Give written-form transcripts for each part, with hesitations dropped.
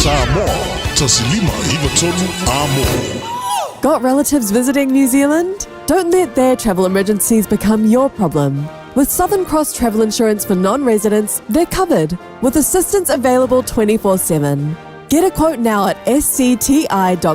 Samoa, 1593 Amo. Got relatives visiting New Zealand? Don't let their travel emergencies become your problem. With Southern Cross Travel Insurance for non residents, they're covered with assistance available 24 7. Get a quote now at scti.co.nz.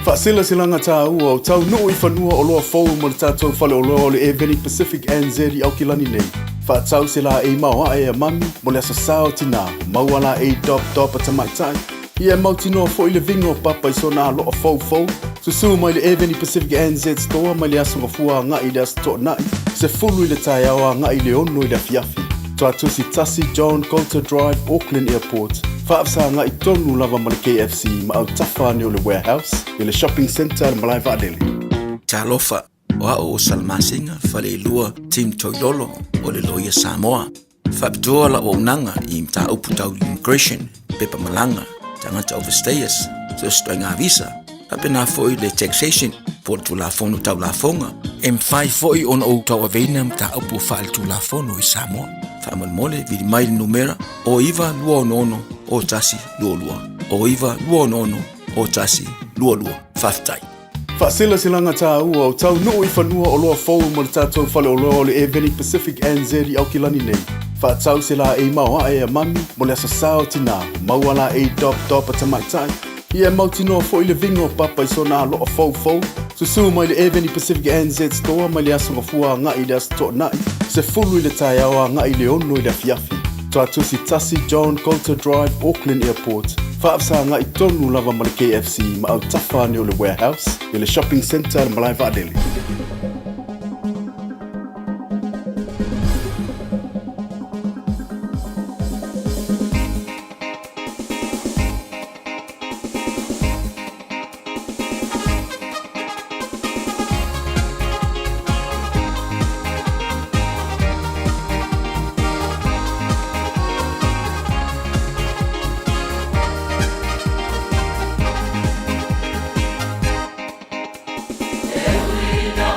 Faaselaselaga tāua o taunuu i fanua oloa fou mo le tatou faleoloa o le Air Pacific NZ i Aukilani nei. Faatau se laei maoae a mami mo le aso sa o tinā, maua laei dop dop a tamaitai. Ia e mautinoa foi le viga o papa i sona aloa foufou. Susū mai le Air Pacific NZ Store mai le aso Gafua agai i le aso Toonai, 10 i le taeao agai i le 6 i le afiafi. Tuatusi 1 John Coulter Drive, Auckland Airport. Faafesagaai tonu lava ma le KFC ma autafa ane o le Warehouse i le Shopping Centre le malae vaalele. Talofa, o a'u o Salamasina Faleilua Tim Toilolo o le Loia Samoa. Faapitoa la'u auaunaga i mataupu tau immigration, pepa malaga, tagata overstayers, so o se ituaiga visa, faapena foi le taxation po o le Tulafono Tau Lafoga. E mafai foi ona ou tauaveina mataupu faaletulafono i Samoa. Faamolemole, vili mai le numera o 9266 0122, o 9266 0122. Faafetai. Faaselaselaga tāua o taunuu i fanua oloa fou mo le tatou faleoloa o le Air Pacific NZ i Aukilani nei. Faatau se laei maoae a mami mo le aso sa o tinā, maua laei dop dop a tamaitai. Ia e mautinoa foi le viga o papa i sona aloa foufou. Susū mai le Air Pacific NZ Store mai le aso Gafua agai i le aso Toonai, 10 i le taeao agai i le 6 i le afiafi. Tuatusi 1 John Coulter Drive, Auckland Airport. Faafesagaai tonu lava ma le KFC ma autafa ane o le Warehouse i le Shopping Centre le malae vaalele. E ui na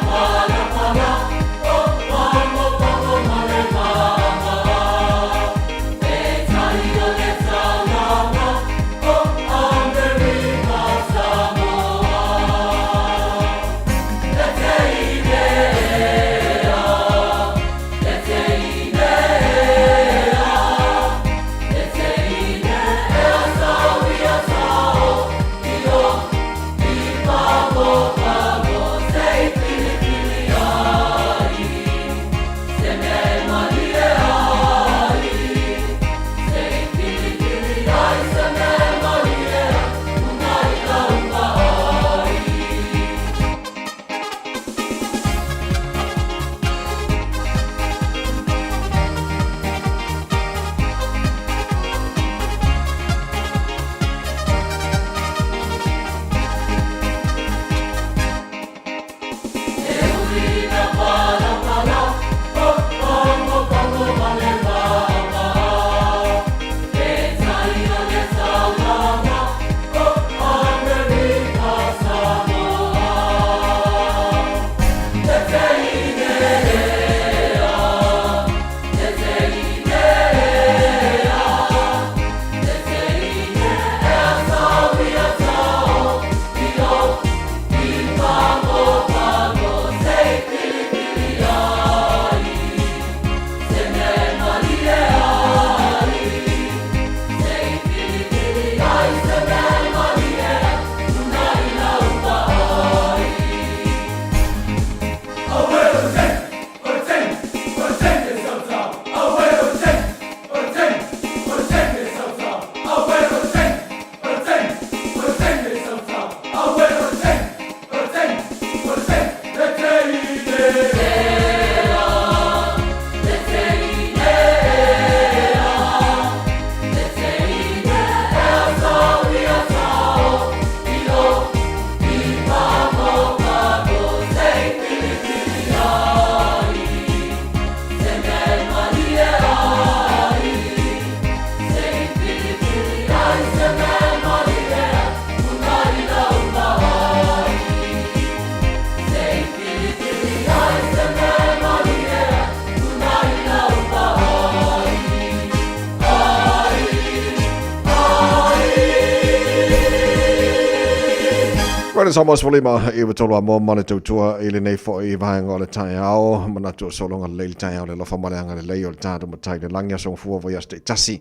Radio Samoa 15 i tolu a moa ma le tautua i lenei foi vaega o le taeao. Manatu o sologa lelei le taeao le alofa ma le agalelei o le tatou Matai i le lagi aso gafua vaiaso taitasi.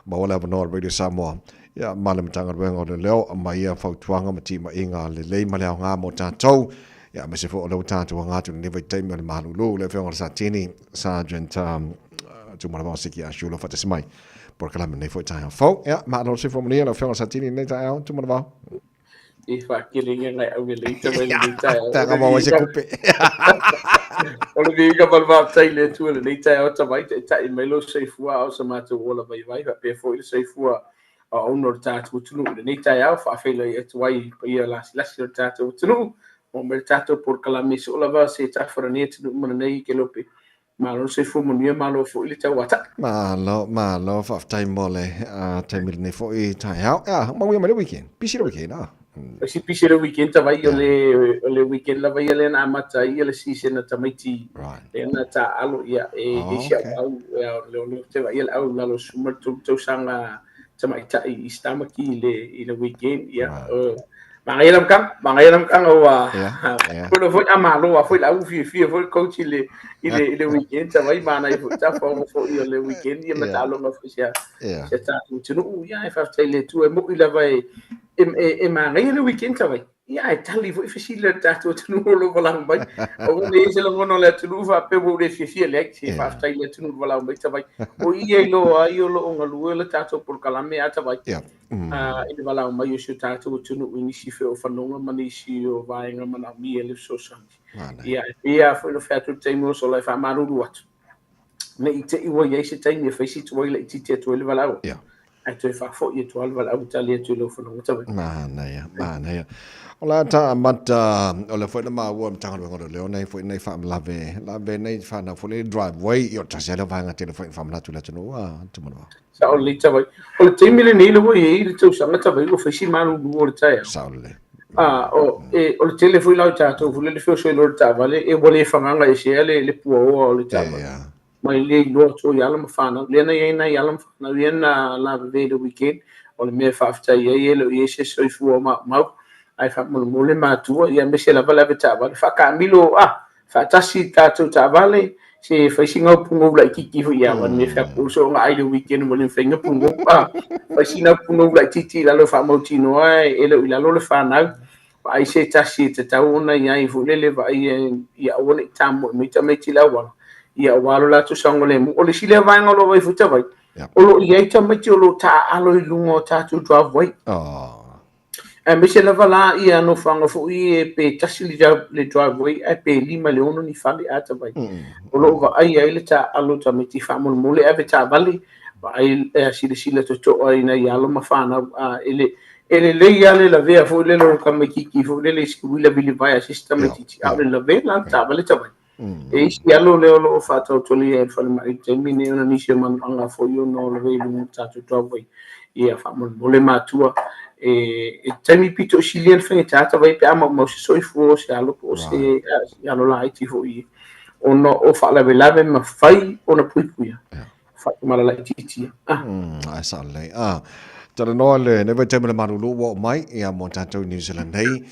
Maua le avanoa o le Radio Samoa ia ma le Matagaluega o Leoleo aumai ia fautuaga ma timaiga lelei ma le aoga mo tatou. Ia aemaise foi o lea ua tatou aga atu i lenei vaitaimi o le malulu le afioga i le Satini Sergeant Tumalavao Siki Ashulo faatasi mai polokalame lenei foi taeao fou. Ia, malo le soifua manuia lau Afioga Satini i lenei taeao, Tumalavao. I whaakere ngai ngai au le leita mai lenei taeao. Tanga maua se kupe. O le viiga ma le faafetai i le Atua i lenei taeao tamai taitai mai lou soifua a o se matou ola vaivai faapea foi le soifua auauna o le tatou atunuu i lenei taeao. Faafeiloai atu ai i le paia lasilasi o le tatou atunuu maua mai le tatou polokalame soo lava se tafa o lenei atunuu ma lenei kelope. Malo le soifua manuia, malo foi le tauatai. Malo, malo, faafetai mo le taimi lenei foi taeao. Ia, manuia mai le weekend. Pisi le weekend, ah. Pisi pisi le weekend tavai o le o le weekend lava ia lea na amata ai ia le season a tamaiti. Right. Lea na taaalo ia e Oh, i si okay. au ia o le o te vaai le au lalo suma le tolu tausaga tamaitai i Stamaki i le weekend ia. Right. Manaia le amataga, manaia le amataga ua Yeah, yeah. Pule foi a malo a foi le au fiafia foi le coach i le i le i le weekend sa vai manaia foi tafaogo foi o le weekend ia ma Yeah. taaloga foi sia Yeah. sia tatou atunuu ia e faafetai i le Atua e mo'i lava e e e, e manaia le weekend sa vai ia ae tali foi fesili a le tatou atunuu o lo o valaau mai aua ne i ai se lagona o le atunuu faapea ua ou le fiafia leai se Yeah. faafetai i le atunuu i le valaau mai sa vai o i e iloa ai o lo o galue le tatou polokalame a ta vai Yeah. I le valaau mai o si o tatou atunuu i nisi foi o fanoga ma nisi o vaega manaomia le fesoasoani. Ia, e pei lava foi ona fai atu i le taimi ua sola e faamalulu atu, ne i te i ua i ai se taimi e fai si tuai laitiiti atu ai le valaau, ae toe faafoi atu lava le valaau e tali atu i lau fanoga tauai. Manaia, manaia. O le a ta amata, o lea foi na maua i le Matagaluega o Leoleo nei foi nei faamalave, lave nei whanau foi le driveway, i o tasi lea vaega tele foi faamanatu i le atunuu a Tumanavao. Sao lelei tavai. O le taimi lenei le ua i ai le tausaga tavai ua fai si malulu o le taeao. Sao lelei. A, o, e, o le tele foi la o tatou foi le feoso i lo le taavale, e ua le fagaga esea le, le puaoa o le taavale. Yeah. Mai le iloa atu i alo ma whanau. Lea na i ai nai alo ma whanau ia na laveve i le weekend. O le mea e faafetai ai e le o i ai se soifua o maumau. Ae faamolemole matua, ia aemaise lava le ave taavale. Faakaamilo, ah, faatasi tatou taavale, se fai sina pugou laitiiti foi ia, aua le mea fai atu o ai le weekend ua le mafai ona pugou. Ah, fai sina pugou laitiiti i lalo e faamautinoa e le o i lalo le fanau. Vaai se tasi e tatau ona i ai foi lele vaai ia aua ne i tamoe mai tamaiti i le auala. Ia aua lo latou saogalemu. O le isi lea vaega o lo o vaai foi tavai, o lo o i ai tamaiti o lo o taaalo i luga o tatou driveway. Oh. Aemaise lava la ia nofoaga foi e pe tasi le driveway ae pe 5 i le 6 ni fale a tavai. O lo o vaai ai le taaalo o tamaiti faamolemole ave taavale, vaai silasila totoa i nai alo ma fanau a e le e lelei lava le lavea foi lele o le tamaitiiti foi lele i se uila vilivae a se isi tamaitiiti, a o le lavea la le taavale tavai. E isi alo lea o lo o faataotolia e le falemai i le taimi lenei ona nisi o manuaga foi ona o lavea i luga o tatou driveway. Ia faamolemole matua e taimi pito i silia le faigata tavai pe a maumau se soifua o se alo po o se alo laiti foi ona o faalavelave ma fai ona puipuia. Faatumala laitiiti. Ah. Ai sa lelei. Ah. Talanoa le nei vaitaimi o le malulu ua oo mai ia mo tatou i New Zealand nei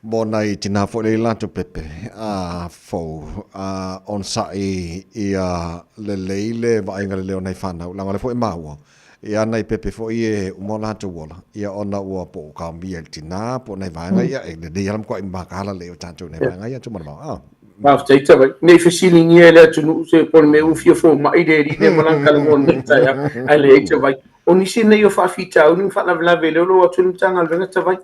mo nai tinā foi lea i latou pepe a fou a onosai ia lelei le vaaiga lelei o nai whanau leaga o lea foi e maua ia nai pepe foi e uma o latou ola ia ona ua po o kaomia i le tinā po o nai vaega ia e lelei lava le matuai mataala lelei o tatou i nai vaega ia Tumanavao. Ah. Faafetai tavai. Ne i fesiligia e le atunuu se po o le mea ua fia fomai le alii lea ma lana talanoa i lenei taeao, ae leai tavai. O nisi nei o faafitauli ma faalavelave lea o lo o atu i le Matagaluega tavai.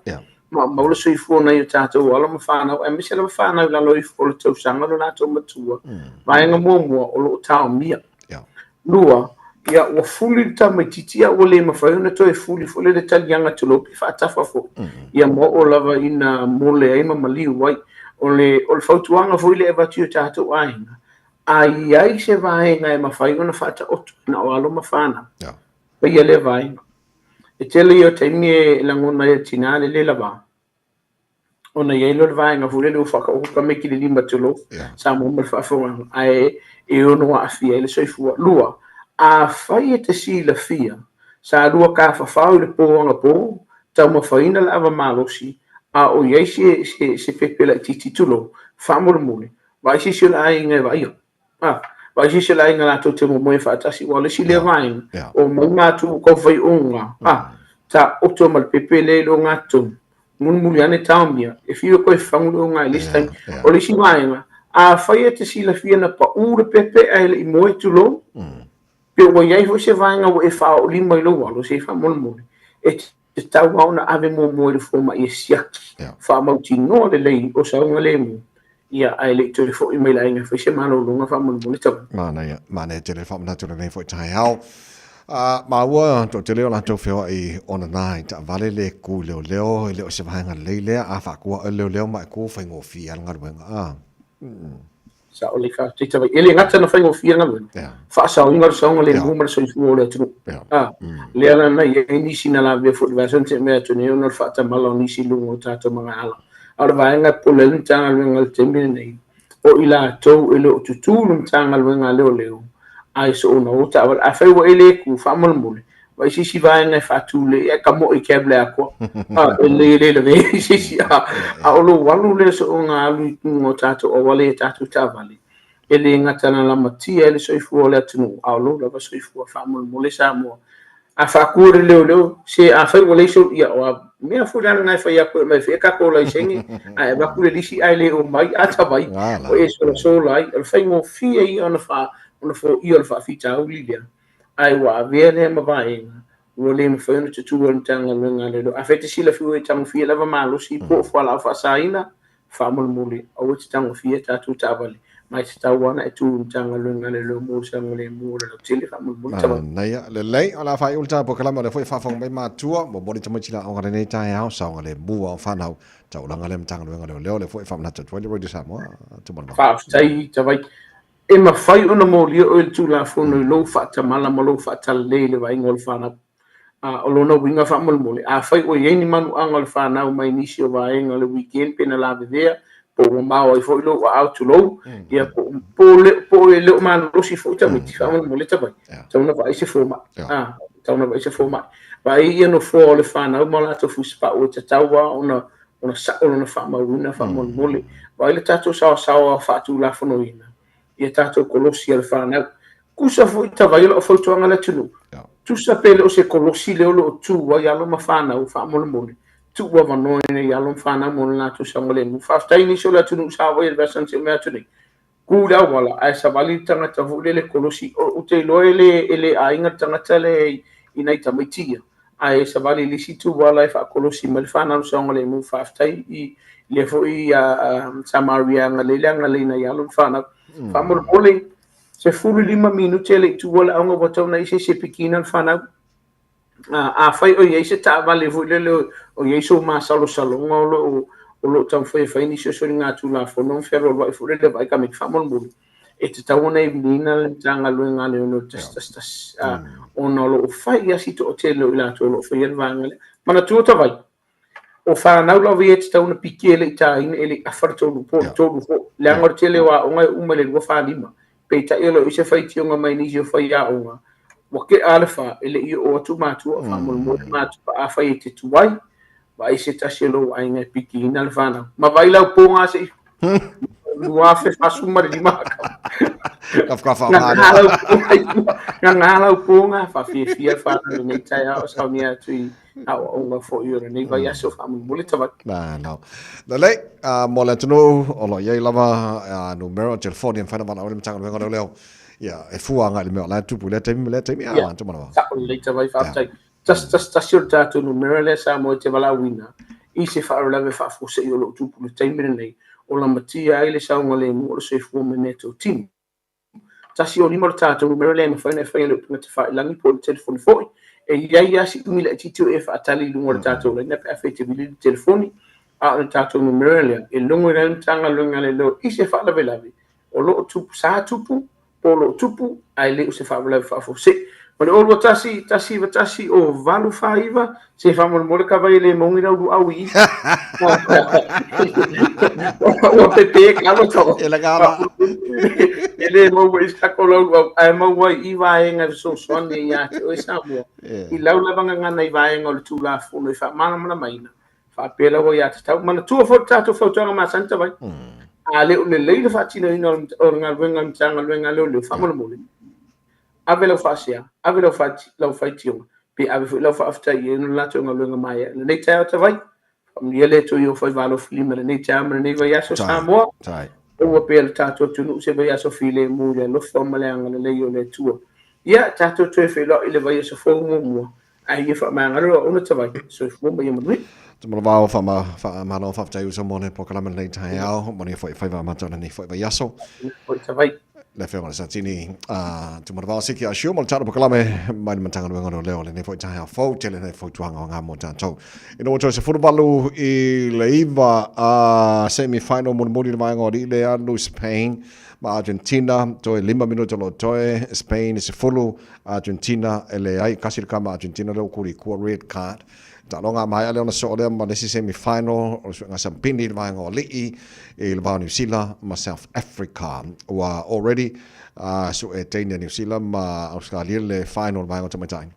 Maumau le soifua o nai o tatou alo ma fanau, aemaise lava fanau i lalo ifo o le tausaga lo latou matua. Vaega muamua, o lo o taomia. Lua, ia ua fuli le tamaitiiti a ua le mafai ona toe fuli foi le taliaga tulou pe faatafa foi. Ia ma oo lava ina mole ai ma maliu ai. O le, o le fautuaga foi lea e avatu i o tatou aiga, a i ai se vaega e mafai ona faataoto na o alo ma fanau, faia lea vaega. E tele ia o taimi e lagona ai e le tinā le le lava. Ona i ai lea o le vaega foi lele ua faataoto tamaiti i le lima tulou, Samoa ma le faafofogaaga, ae e ono aafia ai le soifua. Lua, afai e te silafia, sa lua tafafao i le po anapo, taumafaina le ava malosi, A o i ai se, se, se pepe laitiiti tulou, faamolemole, vaai se isi o le aiga e vaaia. A, vaai se isi o le aiga latou te momoe faatasi, aua o le isi lea vaega, o mai matou ua tau fai oga, a, taoto ma le pepe lea i le ogatotonu, mulimuli ane taomia, e fiu e toe fagu le oga i le isi taimi. O le isi vaega, afai e te silafia na pau le pepe ae le i moe, tulou, pe ua i ai foi se vaega ua e faaoolima i lou alo, se i faamolemole, e tatau lava ona ave muamua i le fomai e siaki, faamautinoa lelei o saogalemu, ia, ae le i toe foi mai i le aiga e fai se malologa faamolemole tau. Manaia, manaia tele le faamanatu i lenei foi taeao. A maua toatele o latou feoai ona na i taavale le ku leoleo, e le o se vaega lelei lea, a faatua oe le leoleo ma e ku faigofie lava le galuega. A. Sao lelei faafetai Tavai. E le gata na faigofie le galuega, faasaoina o le saogalemu ma le soifua o le atunuu. A, lea la na i ai nisi na lavea foi i le vaiaso na tea mai atu nei ona o le faatamala o nisi i luga o tatou magaala. A o le vaega e popole ai le Matagaluega i le taimi lenei, o i latou e le o tutū le Matagaluega a Leoleo ae soona o taavale. Afai ua e le tu, faamolemole, vaai se isi vaega e faatulei ae tamoe i cab le atoa. A, e lelei e le lavea ai se isi. A, a o lou alu lea soona alu i luga o tatou auala i a tatou taavale, e le gata na lamatia ai le soifua o le atunuu, a o lou lava soifua. Faamolemole Samoa, a faatua e le leoleo, se afai ua leai sou, ia, o a mea foi la lena e fai atu e aumai fea tatou laisene, ae avatu le lisi ae le omai, a tavai, ua e solasola ai. O le faigofie ia ona faa, ona foia o le faafitauli lea, ae ua avea lea ma vaega ua le mafai ona tutū ai le Matagaluega a Leoleo. Afai e te silafia ua e tagofia lava malosi po o fualaau faasaina, faamolemole, aua e te tagofia tatou taavale, ma e tatau lava ona e tu i le Matagaluega a Leoleo mo le saogalemu o le lautele, faamolemole tavai. Manaia, lelei, o le a faaiu le ta polokalame, o lea foi e faafofoga mai matua, momoli tamaiti le aoga lenei taeao, saogalemu ao fanau, taulaga lea Matagaluega a Leoleo, lea foi e faamanatu atu ai le Radio Samoa, Tumalavaga. Faafetai Tavai. E mafai ona molia oe e le Tulafono i lou faatamala ma lou faatalelei i le vaaiga o le fanau. A o lona uiga faamolemole, afai ua i ai ni manuaga o le fanau mai nisi o vaega o le weekend pe na lavevea, po ua mao ai foi lou aao tulou, ia po po le po e le o malolosi foi tamaiti, faamolemole tavai, tatau ona vaai se fomai. A, tatau ona vaai se fomai. Vaai ia nofoa o le fanau ma o latou fusipau e tatau lava ona ona sao lona faamauina faamolemole. Vaai le tatou saoasaoa faatulafonoina ia tatou kolosi a le fanau. Tusa foi tavai o lau fautuaga i le atunuu. Tusa pe le o se kolosi lea o lo o tu ai alo ma fanau faamolemole. Tuu avanoa i nei alo ma fanau mo le latou saogalemu. Faafetai i nisi o le atunuu sa auai i le vaiaso na tea mai atu nei. Ku i le auala ae savali le tagata foi lele kolosi. Ou te iloa e le, e le aiga le tagata lea i nai tamaiti ia. Ae savali i le isi itu ala e faakolosi mai le fanau saogalemu. Faafetai i lea foi Samaria agalelei le agalelei nai alo ma fanau. Faamolemole, 15 minute e le i tuua le aoga ua tatau ona i ai se isi e pikiina le fanau. Afai o i ai se taavale foi lele o i ai sou masalosaloga o lo o o lo o taumafai e fai nisi o soligatulafono ma fealualuai foi lele vaai tamaiti faamolemole, e tatau ona e viliina le Matagaluega a Leoleo 111 ona o lo o fai lava si toatele o i latou o lo o faia le vaega lea. Manatua tavai, o fanau lava ia e tatau ona piki e le i taina, e le i afa le tolu po o le tolu foi, leaga o le tele o aoga e uma i le 2:45. Peitai o lo o i ai se faitioga mai nisi o faiaoga, ua tea lava le fa, e le i oo atu matua, faamolemole matua, afai e te tuai, vaai se tasi o lou aiga e pikiina le fanau. Ma vaai lau pōga se i 2045. Ngā lau pōga, whawhiawhia le whānau lenei taeao, saunia atu i aoaoga foi o lenei vaiaso faamolemole tavai. Malo. Lelei, mo le atunuu o lo o i ai lava numera o telefoni e mafai ona valaau ai le Matagaluega o Leoleo, ia, e fua agai i le mea o la e tupu i lea taimi ma lea taimi. Ia, sao lelei tavai, faafetai. 111 o le tatou numera lea Samoa e te valaauina i se faalavelave faafuasei o lo o tupu i le taimi lenei, o lamatia ai le saogalemu o le soifua ma meatotino. 105 o le tatou numera lea e mafai ona e faia i le upega tafailagi po o le telefoni foi. E i ai lava si umi laitiiti o e faatali i luga o le tatou laina pe afai e te vili i le telefoni, a o le tatou numera lea e logo ai le Matagaluega a Leoleo i se faalavelave o lo o tupu, sa tupu po o lo o tupu ae le o se faalavelave faafuasei. O le 021 191 o 849, se faamolemole ka vai e le maungi lau luau i i. Ua pepe ka alo tau. E laga ala. E le maua i sa ko lau luau, ae maua ai i vaega e fesoasoani ia te oe Samoa. I lau lava gagana i vaega o le Tulafono e faamalamalamaina. Faapea lava ia tatau. Manatua foi le tatou fautuaga masani Tavai. A le o lelei le faatinoina o le galuega a le Matagaluega a Leoleo, faamolemole, ave lau faasea, ave lau lau faitioga, pe ave foi lau faafetai i ai ona latou galuega maea. Lenei taeao Tavai, faamanuia le Atua i ou faiva alofilima i lenei taeao ma lenei vaiaso Samoa. Aua pea le tatou atunuu se vaiaso filemu i le alofa ma le agalelei o le Atua. Ia, tatou toe feiloai i le vaiaso fou muamua. Ae ia faamagalo lau auauna Tavai. Soifua ma ia manuia. Tumalavao faamalo faafetai uso mo le polokalame lenei taeao, manuia foi faiva amata o lenei foi vaiaso. Foi Tavai. Le afioga i le Satini, Tumalavao Siki Asio mo le tatou polokalame mai le Matagaluega o Leoleo lenei foi taeao fou, tele nei fautuaga o ngā mo tatou. Ina ua toe 89 semi final mulimuli le vaega o alii le alu Spain ma Argentina, toe 5 minuta o lo o toe, Spain e 10, Argentina e leai, kasi le kama Argentina lea ua kuli kua red card. Taaloga a maea lea ona soo lea ma le isi semi final o le suega sampini i le vaega o alii i le va o New Zealand ma South Africa. Ua already sue teine a New Zealand ma Australia le final le vaega o tamaitai.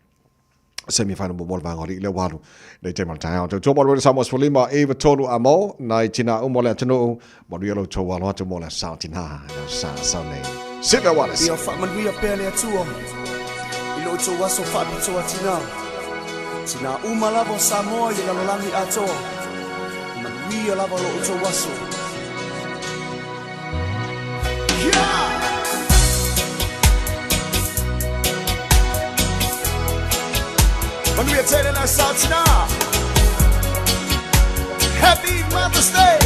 Semi final muamua le vaega o alii lea ua alu nei taimi o le taeao. Tautua mo le Radio Samoa 15 9 3 a mo nai tina uma o le atunuu. Manuia lo outou alo atu mo le aso tina i le aso sa nei. Sylvia Wallace. Ia faamanuia pea le Atua i lo outou aso faapitoa tina. Tina uma lava o Samoa i le lalolagi atoa. Manuia lava lo outou aso. Yeah! Manuia tele le aso tina. Happy Mother's Day!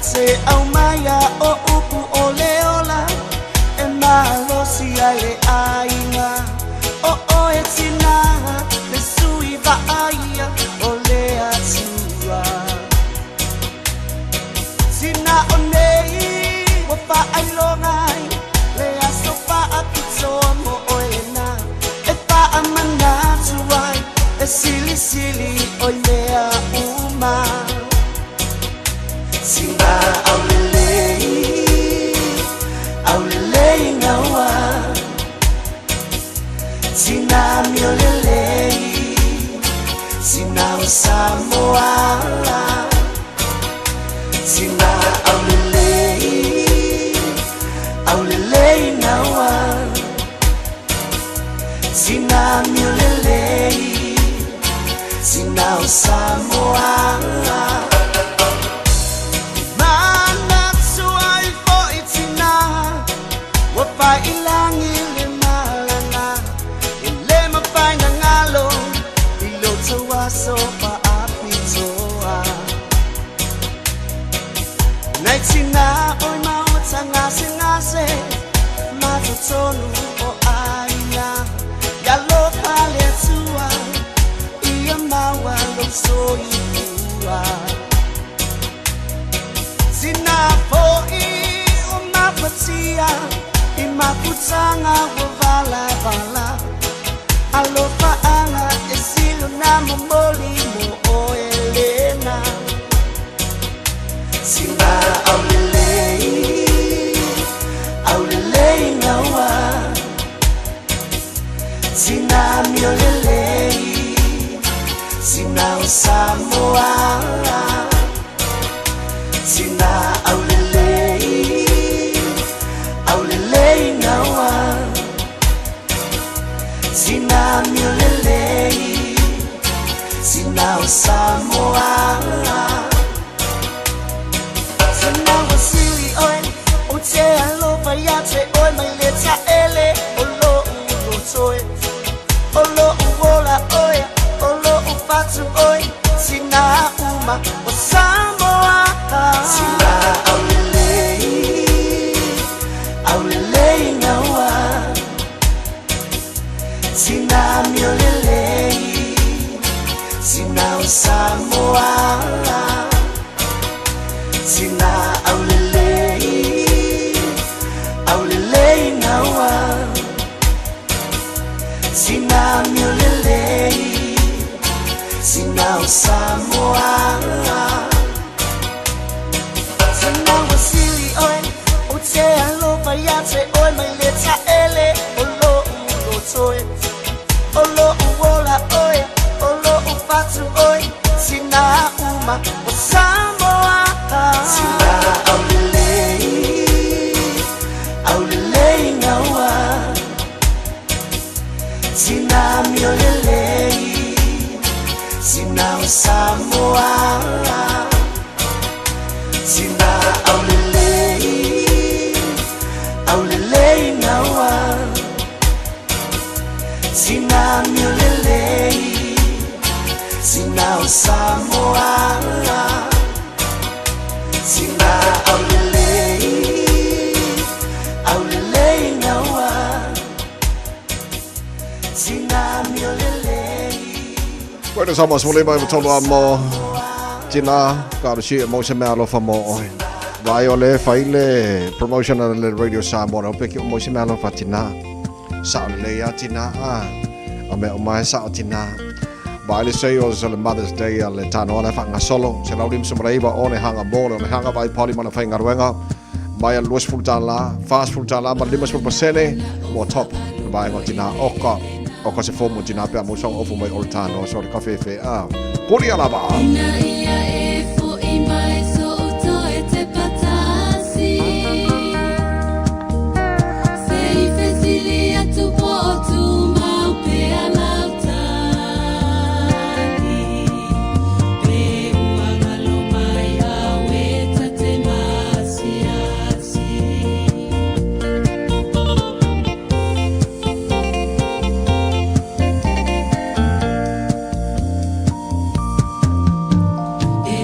Se au maia o upu o le ola e malosi ai le aiga o oe tina le sui vaaia o le Atua tina o nei ua faailoga ai le aso faapitoa mo oe lena e faamanatu ai e silisili oi mea uma Sina aulelei, aulelei ngaua. Sina miolelei, sina o Samoa. Sina aulelei, aulelei ngaua. Sina miolelei, sina o Samoa. Manatu ai foi tina, ua failangi le malana, e le mafai na ngalo, i lo tou aso faapitoa. Nai tina oi maota gasegase, ma totonu o aiga, ia alofa le Atua, ia maua lou soifua. Tina foi o mafatia, i mafutaga ua valavala. Alofa anga e silo na momoli mo oe lena. Sina aulelei, aulelei ngaua. Sina miolelei, sina o Samoa. Sina aulelei, aulelei ngaua. Sina miolelei, sina o Samoa. Sina ua sili oe, o te alofa ia te oe mai le taele o lo'u loto e. O lo'u ola oe, o lo'u fatu oe, sina uma o Samoa. Sina aulelei, aulelei ngaua. Sina miolelei, o Samoa. Sina aulelei, aulelei naua. Sina miolelei, sina o Samoa. Sina wasili oi, o te alofa ia te oi mai le taele o lo u lotoi. O lo u ola oi, o lo u fatu oi, sina uma o Samoa. Sina aulelei, aulelei naua. Sina miolelei, sina o Samoa. Sina aulelei, aulelei naua. Sina miolelei, sina o Samoa. Sina aulelei, aulelei naua. Sina miolelei. Bueno, sa mas mole mai tolu a mo tina ka ro si mo se mea alofa mo oe. Vai o le fai le promotion a le Radio Samoa o pe ki o mo se mea alofa tina. Sa o le ia tina a. O mea o mai sa o tina. Vai le sei o se le Mother's Day a le tano ana whanga solo. Se lau lim sumareiva o ne hanga mo le o ne hanga vai pali mana whai ngaruenga. Mai a luas fulu tāla, fast fulu tāla, ma lima sefulu pasene, mo top. Vai ngo tina oka. Oka se fomu tina pea mo song ofu mai o le tano. So le kafe fe a. Kori alava. Ina ia e fo'i mai so uto e te patasi. Se i fesili atu po o tu mau pe a lautali. Pe ua ngalo mai au e tate masiasi. E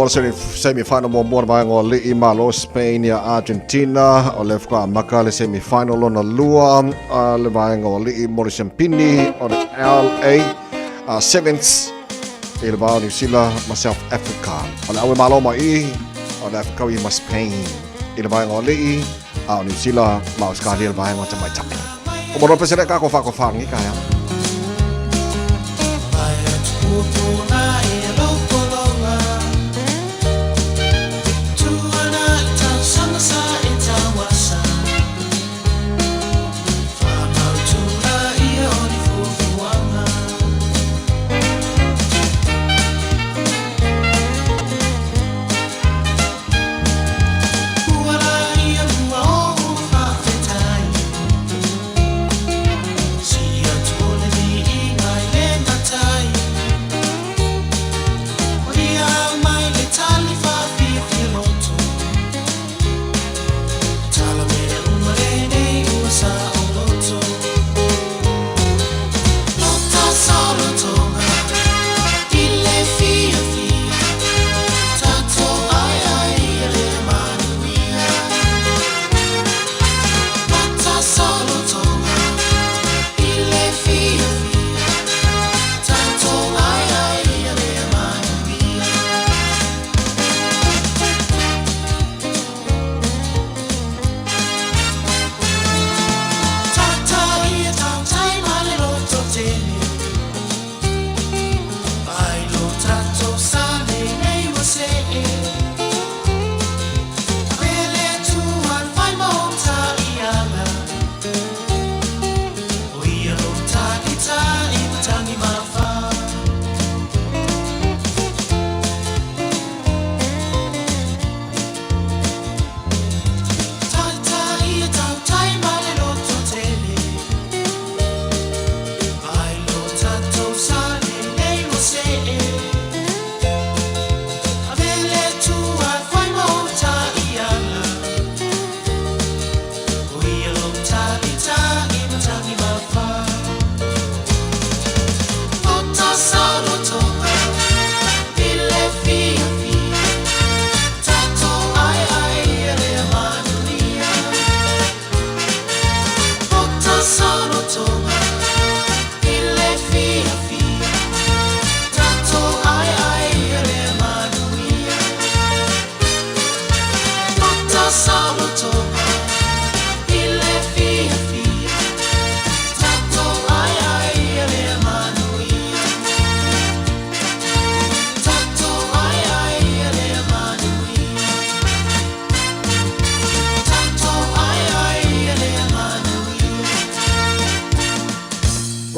vaega o le semi-final muamua le vaega o Alii Malo Spain ia Argentina. O lea faatoa amata le semi-final lona lua a le vaega o Alii mo le Siampini o le LA Sevens i le va o New Zealand ma South Africa. O le aue malo mai i o le Afrikawi ma Spain i le vaega o Alii a o New Zealand ma Australia le vaega o Tamaitai. O manoa pesele ka ko whakawhangi ka ea.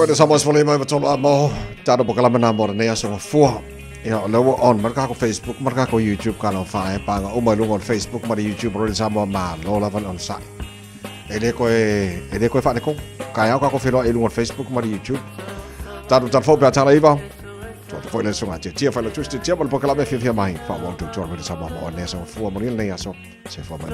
Koe te Samoa Sefulu Lima iva tolu a mo tātou pokalame nā mo nei aso ngafua. Ia, o lea ua on, ma le kako Facebook, ma le kako YouTube ka lau whae, pānga uma i lunga o le Facebook, ma le YouTube, rori Samoa malo lava le onosai. E le koe, e le koe whaaneko, ka eau kako whenua i lunga o le Facebook, ma le YouTube. Tātou tātou fau pea tāla iva, tua te foi le sunga tia tia whaila tusi tia ma le pokalame fia fia mai. Wha wong tu tua rori Samoa mo nei aso ngafua mo nei aso. Se fua mai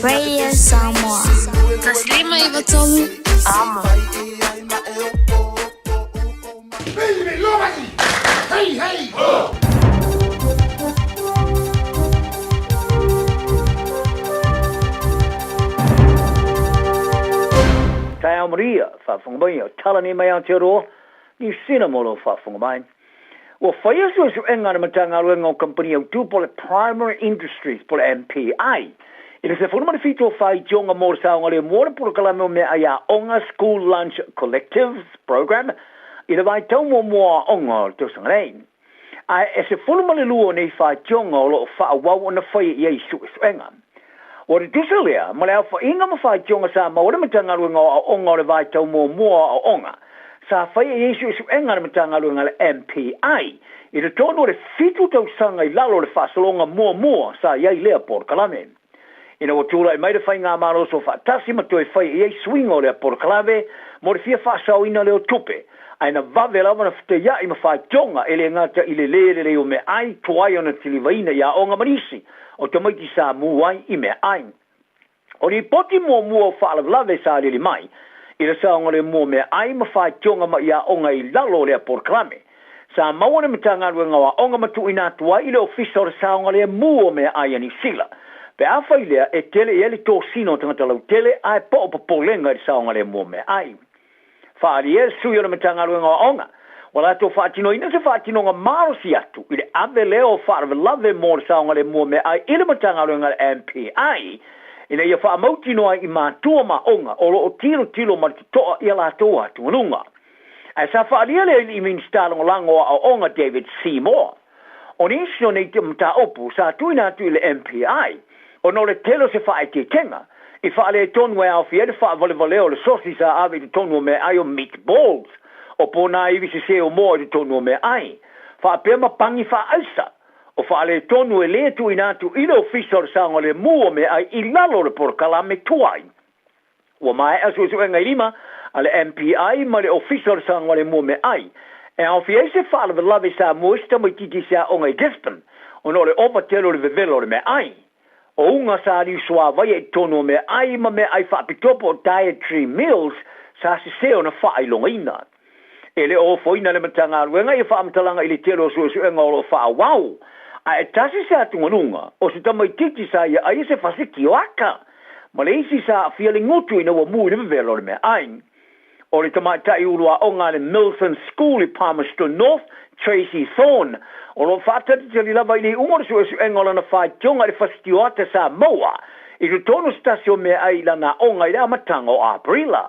Radio Samoa. 593 Amo. Taeao Maria, faafofoga mai, o tala nei mai Aotearoa, Niu Sila mo lou faafofoga mai. Ua faia suesuega a le Matagaluega o Kamupani Autu po o le Primary Industries po o le MPI i le 17 o faitioga mo le saogalemu o le polokalame o meaai aoga School Lunch Collectives Programme i le vaitau muamua o aoga o le tausaga nei. Ae e 12 o nei faitioga o lo o faaauau ona faia i ai suesuega. Ua tutusa lea ma le aofaiga ma faitioga sa maua le Matagaluega o Aoaoga o le vaitau muamua o aoaoga sa faia i ai suesuega a le Matagaluega a le MPI i totonu o le fitu tausaga i lalo o le faasologa muamua sa i ai lea polokalame. Ina ua tulai mai le Faigamalo Soofaatasi ma toe faia i ai suiga o lea polokalame mo le fia faasaoina lea o tupe, ae na vave lava ona fetaiai ma faitioga e le gata i le lē lelei o meaai tuai ona tilivaina i aoga ma nisi o tamaiti sa mu ai i meaai. O lipoti muamua o faalavelave sa aliali mai i le saogalemu o meaai ma faitioga mai aoga i lalo o lea polokalame, sa maua le Matagaluega o Aoga ma tuuina atu ai i le Ofisa o le Saogalemu o Meaai a Niu Sila, pe afai lea e tele i ai le tosina o tagata lautele ae po o popolega i le saogalemu o meaai. Faaalia e le sui o le Matagaluega o Aoga, ua latou faatinoina se faatinoga malosi atu i le ave lea o faalavelave mo le saogalemu o meaai i le Matagaluega a le MPI ina ia faamautinoa ai i matua ma aoga o lo o tilotilo ma le totoa i a latou atugaluga. Ae sa faaalia le alii Minisita Lagolago o Aoaoga David Seymour, o nisi o nei mataupu sa tuuina atu i le MPI ona o le tele o se faaeteetega i faaletonu e aofia ai le faavalevalea o le sosi sa ave i totonu o meaai o meatballs, o ponā ivi sese o moa i totonu o meaai, faapea ma pani faaaisa o faaletonu e lē tuuina atu i le Ofisa o le Saogalemu o Meaai i lalo o le polokalame tuai. Ua maea suesuega i lima a le MPI ma le Ofisa o le Saogalemu o Meaai e aofia ai se faalavelave i Samoa i se tamaitiiti i se aoga i Gisborne ona o le ova tele o le vevela o le meaai. O uga sa liusuāvaia i totonu o meaai ma meaai faapitoa po o dietary meals sa sese ona faailogaina. E le o ofoina le Matagaluega ia faamatalaga i le tele o suesuega o lo o faaauau, ae e tasi se atugaluga o se tamaitiiti sa ia aia se fasi tioata ma le isi sa aafia le gutu ina ua mu i le vevela o le meaai. O le tamaitai uluaoga a le Milson School i Palmerston North, Tracy Thorn, o lo o faatalitali lava i le iuga o le suesuega o lana faitioga i le fasi tioata sa maua i totonu o se tasi o meaai i lana aoga i le amataga o Aperila.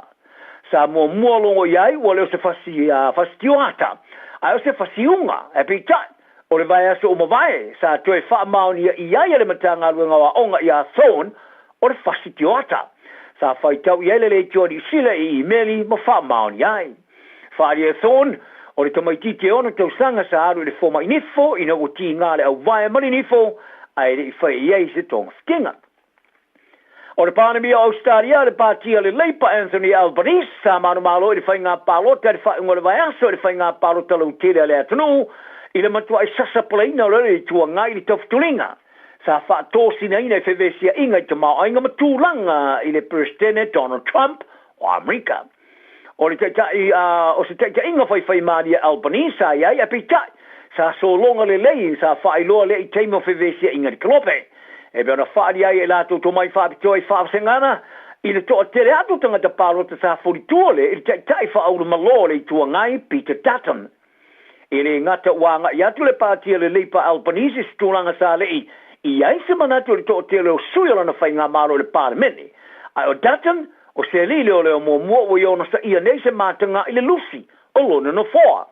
Sa muamua logo i ai ua le o se fasi fasi tioata, ae o se fasiuga, ae peitai, o le vaiaso ua mavae, sa toe faamaonia i ai e le Matagaluega o Aoga iā Thorn o le fasi tioata. Sa faitau i ai le leitioa Niu Sila i imeli ma faamaonia ai. Faaalia e Thorn, o le tamaitiiti e ono tausaga sa alu i le fomai nifo ina ua tiga le auvae ma le nifo ae le i fai i ai se togafitiga. O le Palemia o Ausetalia, le Pati a le Leipa Anthony Albanese, sa manumalo i le faiga palota i le faaiuga o le vaiaso i le faiga palota lautele a le atunuu I le matuaʻi sasapalaina o le Itu Agai i le taufutuliga, sa faatosinaina i fevesiaʻiga i tamaoaiga ma tulaga i le Peresetene Donald Trump o Amerika. O le taitai, o se taitaiga faifaimalie Albanese sa i ai, ae peitai, sa sologa lelei, sa faailoa lea i taimi o fevesiaʻiga i le Kolope. E pei ona faaali ai e latou tomai faapitoa i faavasegana i le toatele atu o tagata palota sa fulitua le i le taitai faaulumalō o le Itu Agai, Peter Dutton. E le gata ua agai atu le Pātia le Leipa Albanese i se tulaga sa le i i ai se manatu i le toatele o sui o lana faigamalo i le Palemene. Ae o Dutton, o se alii leoleo muamua ua i onosaia nei se mataga i le lusi o lona nofoa.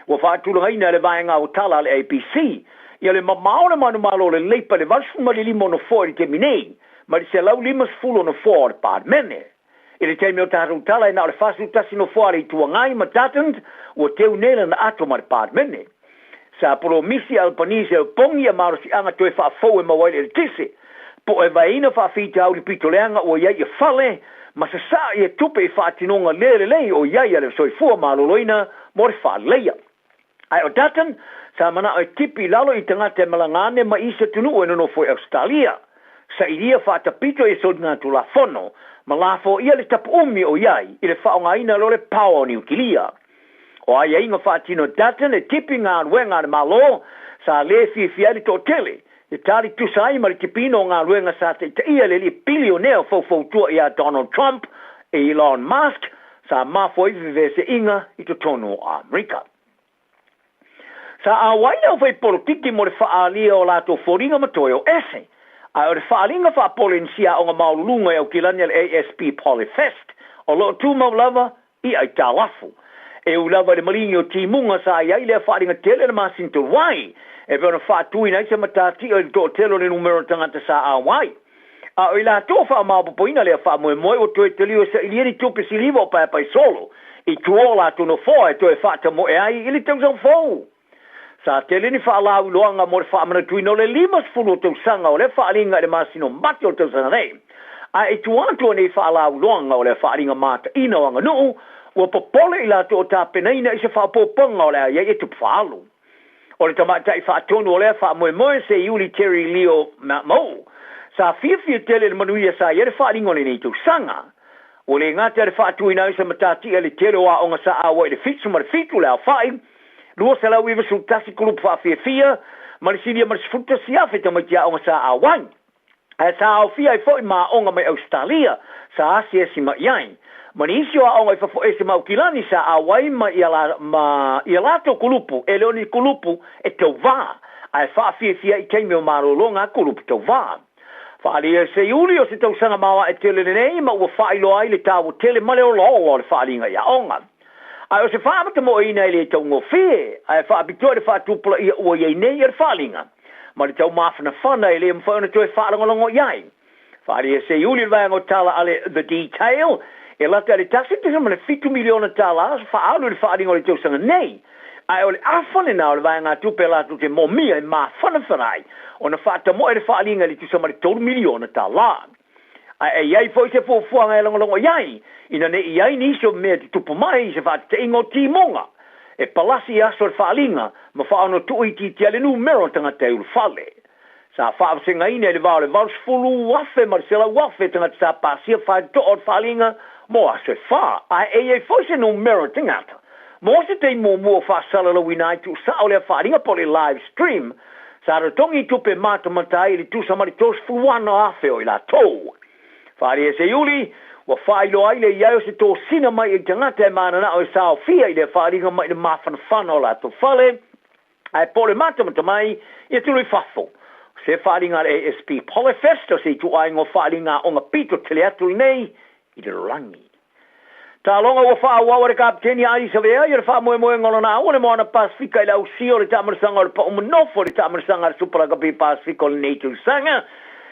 Ua faatulagaina e le Vaega Aotala a le ABC ia le mamao o le manumalo o le Leipa i le 85 o nofoa i le taimi nei, mai le 150 o nofoa o le Palemene. I le taimi o tatou tala e na o le 41 nofoa a le Itu Agai ma Dutton ua teu nei lana ato ma le Palemene. Sa polomisi a Albanese e opogi ia malosiaga toe faafou e maua ai le eletise, po e vaeina faafitauli pito leaga ua i ai ia fale ma sasaa ia tupe i faatinoga le lelei o i ai a le soifua maloloina mo le faaleleia. Ae o Dutton, sa manao e tipi i lalo i tagata e malaga ane mai isi atunuu e nonofo i Ausetalia. Sailia faatapito ia soligatulafono ma lafoia le tapuumi o i ai i le faaaogaina loa le paoa o Niukilia. O aiaiga faatino Dutton e tipi galuega a le Malo sa le fiafia ai le toatele, e tali tusa ai ma le tipiina o galuega sa taitaia e le alii pilionea o faufautua ia Donald Trump, Elon Musk, sa mafua ai feveseaiga i totonu o Amerika. Sa auai le aufaipolokiki mo le faaalia o latou foliga ma toe o ese, ae o le faaaliga faapolenisia aoga maoluluga i Aukilani a le ASP Polyfest o lo o tumau lava i aitalafu. E ui lava i le maligi o timuga sa i ai lea faaaliga tele i le masina talu ai, e pei ona faatuina ai se matatia i le toatele o le numera o tagata sa auai. A o i latou o faamaopoopoina lea faamoemoe ua toe taliu e sailia ni tupe siliva o paepaesolo i tua o latou nofoa e toe faatamoe ai i le tausaga fou. Sa tele ni faalauiloaga mo le faamanatuina o le 50 o tausaga o lea faaaliga i le masina o Mati o le tausaga nei. Ae i tua atu o nei faalauiloaga o lea faaaliga mataina o aganuu, ua popole i latou o tapenaina i se faaopoopoga o le a i ai e tupu faaalu. O le tamaitai faatonu o lea faamoemoe se Iuli Terry Leo Mauu, sa fiafia tele i le manuia sa i ai le faaaliga o lenei tausaga. Ua le gata i le faatuina ai o se matatia i le tele o aoga sa auai i le 77 le aofai, 291 kulupu faafiafia, ma le silia ma le 11,000 tamaiti aoga sa auai. Ae sa aofia ai foi ma aoga mai Ausetalia sa asiasi mai i ai, ma nisi o aoga i fafo ese ma Aukilani sa auai ma ia ma ia latou kulupu, e le o ni kulupu e tauvā, ae faafiafia i taimi o malologa a kulupu tauvā. Faaalia e Seiuli o se tausaga maoae tele lenei ma ua faailoa ai le taua tele ma le olaola o le faaaliga i aoga. Ae o se faamatamoeina e le taugofie, ae faapitoa i le faatupulaia ua i ai nei e le faaaliga ma le taumafanafana e le mafai ona toe faalagolago i ai. Faaalia e Seiuli le vaega o tala a le The Detail, e lata i le $1.7 miliona tala faaalu i le faaaliga o le tausaga nei, ae o le afa lena o le vaegatupe latou te moomia e mafanafana ai ona faatamoe le faaaliga i le tusa ma le $3 miliona tala. Ae e i ai foi se fuafuaga e lagolago i ai, ina ne i i ai nisi o mea e tutupu mai i se faateteiga o timoga e palasi i aso o le faaaliga ma faaonotuu itiiti ai le numera o tagata e ulufale. Sa faavasegaina i le va o le 80,000 ma le 100,000 tagata sa pasia faitotoa o le faaaliga mo aso e fa, ae e i ai foi se numera o tagata mo se taimi muamua o faasalalauina ai tuusao lea faaaliga po o le live stream sa totogi i tupe matamata ai i le tusa ma le 36,000 o i latou. Faaalia e Seiuli, ua faailoa ai le i ai o se tosina mai i tagata e mananao e saofia i lea faaaliga mai le mafanafana o latou fale, Ae po o le matamata mai i atunuu i fafo, o se faaaliga a le ASP Polyfest o se ituaiga o faaaliga aoga pito tele atu lenei i le lalolagi. Taaloga ua faaauau e le Kapeteni a Adi Savea ia le faamoemoega o lana aua le Moana Pasefika i le ausia o le taamanasaga o le pau manofo i le taamanasaga a le Supa Rakapi Pasefika o lenei tausaga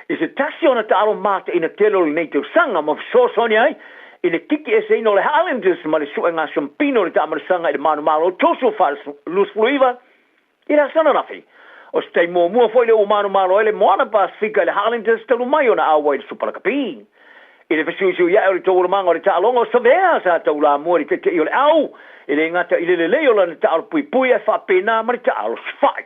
i se tasi o ana taalo mataina tele o lenei tausaga ma fesoasoani ai i le kiki eseina o le Highlanders ma le suega siampina o le taamanasaga i le manumalo toso 29 i le aso ananafi. O se taimi muamua foi lea ua manumalo ai le Moana Pasefika i le Highlanders talu mai ona auai i le Supa Lakapi. I le fesuisuiaʻe o le taualamaga o le taaloga o Savea sa taulamua i le taitaʻi o le au, e le gata i le lelei o lana taalo puipui ae faapena ma le taalo safaʻi.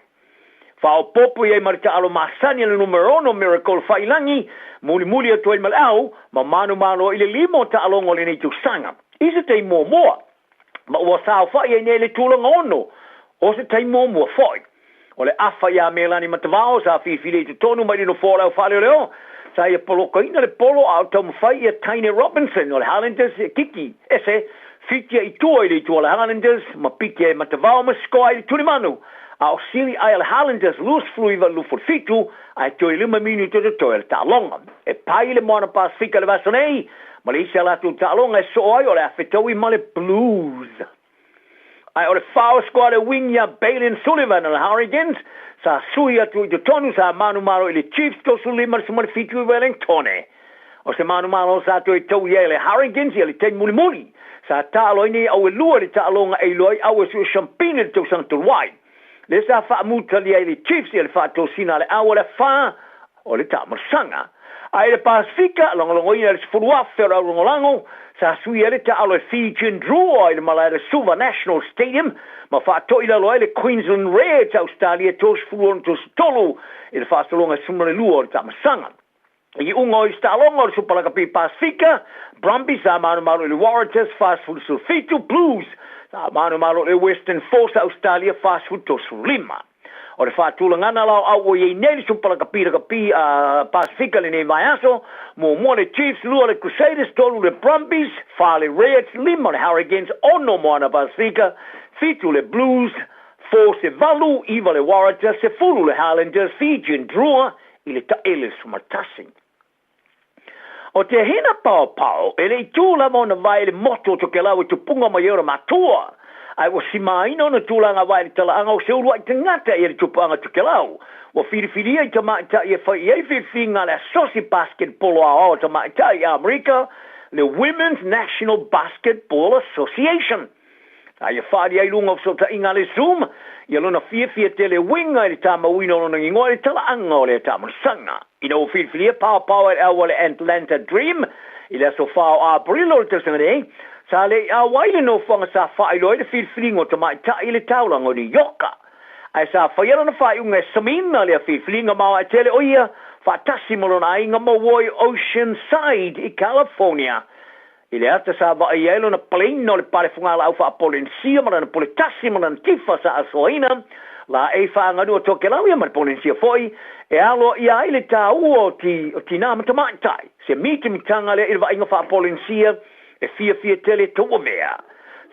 Faaopoopo i ai ma le taalo masani a le numera 6 Miracle Faiilagi, mulimuli atu ai ma le au, ma manumalo i le lima o taaloga o lenei tausaga. I se taimi muamua, ma ua saofaʻi ai nei le tulaga ono o se taimi muamua foi. O le afa iā Melani Matavao sa filifili i totonu mai le nofoa o le au faaleoleo, sa ia polokaina le polo a o taumafai ia Taine Robinson o le Highlanders e kiki ese fitia i tua i le itu a le Highlanders ma piki ai Matavao ma sikoa ai le tulimanu a o sili ai a le Highlanders 29-27 ae toe 5 minute totoe o le taaloga. E pai i le Moana Pasefika i le vaiaso nei ma le isi a latou taaloga e soo ai o le a fetaui ma le Blues. Ae o le fao scoa le wing iā Bailyn Sullivan o le Hurricanes sa sui atu i totonu sa manumalo i le Chiefs 35-17 i Wellingtone. O se manumalo sa toe tau i ai le Hurricanes ia le taimi mulimuli sa taalo ai nei au e lua i le taaloga e iloa ai au e sue shampini i le tausaga talu ai. Lea sa faamutalia ai le Chiefs ia le faatosina a le au o le afa o le taamalosaga. Ae i le Pasefika, logologoina i le 10,000 o le aulagolago, sa sui ai le taalo e Fijian Drua i le malae o le Suva National Stadium ma faatoilalo ai le Queensland Reds a Ausetalia 36-33 i le faasologa e 12 o le taamasaga. I iuga o isi taaloga o le Supa Lakapi Pasefika, Brumbies sa manumalo i le Waratahs 47, Blues sa manumalo i le Western Force a Ausetalia 45. O le faatulagana la o au ua i ai nei le Supa Lakapi Lakapi a Pasefika lenei vaiaso, muamua le Chiefs, lua le Crusaders, tolu le Brumbies, fa le Reds, lima le Hurricanes, ono Moana Pasefika, fitu le Blues, Force e valu, iva le Waratahs, sefulu le Highlanders, Fijian Drua i le taele sumatasi. O te hina paopao, e le i tū lava ona vae i le motu o Tokelau e tupunga mai ai ona matua, ae ua simaina ona tulaga vae i le talaaga o se uluai tagata i le tupuaga Tokelau. Ua filifilia i tamaitai e fai i ai filifiliga a le Asosi Basketball Aoao a Tamaitai i Amerika, le Women's National Basketball Association. A ia faaali ai luga o fesootaiga a le Zoom ia lona fiafia tele uiga i le tamauina o lona igoa i le talaaga o lea taamalosaga. Ina ua filifilia paopao e le au a le Atlanta Dream i le aso 4 o Aperila o le tausaga nei, sa le i auai le nofoaga sa faailoa ai le filifiliga o tamaitai i le taulaga o New Ioka. Ae sa faia lona faaiuga e Samina lea filifiliga maoae tele o ia faatasi ma lona aiga maua i Oceanside i California. I le ata sa vaai ai lona paleina o le pale fugalaau faa-Polenisia ma lana pule tasi ma lana tifa sa asoaina, laei faaganu o Tokelau ia ma le Polenisia foi, e aloaia ai le taua o ti, o tinā ma tamaitai. Se mitamitaga lea i le vaaiga faa-Polenisia e fiafia tele tauavea.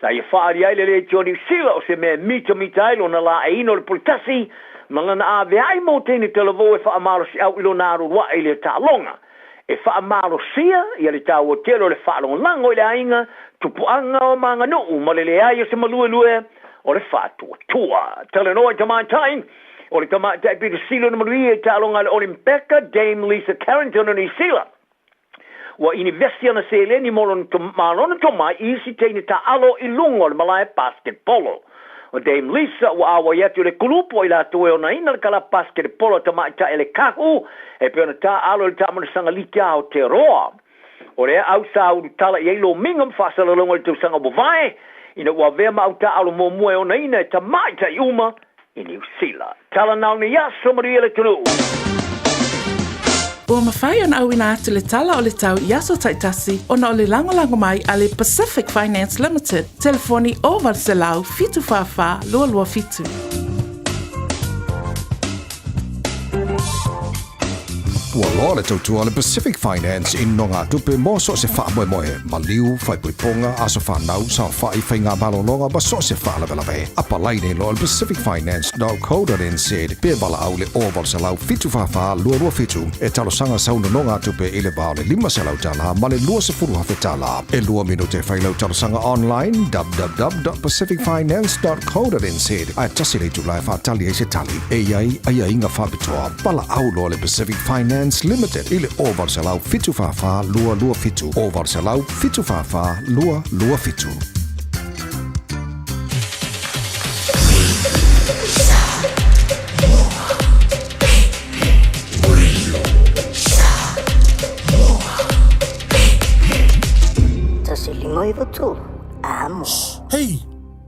Sa ia faaali ai le leitio o Niu Sila o se mea e mitamita ai lona laeiina o le pule tasi ma lana aveai mo teine talavou e faamalosiau i lona alualuaʻe i lea taaloga. E faamalosia ia le taua tele o le faalagolago i le aiga, tupuaga o maganuu ma le leai o se maluelue o le faatuatua. Talanoa i tamaitai, o le tamaitai pito sili ona manuia i taaloga a le Olimpeka, Dame Lisa Carrington o Niu Sila. Ua inivesi ana seleni mo lona ma lona tomai i isi teine taaalo i luga o le malae basketbolo. O Dame Lisa ua auai atu i le kulupu o i latou e onaina le kalapa basketbolo a tamaitai a le Kahu e pei ona taaalo i le taamanasaga liki a Aotearoa. O lea au sa ulutala i ai lomiga ma faasalalauga i le tausaga ua vae ina ua avea ma au taaalo muamua e onaina e tamaitai uma i Niu Sila. Tala na o nei aso, manuia le atunuu. Ua mafai ona auina atu le tala o le tau i aso taitasi ona o le lagolago mai a le Pacific Finance Limited, telefoni 0800 744 227. Ua loa le tautua a le Pacific Finance i nogatupe mo so o se faamoemoe, maliu, faaipoipoga, aso fanau, saofai, faiga malologa ma so o se faalavelave. Apalai nei loa i le pacificfinance.co.nz pe valaau i le 0800 744 227 e talosaga sau nonogatupe i le va o le $500 ma le $20,000. E lua minute e fai lau talosaga online www.pacificfinance.co.nz ae tasi le itula e faatali ai se tali. E i ai aiaiga faapitoa. Valaau loa le Pacific Finance Limited i le 0800 744 227, 0800 744 227. 93 Amo. Hei!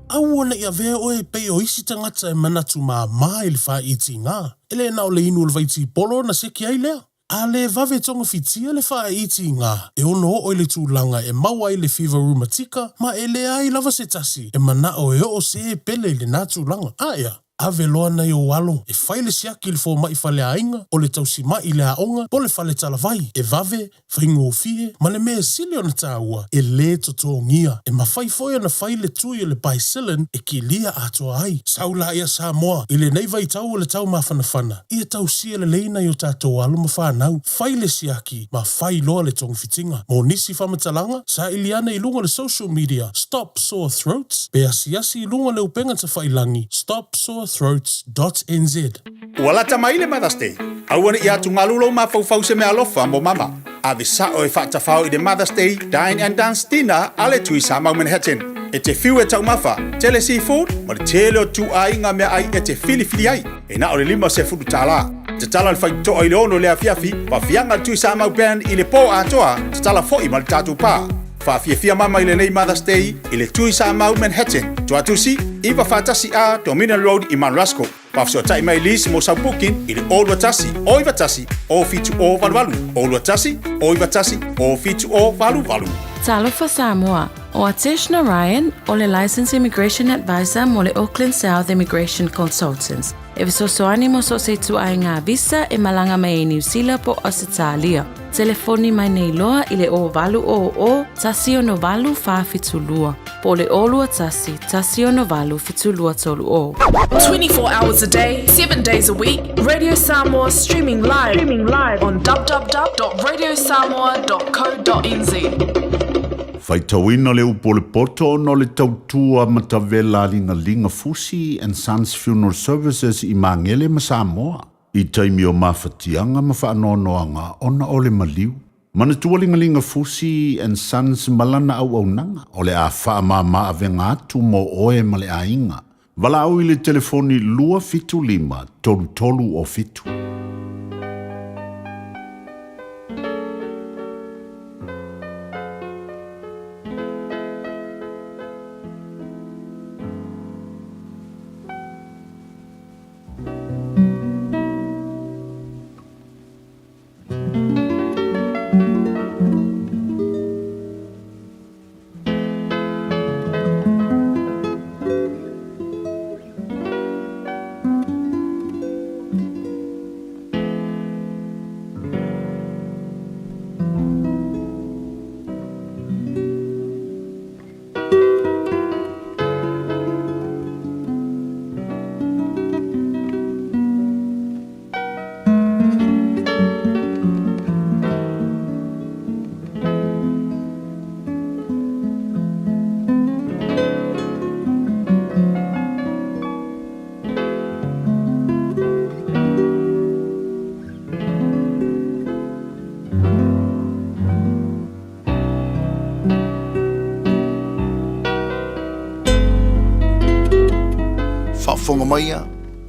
Aua ne i avea oe e pei o isi tagata e manatu māmā i le fāitiga. E le na o le inu o le vaitipolo ona seki ai lea. A le vave togafitia le faaitiga, e ono oo i le tulaga e maua ai le fiva rumatika ma e leai lava se tasi e manao e oo se pele i lenā tulaga. Aea, ave loa nai ou alo e fai le siaki i le fomai faleaiga, o le tausimai i le aoga po o le fale talavai, e vave, faigofie, ma le mea e sili ona taua, e lē totogia. E mafai foi ona fai le tui o le Bicillin e kilia atoa ai. Sau laia Samoa, i lenei vaitau o le tau mafanafana, ia tausia lelei nai o tatou alo ma fanau, fai le siaki ma fai loa le togafitiga. Mo nisi faamatalaga, saili ane i luga o le social media Stop Sore Throats pe asiasi i luga o le upega tafailangi stopsorethroats dot nz. Ua lata mai le Mother's Day. Aua ne i atugalu lou mafaufau se meaalofa mo mama. Ave sa'o e faatafao i le Mother's Day Dine and Dance Dinner a le Tui Samau Manhattan. E te fiu e taumafa, tele seafood ma le tele o ituaiga meaai e te filifili ai. E na o le $50. Tatala le faitotoa i le 6 i le afiafi, faafiaga le Tui Samau Band i le po atoa, tatala foi ma le tatou pa. Faafiafia mama i lenei Mother's Day i le Tui Samau Manhattan, Tuatusi, 941A Dominion Road i Mount Ruskell. Faafesootai mai Liz mo sau booking i le 021 091 07088, 021 091 07088. Talofa Samoa, ʻO Atesh Narayan, ʻo le Licensed Immigration Advisor mo le Auckland South Immigration Consultants. E fesoasoani mo so o se ituaiga visa e malaga mai ai Niu Sila po o Ausetalia. Telefoni mai nei loa i le 0800 168 472 po o le 021 168 7230. 24 hours a day, 7 days a week, Radio Samoa streaming live, streaming live on www.radiosamoa.co.nz. Faitauina le upu o le poto ona o le tautua matavela a Ligaliga Fusi and Sons Funeral Services i Magele ma Samoa i taimi o mafatiaga ma faanoanoaga ona o le maliu. Manatua Ligaliga Fusi and Sons ma lana auaunaga o le a faamama avega atu mo oe ma le aiga. Valaau i le telefoni 275 33 o 7. Faafofoga maia,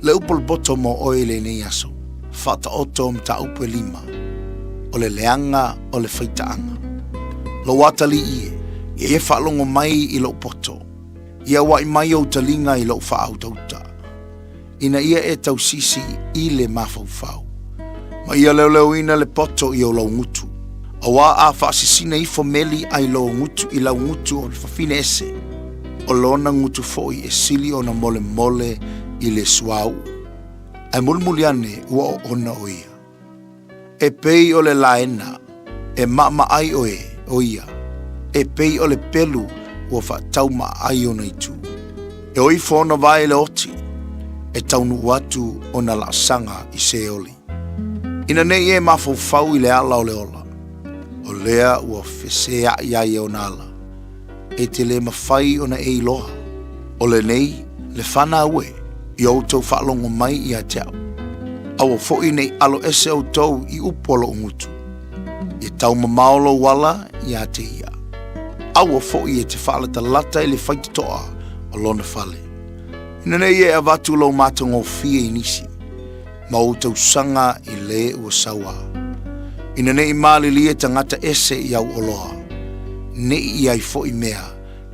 le upu o le poto mo oe i lenei aso, faataoto mataupu e lima, o le leaga o le faitaaga. Lou atalii e, ia e faalogo mai i lou poto, ia auai mai ou taliga i lou faautauta, ina ia e tausisi i le mafaufau, ma ia leoleoina le poto i ou laugutu, auā a faasisina ifo meli ai lou gutu i lau gutu o le fafine ese, o lona gutu foi e sili ona molemole i le suauu. Ae mulimuli ane ua oona o ia. E pei o le laena e maʻamaʻai oe o ia, e pei o le pelu ua faataumaʻaʻai ona itu. E o ifo ona vae i le oti, e taunuu atu ona laasaga i Seoli. Ina ne i e mafaufau i le ala o le ola, o lea ua feseaʻi ai e ona ala, e te le mafai ona e iloa, o lenei le fanau e, i outou faalogo mai ia te au. Aua foi ne i alo ese outou i upu a loʻu gutu. Ia taumamao lou ala ia te ia. Aua foi e te faalatalata i le faitotoa o lona fale. Ina ne i e avatu lou matagofie i nisi, ma ou tausaga i le ua sauā. Ina ne i malilie tagata ese i au oloa, ne i i ai foi mea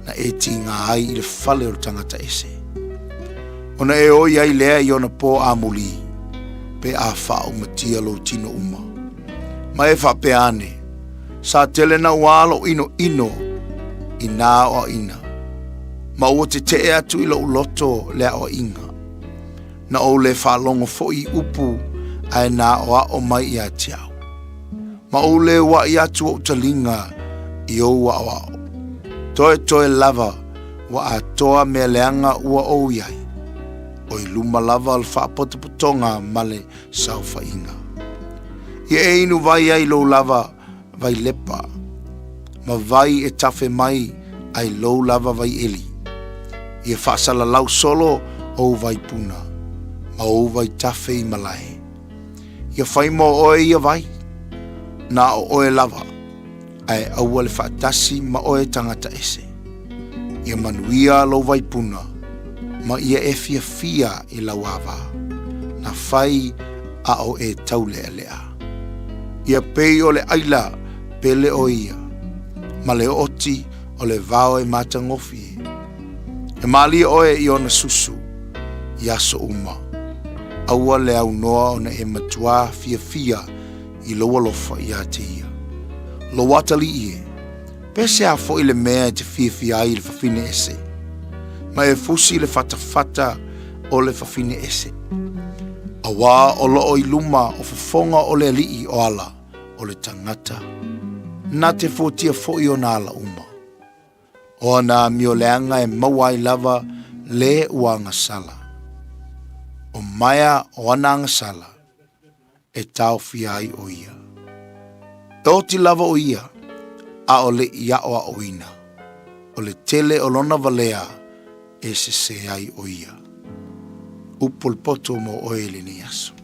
na e tiga ai i le fale o le tagata ese. Ona e oi ai lea i ona pō amuli, pe a faaumatia lou tino uma. Ma e faapea ane, Sa tele naua lou inoino i nā aoaiga, ma ua tetee atu i lou loto le aoaiga. Na ou le faalogo foi i upu ae na aoao mai ia te au. Ma ou le uaʻi atu ou taliga i ou aoao. Toetoe lava ua atoa mea leaga ua ou i ai, o i luma lava o le faapotopotoga ma le saofaiga. Ia e inu vai ai lou lava vailepa, ma vai e tafe mai ai lou lava vaieli. Ia faasalalau solo ou vaipuna, ma ou vaitafe i malae. Ia fai mo oe ia vai, na o oe lava, ae aua le faatasi ma oe tagata ese. Ia manuia lou vaipuna, ma ia e fiafia i lau ava, na fai a o e taulealea. Ia pei o le aila pele o ia, ma le ooti o le vao e matagofie. E malie oe i ona susu i aso uma, aua le aunoa ona e matuā fiafia i lou alofa iā te ia. Lou atalii e, pese a foi le mea e te fiafia ai i le fafine ese, ma e fusi le fatafata o le fafine ese. Auā o loo i luma o fofoga o le Alii o ala o le tagata, na te fuatia foi ona ala uma. O ana amioleaga e maua ai lava le ua agasala. O maea o ana agasala e taofia ai o ia. E oti lava o ia, ʻaʻole i aʻoaʻoina. O le tele o lona walea e sesē ai o ia. Upu o le poto mo oe i lenei aso.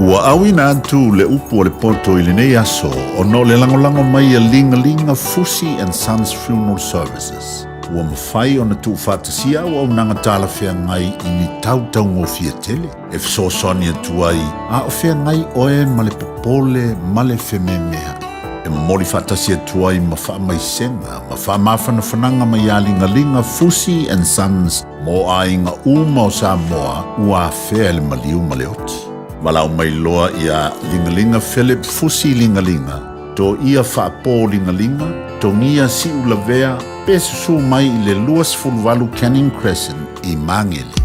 Ua auina atu le upu o le poto i lenei aso ona o le lagolago mai a Ligalinga Fusi and Sons Funeral Services. Ua mafai ona tuufaatasia auaunaga talafeagai i ni tau taugofie tele e fesoasoani atu ai a o feagai oe ma le popole ma le fememeaʻi. E momoli faatasi atu ai ma faamaisega ma faamafanafanaga mai iā Ligaliga Fusi and Sons mo aiga uma o Samoa ua afea e le maliu ma le oti. Valaau mai loa iā Ligaliga Philip Fusi Ligaliga, Toia Faapō Ligaliga, Togia Siulavea pe susū mai i le 28 Canning Crescent i Māngere.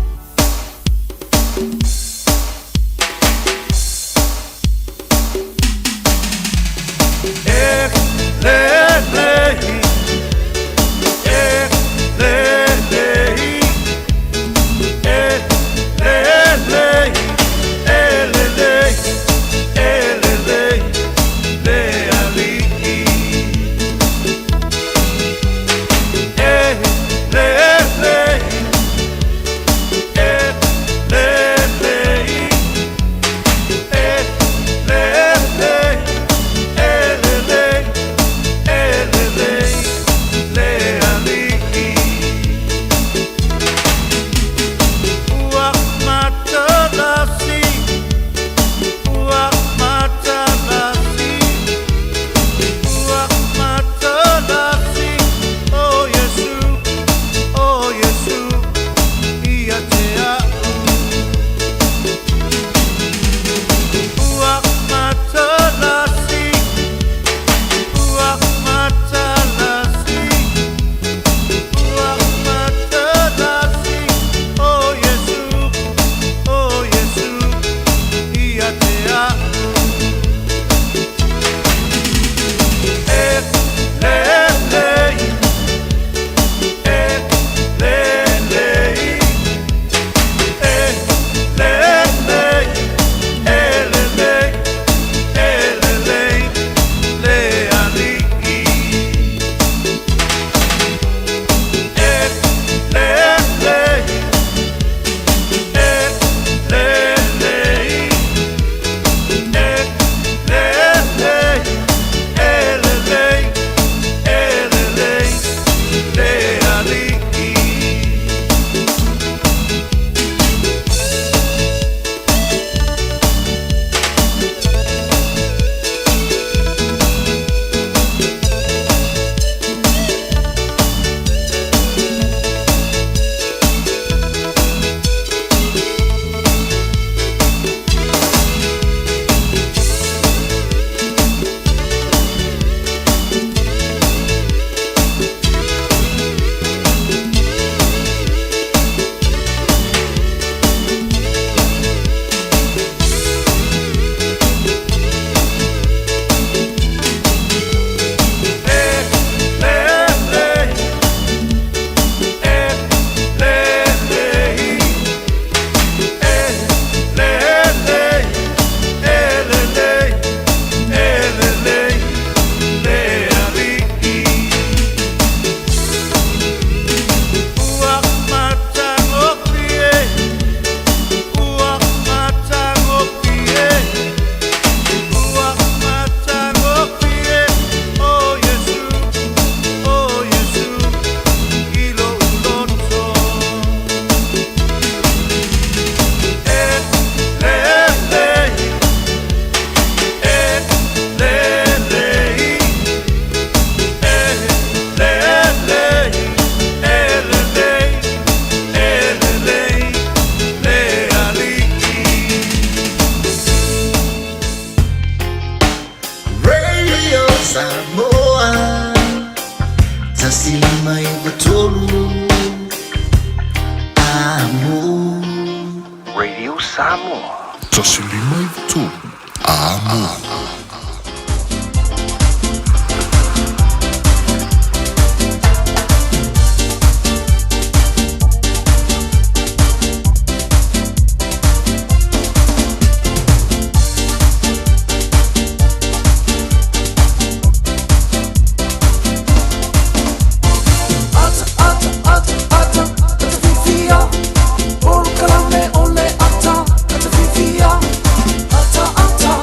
Radio Samoa. 153 Amo. Ata, ata, ata, ata, ata fiafia. Polokalame o le ata, ata fiafia. Ata, ata,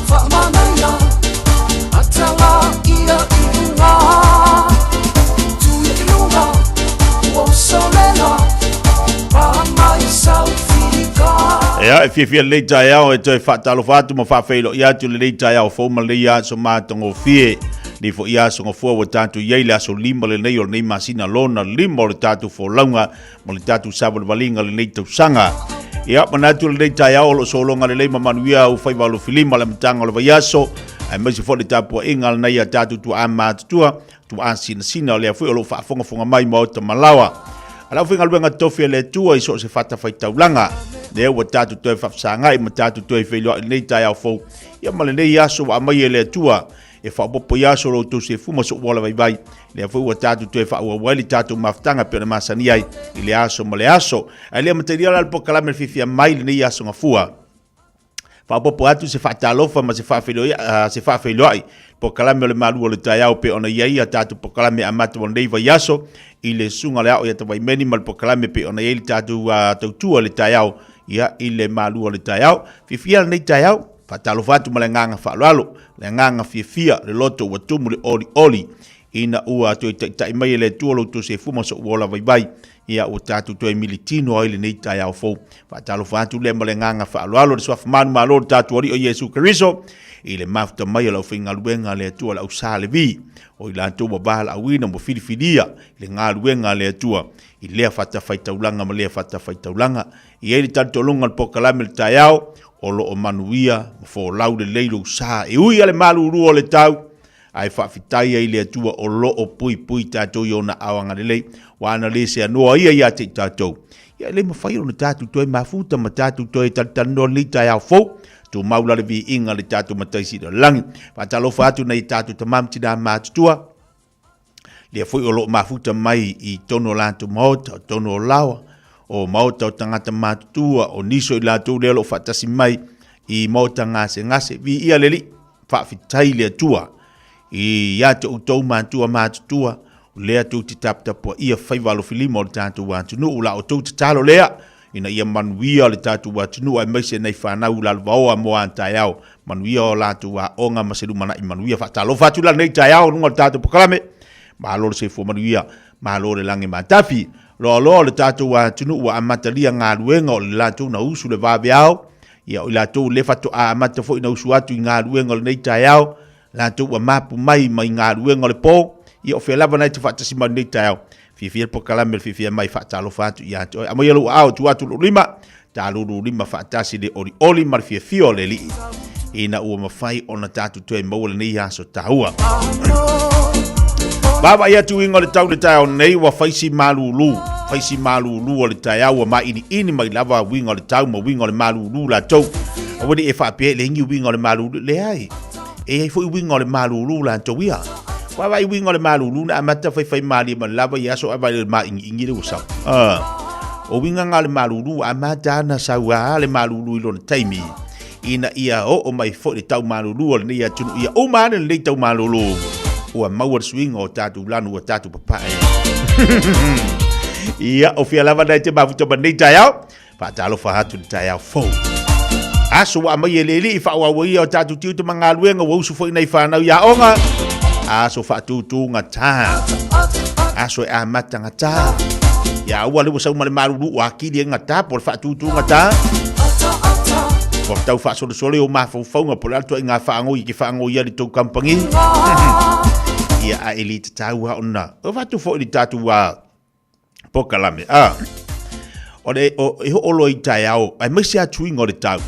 faamanaia. Ata la ia i luga. Tuia i luga, ua usolela. Paa mai sau fika. Ia, e fiafia lenei taeao e toe faatalofa atu ma faafeiloai atu i lenei taeao fou ma lenei aso matagofie. Lenei foi aso gafua ua tatou i ai le aso lima lenei o lenei masina lona lima o le tatou folauga ma le tatou savalivaliga i lenei tausaga. Ia, manatu lenei taeao o lo o sologa lelei ma manuia au faiva alofilima le amataga o le vaiaso, aemaise foi le tapuaiga a lenei a tatou tuaa matutua, tuaa sinasina o lea foi o lo o faafogafoga mai maota malaoa. A lau faigaluega tofi a le Atua i so o se fatafaitaulaga, lea ua tatou toe faafesagai ma tatou toe feiloai lenei taeao fou, ia ma lenei aso ua aumai e le Atua e faaopoopo i aso o lo outou sefu ma sou ola vaivai. Lea foi ua tatou toe faaauau ai le tatou mafutaga e pei ona masani ai i le aso ma le aso. Ae le amatalia la le polokalame le fiafia mai lenei aso gafua. Faaopoopo atu se faatalofa ma se faafeiloai, se faafeiloai polokalame o le malu o le taeao pei ona i ai a tatou polokalame amata o lenei vaiaso i le susuga o le ao ia Tavaimeni ma le polokalame pei ona i ai le tatou tautua i le taeao ia i le malu o le taeao. Fiafia lenei taeao, faatalofa atu ma le agaga faaaloalo, le agaga fiafia, le loto ua tumu le olioli ina ua toe taitai mai e le Atua lo outou sefu ma sou ola vaivai, ia ua tatou toe militino ai lenei taeao fou. Faatalofa atu lea ma le agaga faaaloalo i le Suafa manumalo o le tatou Alii o Iesu Keriso, i le mafuta mai o le aufaigaluega a le Atua le au Sa Levi, o i latou ua valaauina ma filifilia i le galuega a le Atua i lea fatafaitaulaga ma lea fatafaitaulaga. E i ai le talitonuga o le polokalame i le taeao, o lo o manuia ma folau lelei lou sa e ui a le malulu o le tau, ae faafetai ai i le Atua o lo o puipui tatou i ona aao agalelei, ua ana le seanoa ia ia te i tatou. Ia e le mafai ona tatou toe mafuta ma tatou toe talatalanoa lenei taeao fou, tumau la le viiga i le tatou Matai Sili o le Lagi. Faatalofa atu nai a tatou tama ma tina matutua, lea foi o lo o mafuta mai i totonu o latou maota, o totonu o laoa, o maota o tagata matutua, o nisi o i latou lea o lo o faatasi mai i maota gasegase. Viia le Alii, faafetai i le Atua ia te outou matua matutua, o lea tou te taputapuaia faiva alofilima o le tatou atunuu. La outou tatalo lea ina ia manuia le tatou atunuu aemaise nai fanau lalovaoa mo a taeao, manuia o latou aoga ma se lumanai manuia. Faatalofa atu la lenei taeao i luga o le tatou polokalame. Malo le soifua manuia, malo le lagi matafi. Loaloa o le tatou atunuu ua amatalia galuega o le latou na usu le vaveao, ia o i latou le faatoa amata foi na usu atu i galuega o lenei taeao, latou ua mapu mai mai galuega o le po, ia o fea lava na e te faatasi mai lenei taeao. Fiafia le polokalame le fiafia mai faatalofa atu ia te oe. Aumaia lou aao tuu atu lou lima, talulu lima faatasi le olioli ma le fiafia o le Alii, ina ua mafai ona tatou toe maua lenei aso taua. Vaavaai atu uiga o le tau i le taeao nei, ua fai si malulu, fai si malulu o le taeao, ua mailiili mai lava uiga o le tau ma uiga o le malulu latou. Aua ne i e faapea e leai ni uiga o le malulu, leai. E i ai foi uiga o le malulu latou ia. Vaavaai uiga o le malulu na amata faifai malie mai lava i aso ae vaai le māʻigiʻigi lea ua sau. Ah. O uiga na o le malulu ua amata ana sau a le malulu i lona taimi ina ia oo mai foi le tau malulu o lenei atunuu ia uma ane lenei tau malulu ua maua le suiga o tatou lanu ua tatou papae. Ia, o fea lava nai te mafuta ma lenei taeao. Faatalofa atu i le taeao fou. Aso ua aumai e le Alii faaauau ia o tatou tiute ma galuega ua usu foi nai fanau i aoga. Aso faatutugata. Aso e amata gata. Ia aua le ua sau ma le malulu ua akili e gata po o le faatutugata. Ua tau faasolosolo o mafaufauga po o le a le ituaiga faagoi e te faagoi ai le tou kamupani. Ia a e le tatau lava ona avatu foi i le tatou polokalame. A, o le, o, e hoʻoloa i taeao, aemaise atunuu o le tau.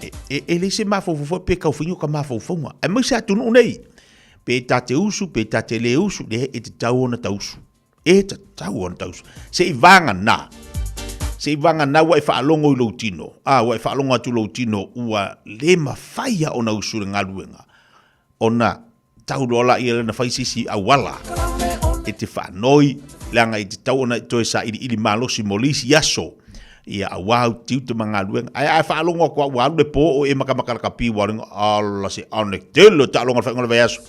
E, e, e leai se mafaufau foi pe tau faiga o ka mafaufauga. Aemaise atunuu nei, pe ta te usu, pe ta te le usu, le e tatau ona tausu. E tatau ona tausu. Seivagana. Se i vagana ua e faalogo i lou tino, a ua e faalogo atu i lou tino ua le mafai a ona usu le galuega, ona tau loa laia lea na fai se isi auala e te faanoi, leaga e tatau ona e toe sailiili malosi mo le isi aso, ia aua au tiute ma galuega. Ae a e faalogo atu lava ua alu le po o e makamaka lakapi ua alu, ala se ane tele o taaloga o le faaiuga o le vaiaso.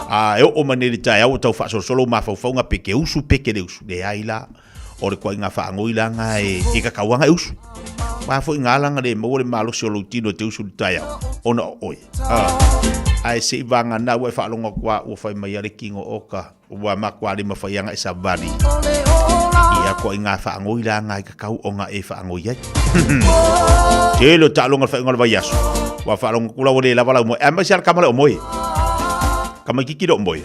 A e oo mai nei i le taeao ua tau faasolosolo ou mafaufauga pe ke usu pe ke le usu. Leai la. O le ituaiga faanoi la na e, e tatau lava ona e usu. Aua foi na ala ona le maua le malosi o lou tino e te usu i le taeao, ona o oe. Ae se i vagana ua e faalogo atu lava ua fai mai a le tino oka, ua matua le mafai lava ona e savali. Ia ituaiga faanoi la na e tatau ona e faanoi ai. Tele o taaloga o le faaiuga o le vaiaso, ua faalogo atu la ua le lava lau moe, aemaise lava le tama lea o moe. Tamaititi lea o moe.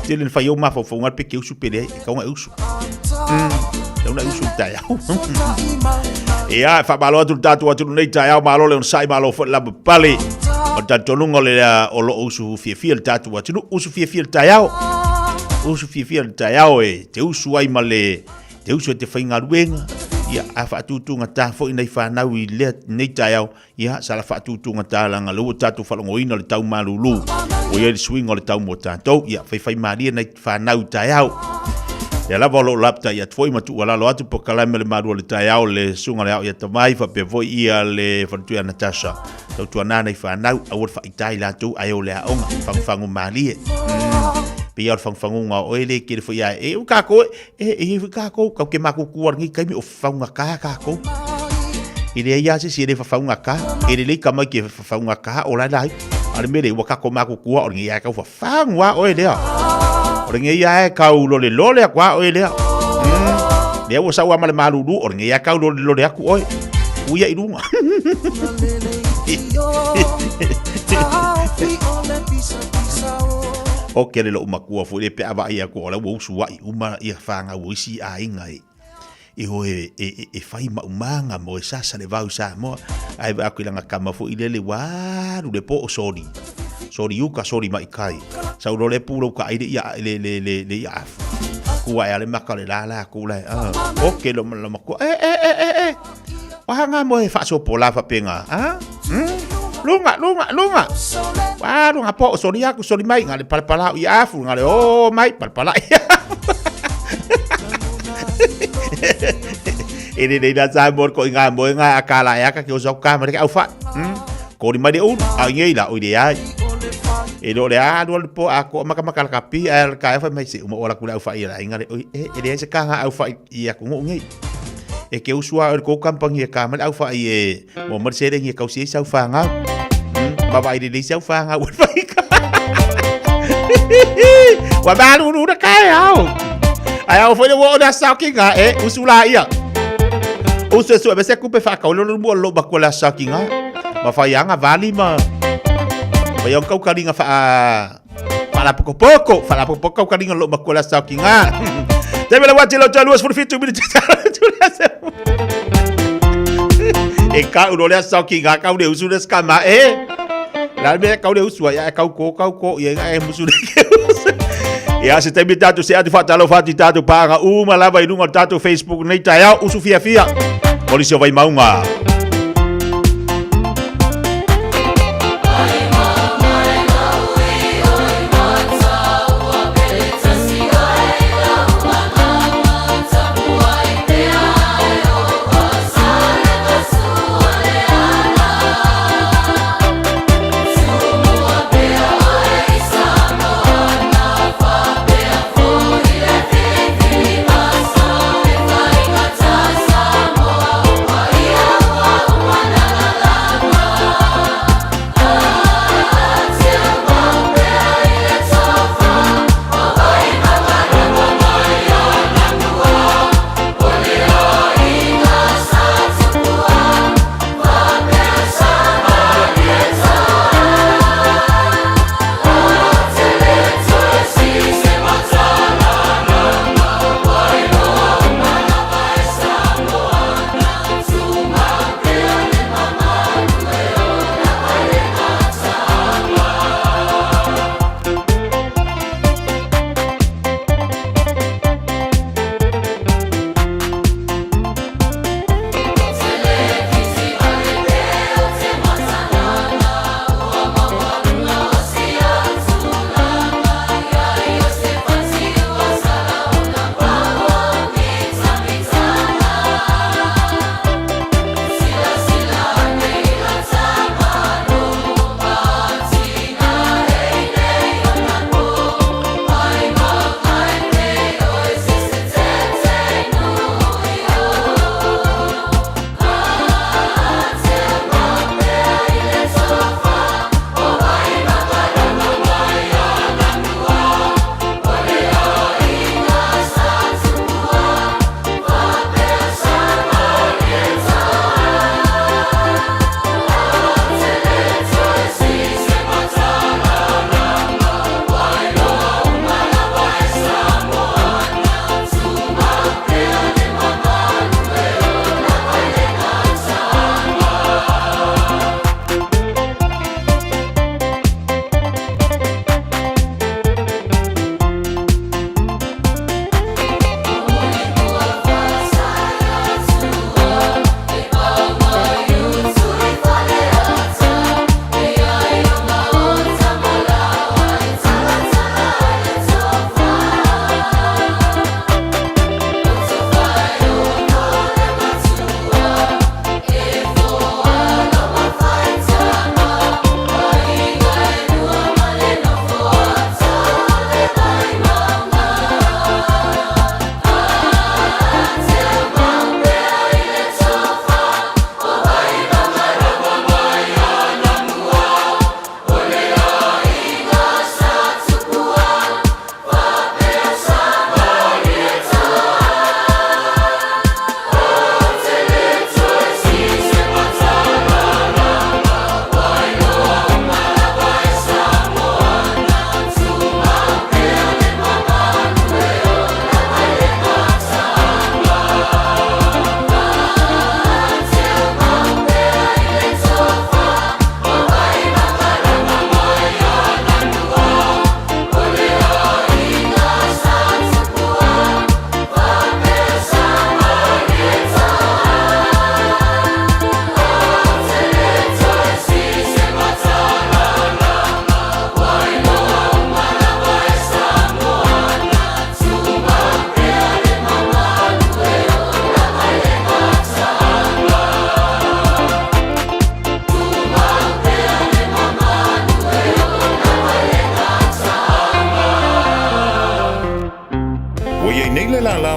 Tele na fai ai ou mafaufauga pe te usu pe leai, e tatau ona e usu. Tatau ona e usu i le taeao. Ia, e faamalo atu i le tatou atunuu nei taeao, malo le onosai, malo foi le lavapapale. O le talitonuga o le o lo o usu fiafia le tatou atunuu, usu fiafia le taeao. Usu fiafia le taeao e te usu ai ma le te usu e te faigaluega. Ia, a faatutugata foi nai fanau i lea nei taeao, Ia, sala faatutugata leaga lea ua tatou faalogoina le tau malulu, ua i ai le suiga o le tau mo tatou. Ia, faifaimalie nai fanau i taeao. Lea lava o lo o lapatai atu foi ma tuualalo atu polokalame o le malu o le taeao le susuga le ao ia Tamai faapea foi ia le faletua ia Natasha. Tautuana nai fanau, aua le faaita i latou ae o le aoga, fagufagu malie. Pei lava o le fagufaguga o oe le tele foi ae, e u kākou e, e, e i ai foi kākou, kau ke makuku a lenei taimi o fafaugata tatou. E leai lava se isi e le fafaugata. E lelei tamaiti e fafaugata o la e lai. A o le mea lea, ua tatou matutua o lenei lava e tau fafagu lava oe lea. O lenei lava e tau lolelole atu lava oe lea. Lea ua sau lava ma le malulu, o lenei lava e tau lolelole atu oe. Tuu ia i luga. O kele loʻu matua foi lea pe a vaai atu o la ua usuaʻi uma ia fanau o isi aiga e e o e, e, e, e fai maumaga mo e sasa le vau i Samoa. Ae vaai atu i lana tama foi lele ua alu le po o soli. Soli uka, soli mai kai. Sau loa le pu lou taai le ia, le, le, le, le ia afu. Ku ae a le maka o le lala atu la e, ah, oke lo, lo matua, e, e, e, e, e. O aha ngā moe faasopo la faapena, ah? Luga, luga, luga. Ua alu ngā po o soli aku, soli mai, ngā le palapala o ia afu, ngā le o mai, palapala ia afu. E le nei la sa mo ko ngā moe ngā a ka la e aka ke o sau ka ma le ke au wha. Kori mai le ulu, a ngei la, oi le ai. E lo le alu alu po a ko maka maka la kapi a la ka e whai mai se uma o la kula au wha i la inga le oi e e le ai se ka ngā au wha i aku ngu ngei. E ke usu a o le kou kampangi e ka mai le au wha i e Mo mai le seleni e kausi ai sau fanau. Ma vaai lelei sau fanau e fai ka. Ua malulu na taeao. Ae ao foi le ua o le asa o kinga e usu la ia. Usu e sue me se kupe whakau lolo mua lo matua le asa o kinga. Ma whai anga vali ma. Whai anga kaukaringa wha whalapokopoko. Whalapokopoko kaukaringa lo matua le asa o kinga. Te mele wati lo tau 27 minute. E ka uro le asa o kinga kau le usu le skama e. La me kau le usu ai kau ko kau ko ia e musu le ke usu. Ia se taimi tātou se atu whaatalofa atu i tātou pānga uma lava i lunga o le tātou Facebook nei taeao usu fiafia. Polisi o Vaimauga.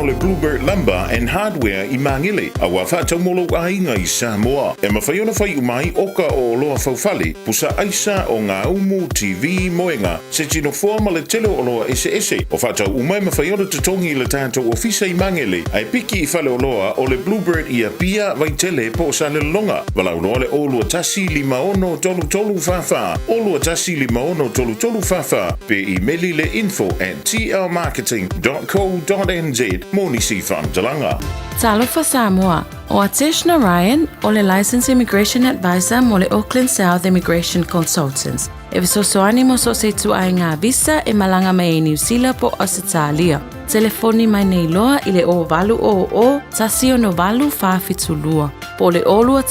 o le Bluebird Lumber and Hardware i Māngere, a ua faatau mo lou aiga i Samoa. E mafai ona fai uma ai oka o oloa faufale, pusa aisa, ogaumu, TV, moega, se tinofoa ma le tele o oloa eseese. O faatau uma e mafai ona totogi i le tatou ofisa i Māngere, ae piki i faleoloa o le Bluebird i Apia, Vaitele po o Salelologa. Valaau loa le 021 56 33 44, 021 56 33 44, pe imeli le info at tlmarketing dot co dot nz mo nisi faamatalaga. Talofa Samoa, ʻO Atesh Narayan, ʻo le Licensed Immigration Advisor mo le Auckland South Immigration Consultants, e fesoasoani mo so o se ituaiga visa e malaga mai ai Niu Sila po o Ausetalia. Telefoni mai nei loa i le 0800 168 472 po o le 021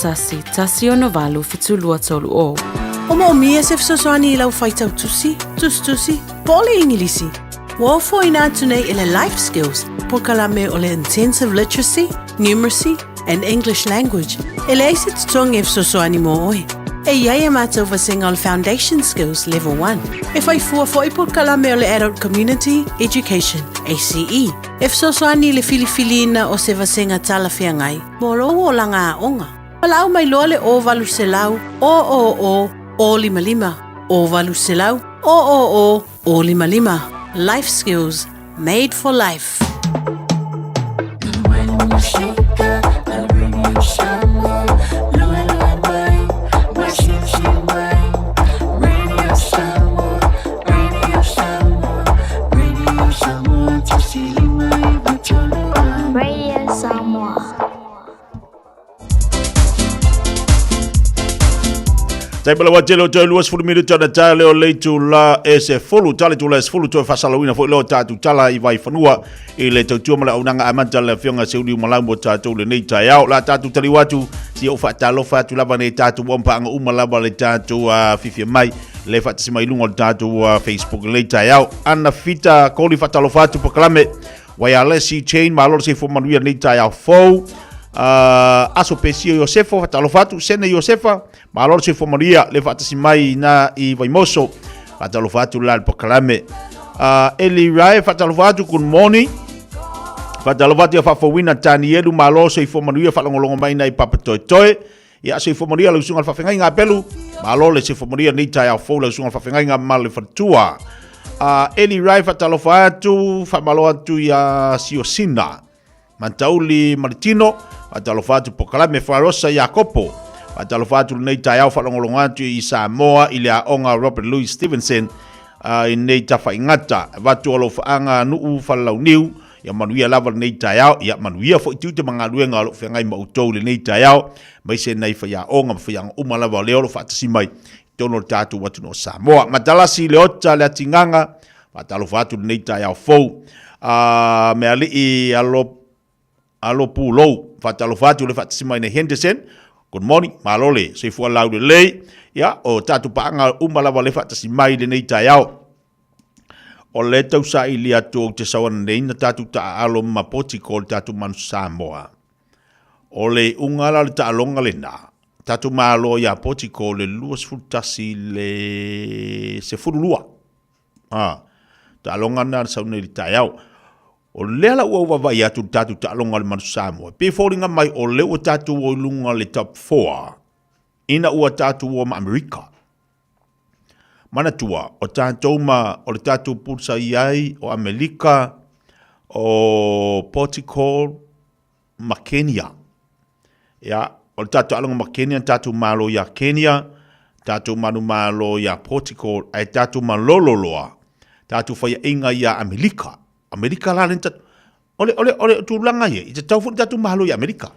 168 7230. O moomia se fesoasoani i lau faitau tusi, tusitusi, po o le Igilisi? Ua ofoina atu nei e le Life Skills polokalame o le Intensive Literacy, Numeracy and English Language e leai se totogi e fesoasoani mo oe. E i ai a mātou vasega o le Foundation Skills Level 1. E whai fua fo'i polokalame o le Adult Community Education, ACE, e fesoasoani i le filifiliina o se vasega talafeagai mo lou olaga aoga. Valaau mai loa le 0800 000 055, 0800 000 055. Life Skills, made for life. Radio Samoa. Taimala wa tele o toe 20 minuta na tae leo le itula e se fulu, tale tula e se fulu toe faasalauina foi leo tātou tala i Vaifanua i le tautua ma le auaunaga amata le afioga Seuliu Malau mo tātou lenei taeao. La tātou taliu atu, si ou faatalofa atu lava nei tātou ua mpaaga uma lava le tātou fiafia mai le faatasi mai luga o le tātou Facebook lenei taeao. Ana Fita Koli faatalofa atu Pakalame Waialesi Chain, malo le soifua manuia lenei taeao fou. Aso Pesio Iosefo, faatalofa atu. Sene Iosefa, malo le soifua manuia le faatasi mai na i Vaimoso. Faatalofa atu la le pakalame. Eli Rae, faatalofa atu, good morning. Faatalofa atu ia faafouina Tanielu, malo soifua manuia, faalogologo mai na i Papatoetoe. Ia soifua manuia lau susuga i le faafeagaiga Apelu. Malo le soifua manuia lenei taeao fou lau susuga i le faafeagaiga ma le faletua. Eli Rai faatalofa atu, faamalo atu ia Siosina. Matauli Maritino, faatalofa atu Pokalame Farosa Iakopo. Faatalofa atu lenei taeao faalogologo atu i Samoa i le aoga Robert Louis Stevenson i nei tafaigata. Avatu alofaaga nuu falelauniu Ia manuia lava lenei taeao, ia manuia foi tiute ma galuega o lo o feagai ma outou i lenei taeao, aemaise nai faiaoga ma faiaoga uma lava o lea o lo o faatasi mai i totonu o le tatou atunuu o Samoa. Matalasi Leota Leatigaga, faatalofa atu i lenei taeao fou. Mealii alo alo Pulou, faatalofa atu le faatasi mai nei Henderson. Good morning, malo le soifua laulelei. Ia, o tatou paaga uma lava le faatasi mai i lenei taeao. O le tau saili atu ou te sau ana nei na tatou taaalo ma Potiko le tatou Manu Samoa. O le iuga la o le taaloga lena, tatou malo ia Potiko le 21 le 12. Ha, taaloga na sau nei le taeao. O lea la ua ou vaavaai atu i le tatou taaloga o le Manu Samoa, pei e foliga mai o lea ua tatou o i luga le top 4 ina ua tatou o ma Amerika. Manatua, o tatou ma o le tatou pool sa i ai o Amelika, o Portugal ma Kenya. Ia, o le tatou taaloga ma Kenya, tatou malo ia Kenya, tatou manumalo ia Portugal, ae tatou malolo loa, tatou faiaina ia Amelika. Amelika la lena tatou, o le, o le, o le tulaga ia, i tatau foi ona tatou malo ia Amelika.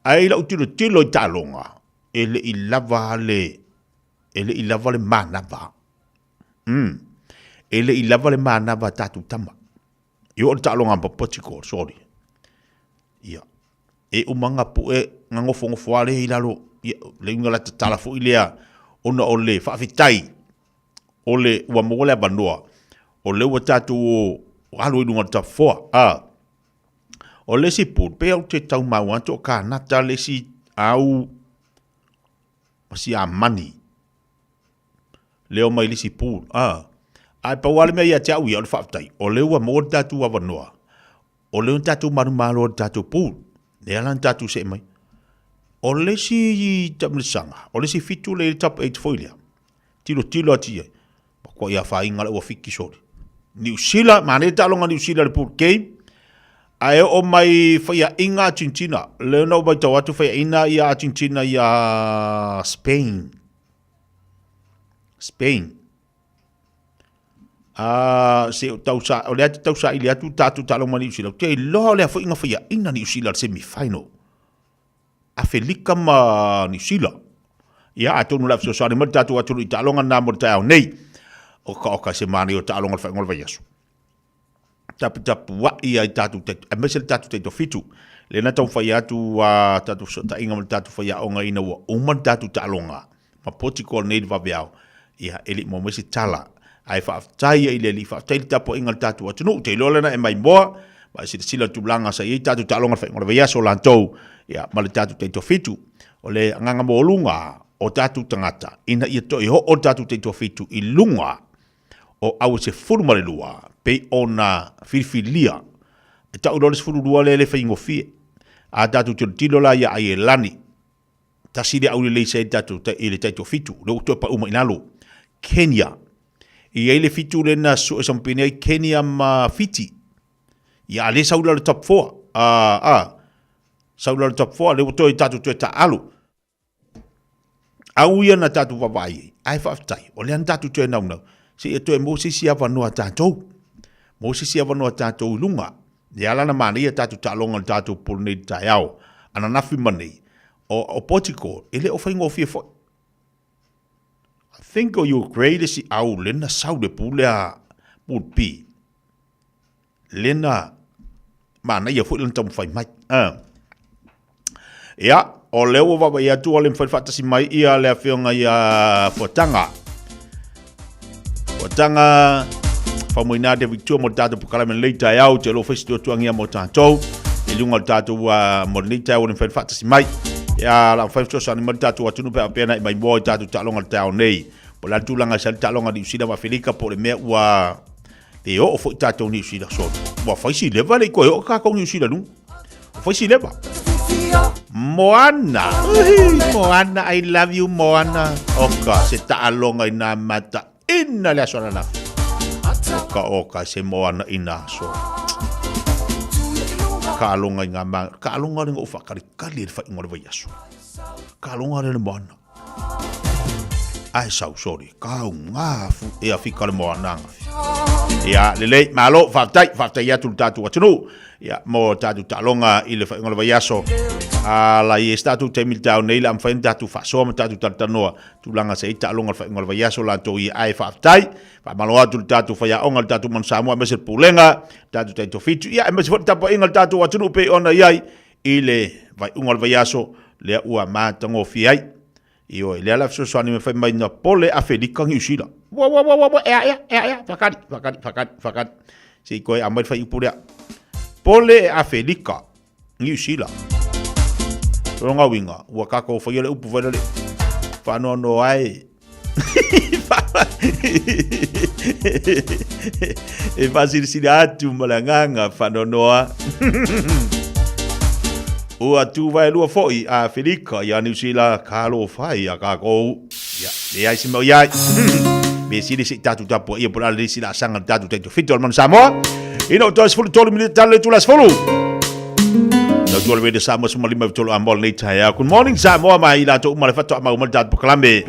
Ae i lau tilotilo i taaloga, e le i lava le, e le i lava le manava. Mm. E le i lava le manava a tatou tama. I oo le taaloga ma Portugal, sorry. Ia. E uma nga pue, nga ngofongofo a le i lalo, ia, le uiga la tatala foi lea, ona o le faafetai, o le ua maua le avanoa, o lea ua tatou o alu i luga o le tafoa. Ah. O le isi pool, pei ou te tau maua atu o Kanata le isi au ma Siamani. Leo mai le isi pool. Ah. Ae pau lava le mea ia te au ia, o le faafetai, o lea ua maua le tatou avanoa. O lea na tatou manumalo i le tatou pool, lea la na tatou see mai. O le isi taamilosaga, o le isi fitu lea i le top 8 foi lea, tilotilo atu i ai, matuai afaina la ua fiki soli. Niu Sila, manaia le taaloga a Niu Sila i le pool game, ae oo mai faiaina Argentina, lea na ou matau atu faiaina ia Argentina ia Spain. Spain. A se o tau sa, o lea te tau saili atu tatou taaloga ma Niu Sila, ou te iloa o lea foi na faiaina Niu Sila i le semi final. Afelika ma Niu Sila. Ia, atonu o le a fesoasoani mai le tatou atunuu i taaloga na mo le taeao nei. Oka oka se manaia o taaloga o le faaiuga o le vaiaso. Taputapuai ai tatou tai, aemaise le tatou taitoafitu. Lea na taumafai atu a tatou fesootaiga ma le tatou faiaoga ina ua uma le tatou taaloga ma Portugal nei i le vaveao, ia, e le i maua mai se tala. Ae faafetai ai i le Alii, faafetai i le tapuaiga a le tatou atunuu. Ou te iloa lea na e maimoa, ma e silasila i le tulaga sa i ai tatou taaloga i le faaiuga o le vaiaso latou, ia, ma le tatou taitoafitu. O le agaga maualuga o tatou tagata, ina ia toe oo le tatou taitoafitu i luga o aue 12 pei ona filifilia. E tau loa le 12 lea e le faigofie. A tatou tilotilo la ia Aielani, tasi lea aulelei sa i tatou i le taitoafitu, lea ua toe pau mai i lalo. Kenya, e i ai le fitu lea na sue sampini ai Kenya ma Fiti. Ia a lea sau la le top 4. A, a, sau la le top 4, lea ua toe tatou toe taaalo. Au ia na tatou vaavaai ai, ae faafetai, o lea na tatou toe naunau, seia toe maua se isi avanoa tatou. Maua se isi avanoa tatou i luga. Lea la na manaia tatou taaloga i le tatou polo nei i le taeao, ananafi ma nei, o, o Portugal, e le o faigofie foi. I think o Ukraine le isi au lea na sau le pule a Pool B. Lena manaia foi lana taumafai mai. Ia, o lea ua vaavaai atu ua le mafai faatasi mai ia le afioga ia Fuataga. Fuataga, faumuina te Victor mo le tatou polokalame lelei taeao, te alofa i se tuatuagia mo tatou. I luga o le tatou mo lenei taeao ua le mafai faatasi mai. Ia, la mafai fesoasoani mai le tatou atunuu pe a faapea na e maimoa i tatou taaloga i le taeao nei. Po o le a le tulaga e sau ai le taaloga a Niu Sila ma Afelika po o le mea ua E oo foi tatou Niu Sila solo. Ua fai si leva le i toe oo tatou Niu Sila luga. Ua fai si leva. Moana. Uhi, Moana, I love you Moana. Oka, se taaloga i nā mata ina le aso ananafi. Oka, oka, se Moana i nā aso. Kaaloga i ngā ma... Kaaloga le ngou whakalikali e le whainga o le vaiaso. Kaaloga le le Moana. Ae sau sorry, kau ngā fu e a fika le moana ngafi. Ia, lelei, malo, faafetai, faafetai atu le tatou atunuu. Ia, mo tatou taaloga i le faaiuga o le vaiaso. A la i e se tatou taimi i le taeao nei, le a mafai ona tatou faasoa ma tatou talatalanoa tulaga sa i ai taaloga o le faaiuga o le vaiaso latou ia. Ae faafetai, faamalo atu le tatou faiaoga, le tatou Manu Samoa, aemaise le Pulega, le tatou Taitofitu, ia, aemaise foi le tapuaiga a le tatou atunuu pei ona i ai i le faaiuga o le vaiaso lea ua matagofie ai. Ioe, lea la fesoasoani mai fai mai na pole Afelika Niu Sila. Ua ua ua ua ea ea ea ea whakari whakari whakari whakari. Se i koe amai whai upu lea. Pole Afelika Niu Sila. Ronga winga, ua kako whai le upu whai le. Whanoa no ai. E faasilisili atu ma le agaga faanoanoa. Ua tuvaelua foi a Afelika ia Niu Sila talofa ia kākou. Ia, leai se mea o i ai. Mea sili se i tatou tapuaia po o le a le isi laasaga a le tatou taitofitu o le Manu Samoa. Ina ua toe 13 minute tala le itula 10. Lau tua le Radio Samoa suma lima tolu a mo lenei taeao. Good morning Samoa mai i latou uma le faatoa mau mai le tatou polokalame.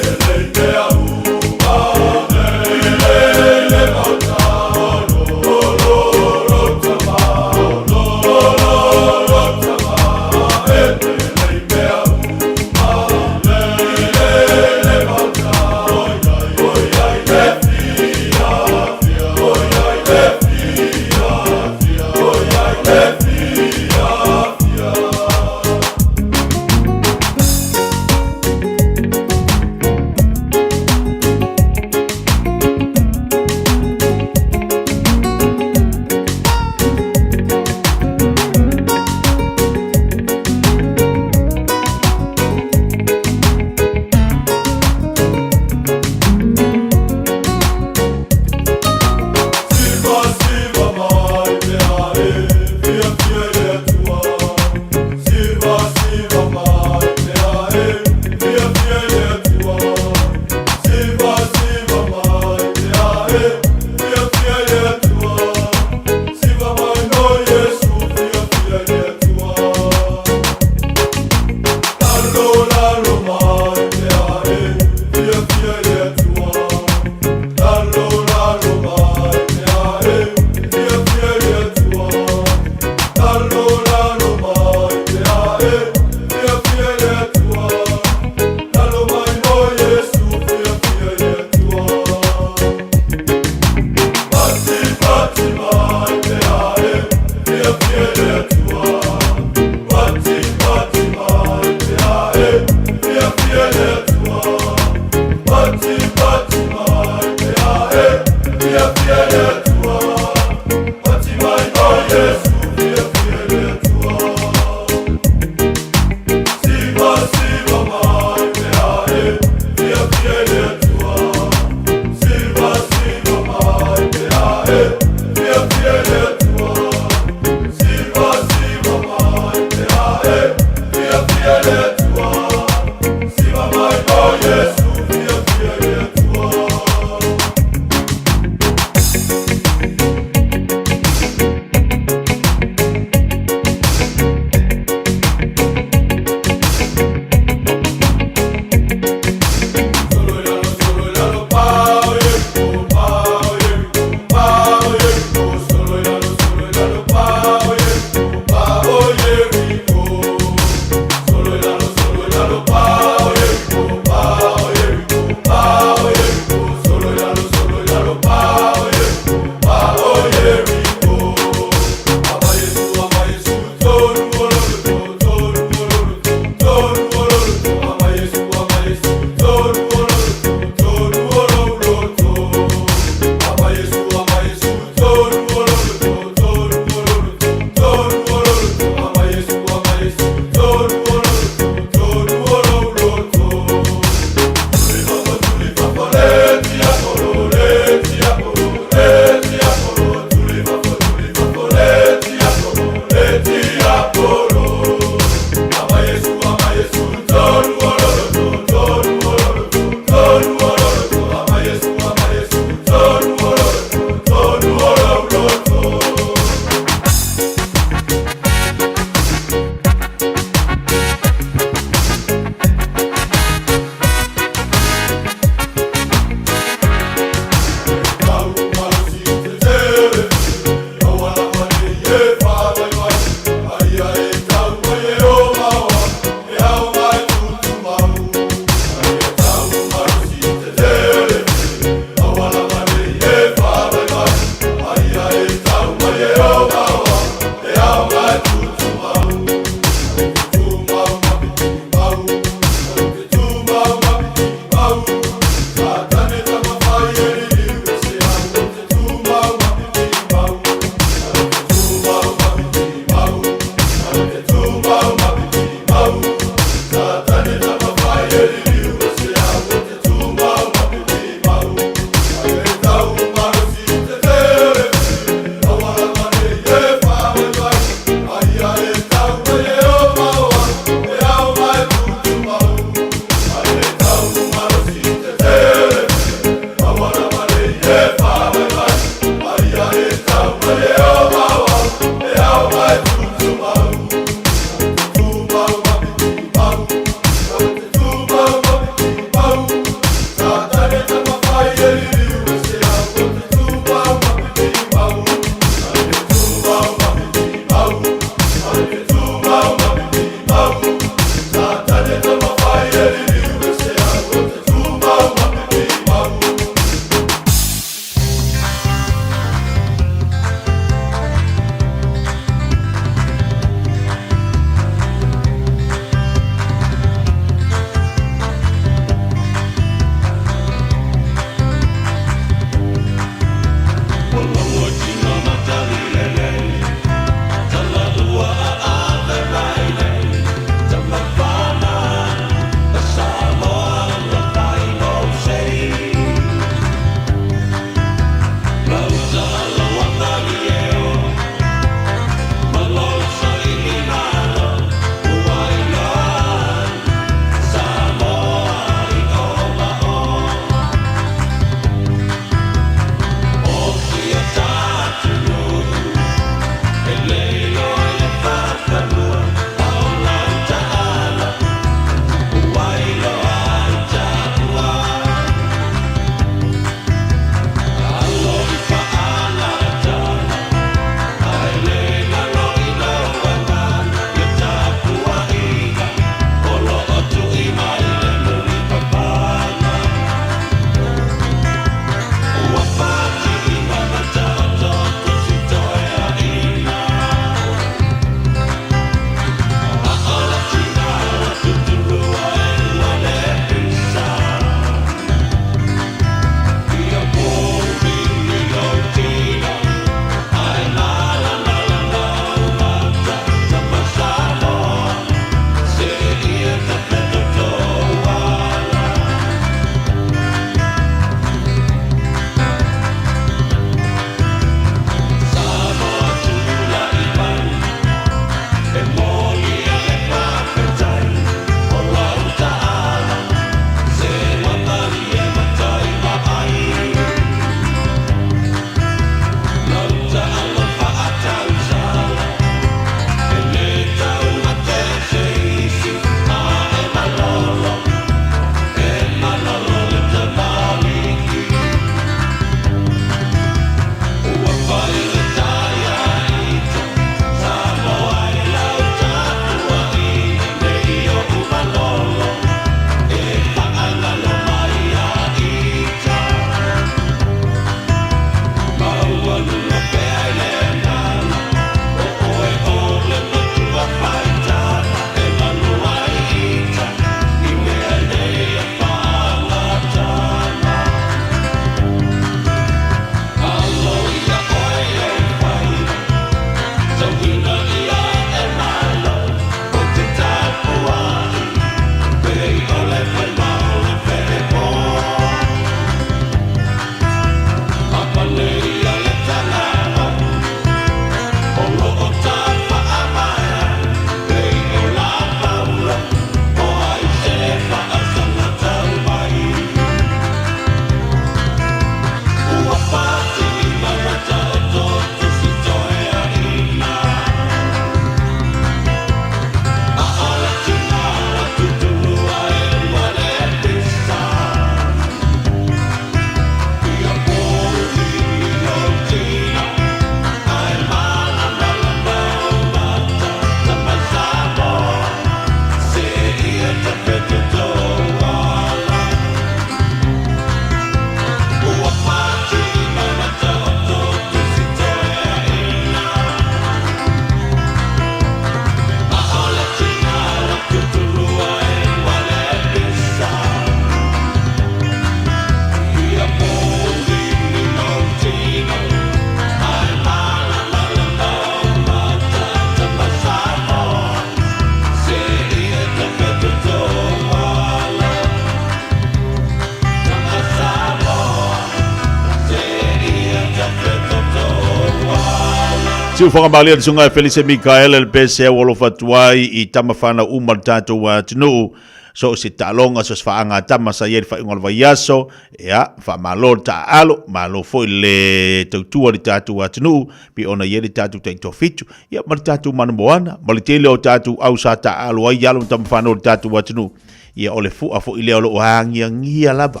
Siufoga malie le susuga Felise Mikaele le pese ua alofa atu ai i tama fanau uma le tatou atunuu. So o se taaloga, so o se faagatama sa i ai le faaiuga o le vaiaso, ia, faamalo le taaalo, malo foi le tautua i le tatou atunuu, pei ona i ai le tatou taitoafitu, ia, ma le tatou mana moana, ma le tele o tatou au sa taaalo ai alo ma tama fanau o le tatou atunuu. Ia, o le fua foi lea o lo o agiagia lava.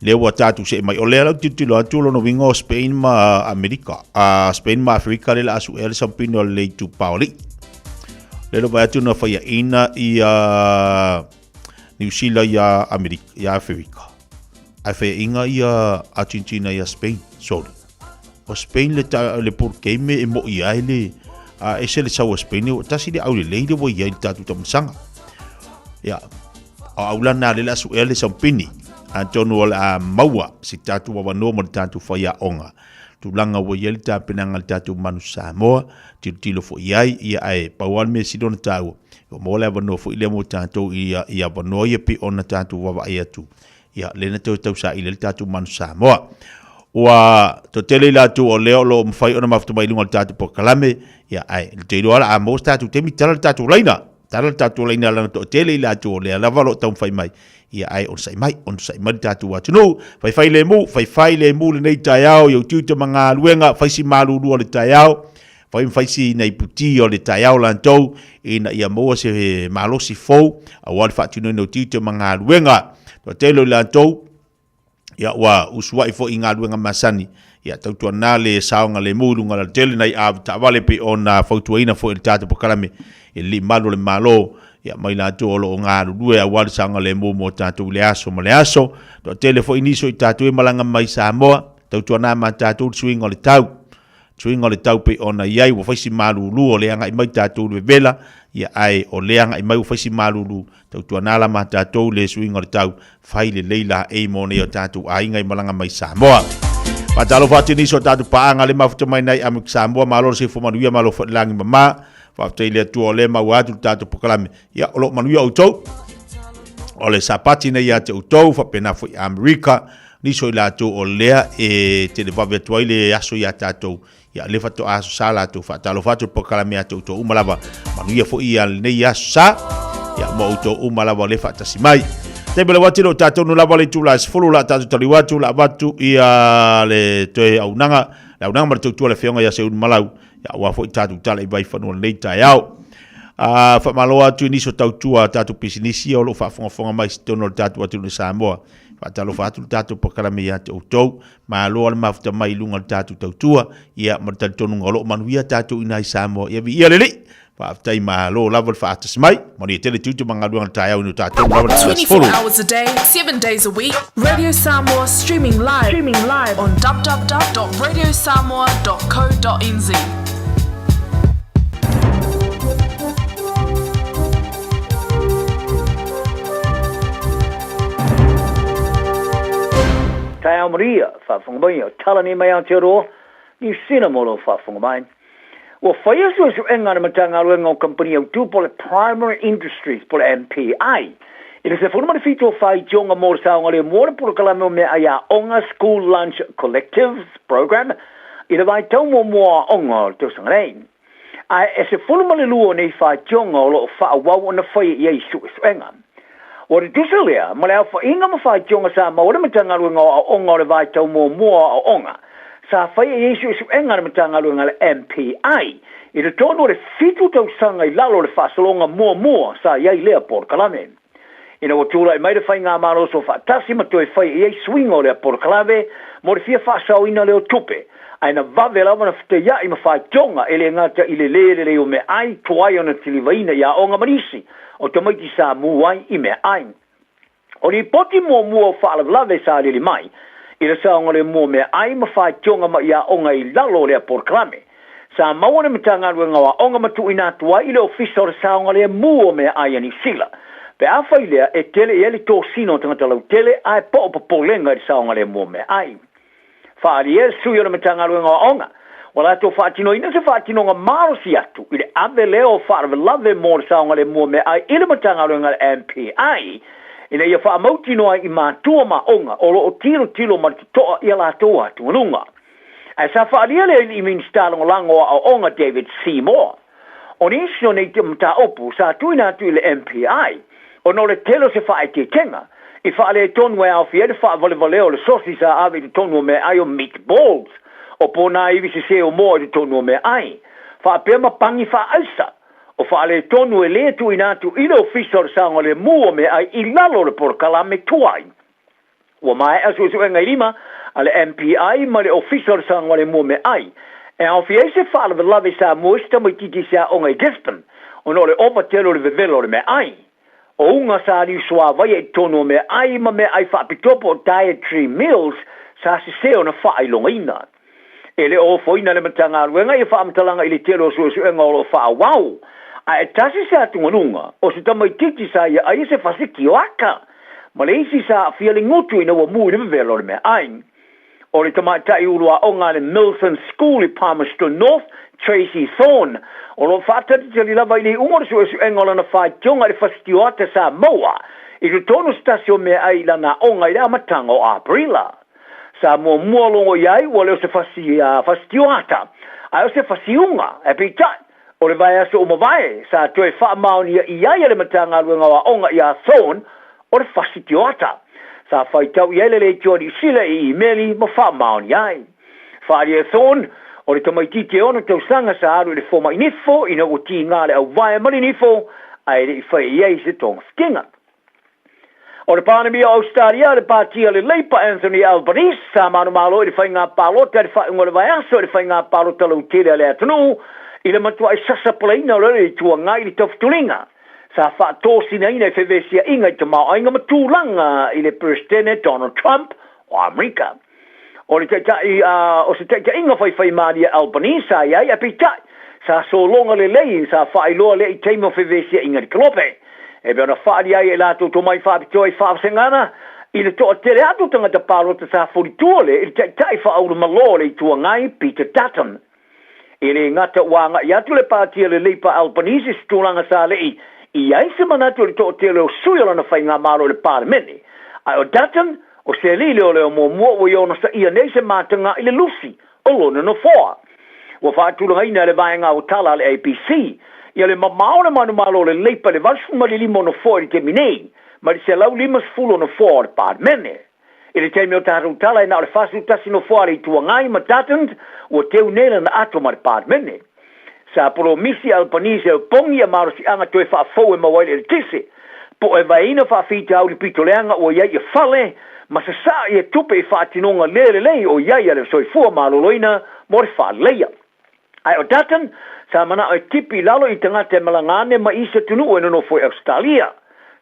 Lea ua tatou see mai. O lea lau tilotilo atu o lona uiga o Spain ma Amerika. Spain ma Afrika lea o le a suea le sampini o le itupa o alii. Lea lau vaai atu na faiaina ia Niu Sila ia Amerika, ia Afrika. Ae faiaina ia Argentina ia Spain. Sorry. O Spain le, ta, le pool game e moi ai le a ese le sau a Spain o tasi le aulelei le ua i ai le tatou tamasaga. Ia, o aulana le la suea le sampini. Atonu o le a maua si tatou avanoa mo le tatou faiaoga. Tulaga ua i ai le tapenaga a le tatou Manu Samoa, tilotilo foi i ai, ia ae pau lava le mea sili ona taua, ua maua le avanoa foi lea mo tatou i avanoa ia pei ona tatou vaavaai atu. Ia, lea na toe tausaili ai le tatou Manu Samoa. Ua toatele i latou o lea o lo o mafai ona mafuta mai i luga o le tatou polokalame, ia ae ou te iloa o le a maua se tatou taimi, tala le tatou laina. Tala le tatou laina leaga toatele i latou o lea lava o lo o taumafai mai, ia ae onosai mai, onosai mai le tatou atunuu. Faifai lemu, faifai lemu lenei taeao i ou tiute ma galuega, fai si malulu o le taeao, fai ma fai si nai puti o le taeao latou ina ia maua se malosi fou aua le faatinoina o tiute ma galuega. Toatele o i latou, ia ua usuai foi i galuega masani, ia tautuana le saogalemu i luga o le alatele nai avetaavale pei ona fautuaina foi e le tatou polokalame i le Alii Malu o le Malo, ia ma i latou o lo o galulue aua le saogalemu mo tatou i le aso ma le aso. Toatele foi nisi o i tatou e malaga mai Samoa, tautuana ma tatou le suiga o le tau. Suiga o le tau pei ona i ai, ua fai si malulu o le agai mai tatou i le vevela, ia ae o le agai mai ua fai si malulu, tautuana la ma tatou le suiga o le tau, fai lelei laei mo nei o tatou aiga i malaga mai Samoa. Faatalofa atu i nisi o tatou paaga le mafuta mai nai Amic Samoa, malo le soifua manuia, malo foi le lagi mama. Faafetai i le Atua o lea e maua atu le tatou polokalame. Ia, o lo o manuia outou. O le Sapati nei ia te outou, faapena foi Amerika, Nisi o i latou o lea e televave atu ai le aso ia tatou, ia lea faatoa aso sa latou. Faatalofa atu le polokalame ia te outou uma lava. Manuia foi ia lenei aso sa, ia ma outou uma lava o lea faatasi mai. Taimi o le atu le o tatou nu lava le itula e 10 la tatou taliu atu la avatu ia le toe auaunaga, le auaunaga ma le tautua le Afioga ia Seiuli Malau, ia aua foi tatou tala i vaifanua lenei taeao. Faamalo atu i nisi o tautua a tatou pisinisi ia o lo o faafogafoga mai i totonu o le tatou atunuu i Samoa. Faatalofa atu le tatou polokalame ia te outou. Malo le mafuta mai i luga o le tatou tautua, ia ma le talitonuga o lo o manuia tatou i ina i Samoa. Ia viia le Alii! Faafetai malo lava le faatasi mai. Manuia tele tiute ma galuega o le taeao ina o tatou lava le 24 hours a day, 7 days a week, Radio Samoa streaming live, streaming live on www.radiosamoa.co.nz. Taeao Maria, faafofoga mai, o tala nei mai Aotearoa, Niu Sila mo lou faafofoga mai. Ua faia suesuega a le Matagaluega o Kamupani Autu po o le Primary Industries po o le MPI i le 17 o faitioga mo le saogalemu o le polokalame o meaai aoga School Lunch Collectives Programme i le vaitau muamua o aoga o le tausaga nei. Ae e 12 o nei faitioga o lo o faaauau ona faia i ai suesuega. Ua tutusa lea ma le aofaiga ma faitioga sa maua e le Matagaluega o Aoga o le vaitau muamua o aoga sa faia i ai suesuega a le Matagaluega a le MPI i totonu o le fitu tausaga i lalo o le faasologa muamua sa i ai lea polokalame. Ina ua tulai mai le Faigamalo Soofaatasi ma toe faia i ai suiga o lea polokalame mo le fia faasaoina lea o tupe, ae na vave lava ona fetaiai ma faitioga e le gata i le lē lelei o meaai, tuai ona tilivaina i aoga ma nisi o tamaiti sa mu ai i meaai. O lipoti muamua o faalavelave sa aliali mai i le saogalemu o meaai ma faitioga mai aoga i lalo o lea polokalame, sa maua le Matagaluega o Aoga ma tuuina atu ai i le Ofisa o le Saogalemu o Meaai a Niu Sila. Pe afai lea e tele i ai le tosina o tagata lautele ae po o popolega i le saogalemu o meaai. Faaalia e le sui o le Matagaluega o Aoga, ua latou faatinoina se faatinoga malosi atu i le ave lea o faalavelave mo le saogalemu o meaai i le Matagaluega a le MPI ina ia faamautinoa ai i matua ma aoga o lo o tilotilo ma le totoa i a latou atugaluga. Ae sa faaalia le alii Minisita Lagolago o Aoaoga David Seymour, o nisi o nei mataupu sa tuuina atu i le MPI ona o le tele o se faaeteetega i faaletonu e aofia ai le faavalevalea o le sosi sa ave i totonu o meaai o meatballs, o ponā ivi sese o moa i totonu o meaai, faapea ma pani faaaisa o faaletonu e lē tuuina atu i le Ofisa o le Saogalemu o Meaai i lalo o le polokalame tuai. Ua maea suesuega e lima a le MPI ma le Ofisa o le Saogalemu o Meaai e aofia ai se faalavelave sa mua ai se tamaitiiti i se aoga i Gisborne ona o le ova tele o le vevela o le meaai. O uga sa liusuāvaia i totonu o meaai ma meaai faapitoa po o dietary meals sa sese ona faailogaina. E le o ofoina e le Matagaluega ia faamatalaga i le tele o suesuega o lo o faaauau, ae tasi se atugaluga o se tamaitiiti sa ia aia se fasi tioata ma le isi sa aafia le gutu ina ua mu i le vevela o le meaai. O le tamaitai uluaoga a le Milson School i Palmerston North, Tracy Thorn, o lo o faatalitali lava i le iuga o le suesuega o lana faitioga i le fasi tioata sa maua i totonu o se tasi o meaai i lana aoga i le amataga o Aperila. Sa muamua logo i ai ua le o se fasi fasi tioata, ae o se fasiuga, ae peitai, o le vaiaso ua mavae, sa toe faamaonia i ai e le Matagaluega o Aoga iā Thorn o le fasi tioata. Sa faitau i ai le leitioa Niu Sila i imeli ma faamaonia ai. Faaalia e Thorn, o le tamaitiiti e ono tausaga sa alu i le fomai nifo ina ua tiga le auvae ma le nifo ae le i fai i ai se togafitiga. O le Palemia o Ausetalia, le Pāti a le Leipa Anthony Albanese, sa manumalo i le faiga palota i le faaiuga o le vaiaso i le faiga palota lautele a le atunuu i le matuai sasapalaina o le Itu Agai i le taufutuliga sa faatosinaina i fevesiaiga i tamaoaiga ma tulaga i le Peresetene Donald Trump o Amerika. O le taitai, o se taitaiga faifaimalie Albanese sa i ai, ae peitai, sa sologa lelei, sa faailoa lea i taimi o fevesiaiga i le kalope. E pei ona faaalia ai e latou tomai faapitoa i faavasegana i le toatele atu o tagata palota sa fulitua le i le taitai faaulumalō o le Itu Agai, Peter Dutton. E le gata ua agai atu le Pāti a le Leipa Albanese i se tulaga sa le i i ai se manatu i le toatele o sui o lana faigamalo i le Palemene, ae o Dutton, o se alii leoleo muamua ua ia onosaia nei se mataga i le lusi o lona nofoa. Ua faatulagaina e le Vaega Aotala a le ABC ia le mamao o le manumalo o le Leipa i le 85 o nofoa i le taimi nei, mai le 150 o nofoa o le Palemene. I le taimi o tatou tala e na o le 41 nofoa a le Itu Agai ma Dutton ua teu nei lana ato ma le Palemene. Sa polomisi a Albanese e opogi ia malosiaga toe faafou e maua ai le eletise, po o e vaeina faafitauli pito leaga ua i ai ia fale ma sasaa ia tupe i faatinoga le lelei o i ai a le soifua maloloina mo le faaleleia. Ae o Dutton, sa manao e tipi i lalo i tagata e malaga ane mai isi atunuu e nonofo i Ausetalia.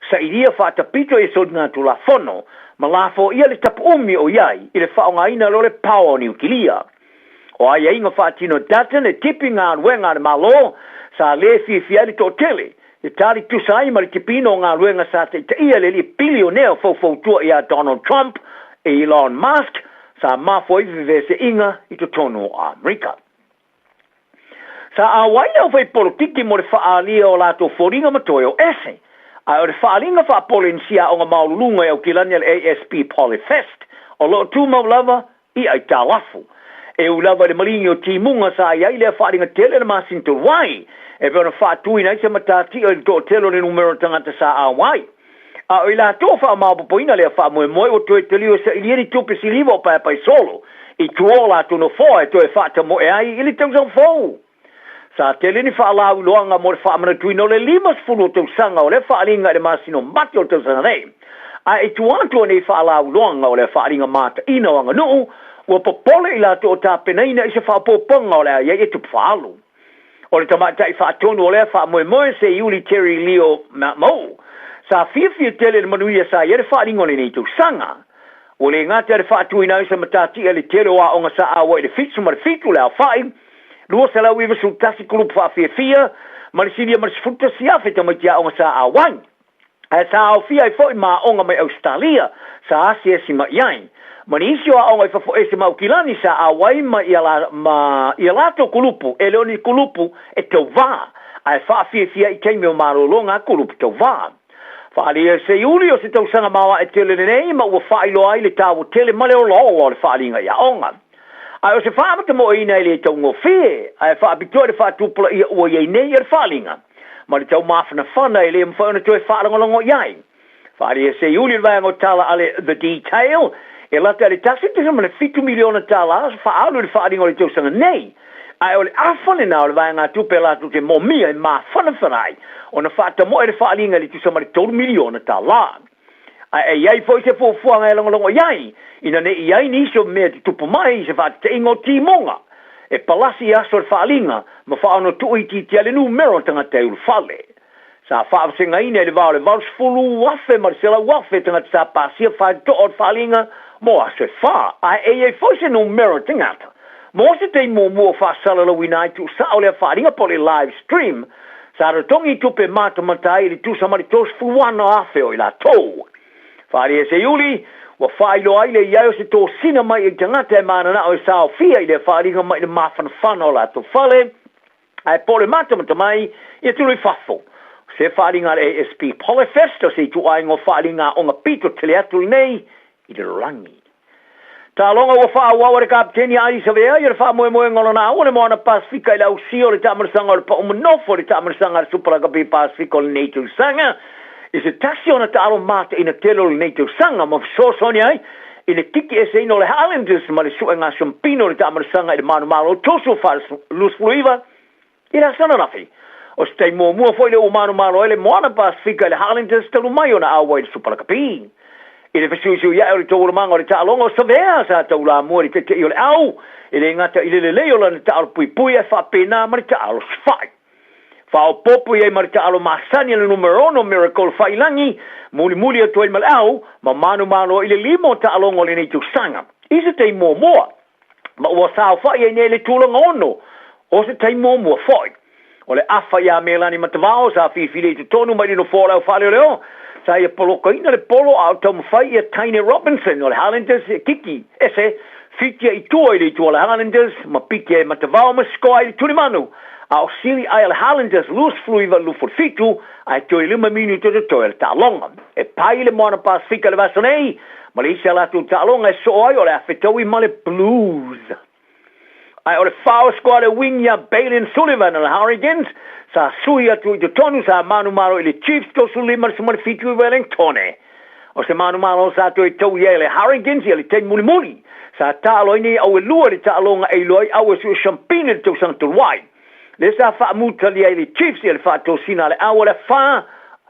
Sailia faatapito ia soligatulafono ma lafoia le tapuumi o i ai i le faaaogaina loa le paoa o Niukilia. O aiaiga faatino Dutton e tipi galuega a le Malo sa le fiafia ai le toatele, e tali tusa ai ma le tipiina o galuega sa taitaia e le alii pilionea o faufautua iā Donald Trump, Elon Musk, sa mafua ai feveseaiga i totonu o Amerika. Sa auai le aufaipolokiki mo le faaalia o latou foliga ma toe o ese, ae o le faaaliga faapolenisia aoga maoluluga i Aukilani a le ASB Polyfest o lo o tumau lava i aitalafu. E ui lava i le maligi o timuga sa i ai lea faaaliga tele i le masina talu ai, e pei ona faatuina ai se matatia i le toatele o le numera o tagata sa auai. A o i latou o faamaopoopoina lea faamoemoe ua toe taliu e sailia ni tupe siliva o paepaesolo i tua o latou nofoa e toe faatamoe ai i le tausaga fou. Sa tele ni faalauiloaga mo le faamanatuina o le 50 o tausaga o lea faaaliga i le masina o Mati o le tausaga nei. Ae i tua atu o nei faalauiloaga o lea faaaliga mataina o aganuu, ua popole i latou o tapenaina i se faaopoopoga o le a i ai e tupe faaalu. O le tamaitai faatonu o lea faamoemoe se Iuli Terry Leo Mauu, sa fiafia tele i le manuia sa i ai le faaaliga o lenei tausaga. Ua le gata i le faatuina ai o se matatia i le tele o aoga sa auai i le 77 le aofai, 291 kulupu faafiafia, ma le silia ma le 11,000 tamaiti aoga sa auai. Ae sa aofia ai foi ma aoga mai Ausetalia sa asiasi mai i ai, ma nisi o aoga i fafo ese ma Aukilani sa auai ma ia ma ia latou kulupu, e le o ni kulupu e tauvā, ae faafiafia i taimi o malologa a kulupu tauvā. Faaalia e Seiuli o se tausaga maoae tele lenei ma ua faailoa ai le taua tele ma le olaola o le faaaliga i aoga. Ae o se faamatamoeina e le taugofie, ae faapitoa i le faatupulaia ua i ai nei o le faaaliga ma le taumafanafana e le mafai ona toe faalagolago i ai. Faaalia seiuli le vaega o tala a le The Detail, e lata i le $1.7 miliona tala faaalu i le faaaliga o le tausaga nei, ae o le afa lena o le vaegatupe latou te moomia e mafanafana ai ona faatamoe le faaaliga i le tusa ma le $3 miliona tala. Ae e i ai foi se fuafuaga e lagolago i ai, ina ne i i ai nisi o mea e tutupu mai i se faateteiga o timoga e palasi i aso o le faaaliga ma faaonotuuitiitia ai le numera o tagata e ulufale. Sa faavasegaina i le va o le 80,000 ma le 100,000 tagata sa pasia faitotoa o le faaaliga mo aso e fa, ae e i ai foi se numera o tagata mo se taimi muamua o faasalalauina ai tuusao lea faaaliga po o le live stream sa totogi tupe matamata ai i le tusa ma le 36,000 o i latou. Faaalia Seiuli, ua faailoa ai le i ai o se tosina mai i tagata e mananao e saofia i lea faaaliga mai le mafanafana o latou fale, Ae po o le matamata mai i atunuu i fafo. O se faaaliga a le ASP Polyfest o se ituaiga o faaaliga aoga pito tele atu lenei i le lalolagi. Taaloga ua faaauau e le Kapeteni a Adi Savea ia le faamoemoega o lona aua le Moana Pasefika i le ausia o le taamalasaga o le pau manofo i le taamalasaga a le Supa Lakapi Pasefika o lenei tausaga i se tasi ona taalo mataina tele o lenei tausaga ma fesoasoani ai i le kiki eseina o le Highlanders ma le suega siampina o le taamalasaga i le manumalo toso 29 i le aso ananafi. O se taimi muamua foi lea ua manumalo ai le Moana Pasefika i le Highlanders talu mai ona auai i le Supa Lakapi. I le fesuisuiaʻe o le taualamaga o le taaloga o Savea sa taulamua i le teteʻi o le au, e le gata i le lelei o lana taalo puipui ae faapena ma le taalo safai. Faaopoopo i ai ma le taalo masani a le numera 6 Miracle Faiilagi, mulimuli atu ai ma le au, ma manumalo i le lima o taaloga o lenei tausaga. I se taimi muamua, ma ua saofai ai nei le tulaga ono o se taimi muamua foi. O le afa iā Melani Matavao sa filifili i totonu mai le nofoa o le au faaleoleo, sa ia polokaina le polo a o taumafai ia Taine Robinson o le Highlanders e kiki ese fitia i tua i le itu a le Highlanders ma piki ai Matavao ma sikoa ai le tulimanu a o sili ai a le Highlanders 29-27 ae toe lima minute totoe o le taaloga. E pai le Moana Pasefika i le vaiaso nei ma le isi a latou taaloga e soo ai o le a fetaui ma le Blues. Ae o le foul scoa le wing iā Bailyn Sullivan o le Hurricanes sa sui atu i totonu sa manumalo i le Chiefs 35-7 i Wellingtone. O se manumalo sa toe taui ai le Hurricanes ia le taimi mulimuli sa taaloina i au e lua i le taaloga e iloa ai au e sue siampina i le tausaga talu ai. Lea sa faamutalia ai le Chiefs ia le faatosina a le au o le afa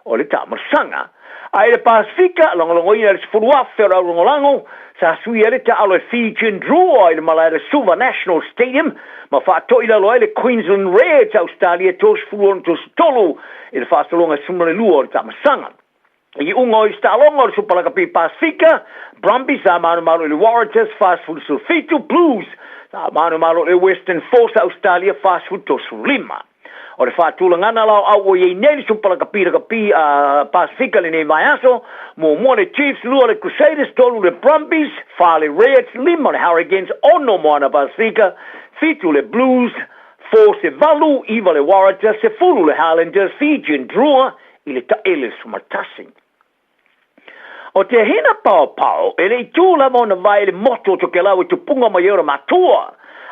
o le taamalasaga. A i le Pasefika, lagolagoina e le 10,000 o le aulagolago, sa sui ai le taalo e Fijian Drua i le malae o le Suva National Stadium ma faatoilalo ai le Queensland Reds a Ausetalia 36-33 i le faasologa e 12 o le taamasaga. I iuga o isi taaloga o le Supa Lakapi Pasefika, Brumbies sa manumalo i le Waratahs 47, Blues sa manumalo i le Western Force a Ausetalia 45. O le faatulagana la o au ua i ai nei le Supa Lakapi Lakapi a Pasefika lenei vaiaso, muamua le Chiefs, lua le Crusaders, tolu le Brumbies, fa le Reds, lima le Hurricanes, ono Moana Pasefika, fitu le Blues, Force e valu, iva le Waratahs, sefulu le Highlanders, Fijian Drua, i le taele sumatasi. O te hina paopao, e le i tū lava ona vae i le motu o Tokelau e tupunga mai ai ona matua,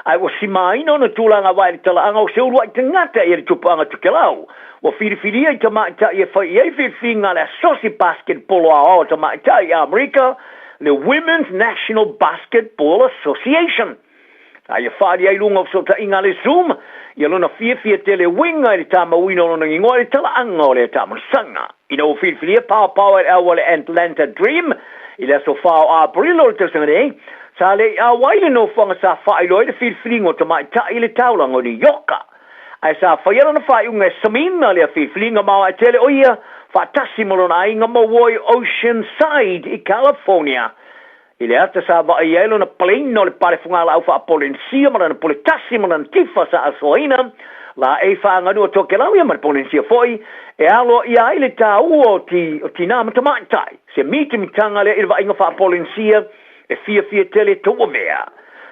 ae ua simaina ona tulaga vae i le talaaga o se uluai tagata i le tupuaga Tokelau. Ua filifilia i tamaitai e fai i ai filifiliga a le Asosi Basketball Aoao a Tamaitai i Amerika, le Women's National Basketball Association. A ia faaali ai luga o fesootaiga a le Zoom ia lona fiafia tele uiga i le tamauina o lona igoa i le talaaga o lea taamalasaga. Ina ua filifilia paopao e le au a le Atlanta Dream i le aso 4 o Aperila o le tausaga nei, sa le i auai le nofoaga sa faailoa ai le filifiliga o tamaitai i le taulaga o New Ioka. Ae sa faia lona faaiuga e Samina lea filifiliga maoae tele o ia faatasi ma lona aiga maua i Oceanside i California. I le ata sa vaaia ai lona paleina o le pale fugalaau faapolensia ma lana pule tasi ma lana tifa sa asoaina, laei faaganu o Tokelau ia ma le Polensia foi, e aloaia ai le taua o ti, o tinā ma tamaitai, se mitamitaga lea i le vaaiga faapolensia e fiafia tele tauavea.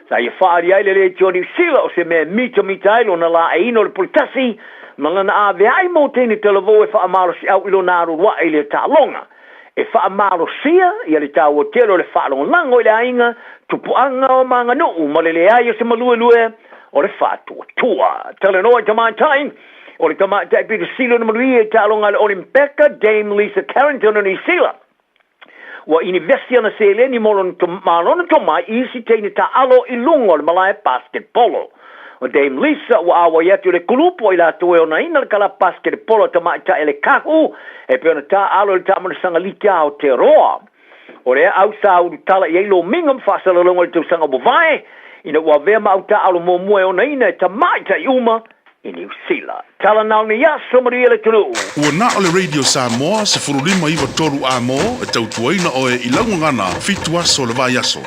Sa ia faaali ai le leitio Niu Sila o se mea e mitamita ai lona laeiina o le pule tasi ma lana aveai mo teine talavou e faamalosiau i lona alualuaʻe i lea taaloga. E faamalosia ia le taua tele o le faalagolago i le aiga, tupuaga o ma aganuu ma le leai o se maluelue o le faatuatua. Talanoa i tamaitai, o le tamaitai pito sili ona manuia i taaloga a le Olimpeka, Dame Lisa Carrington o Niu Sila. Ua inivesi ana seleni mo lona tomai i isi teine taaalo i luga o le malae basketbolo. O Dame Lisa ua auai atu i le kulupu o i latou e onaina le kalapa basketbolo a tamaitai a le Kahu e pei ona taaalo i le taamanasaga liki a Aotearoa. O lea au sa ulutala i ai lomiga ma faasalalauga i le tausaga ua vae ina ua avea ma au taaalo muamua e onaina e tamaitai uma i Niu Sila. Tala na o lenei aso, manuia le atunuu. Ua na o le Radio Samoa 15 93 A mo e tautuaina oe i lau gagana fitu aso o le vaiaso.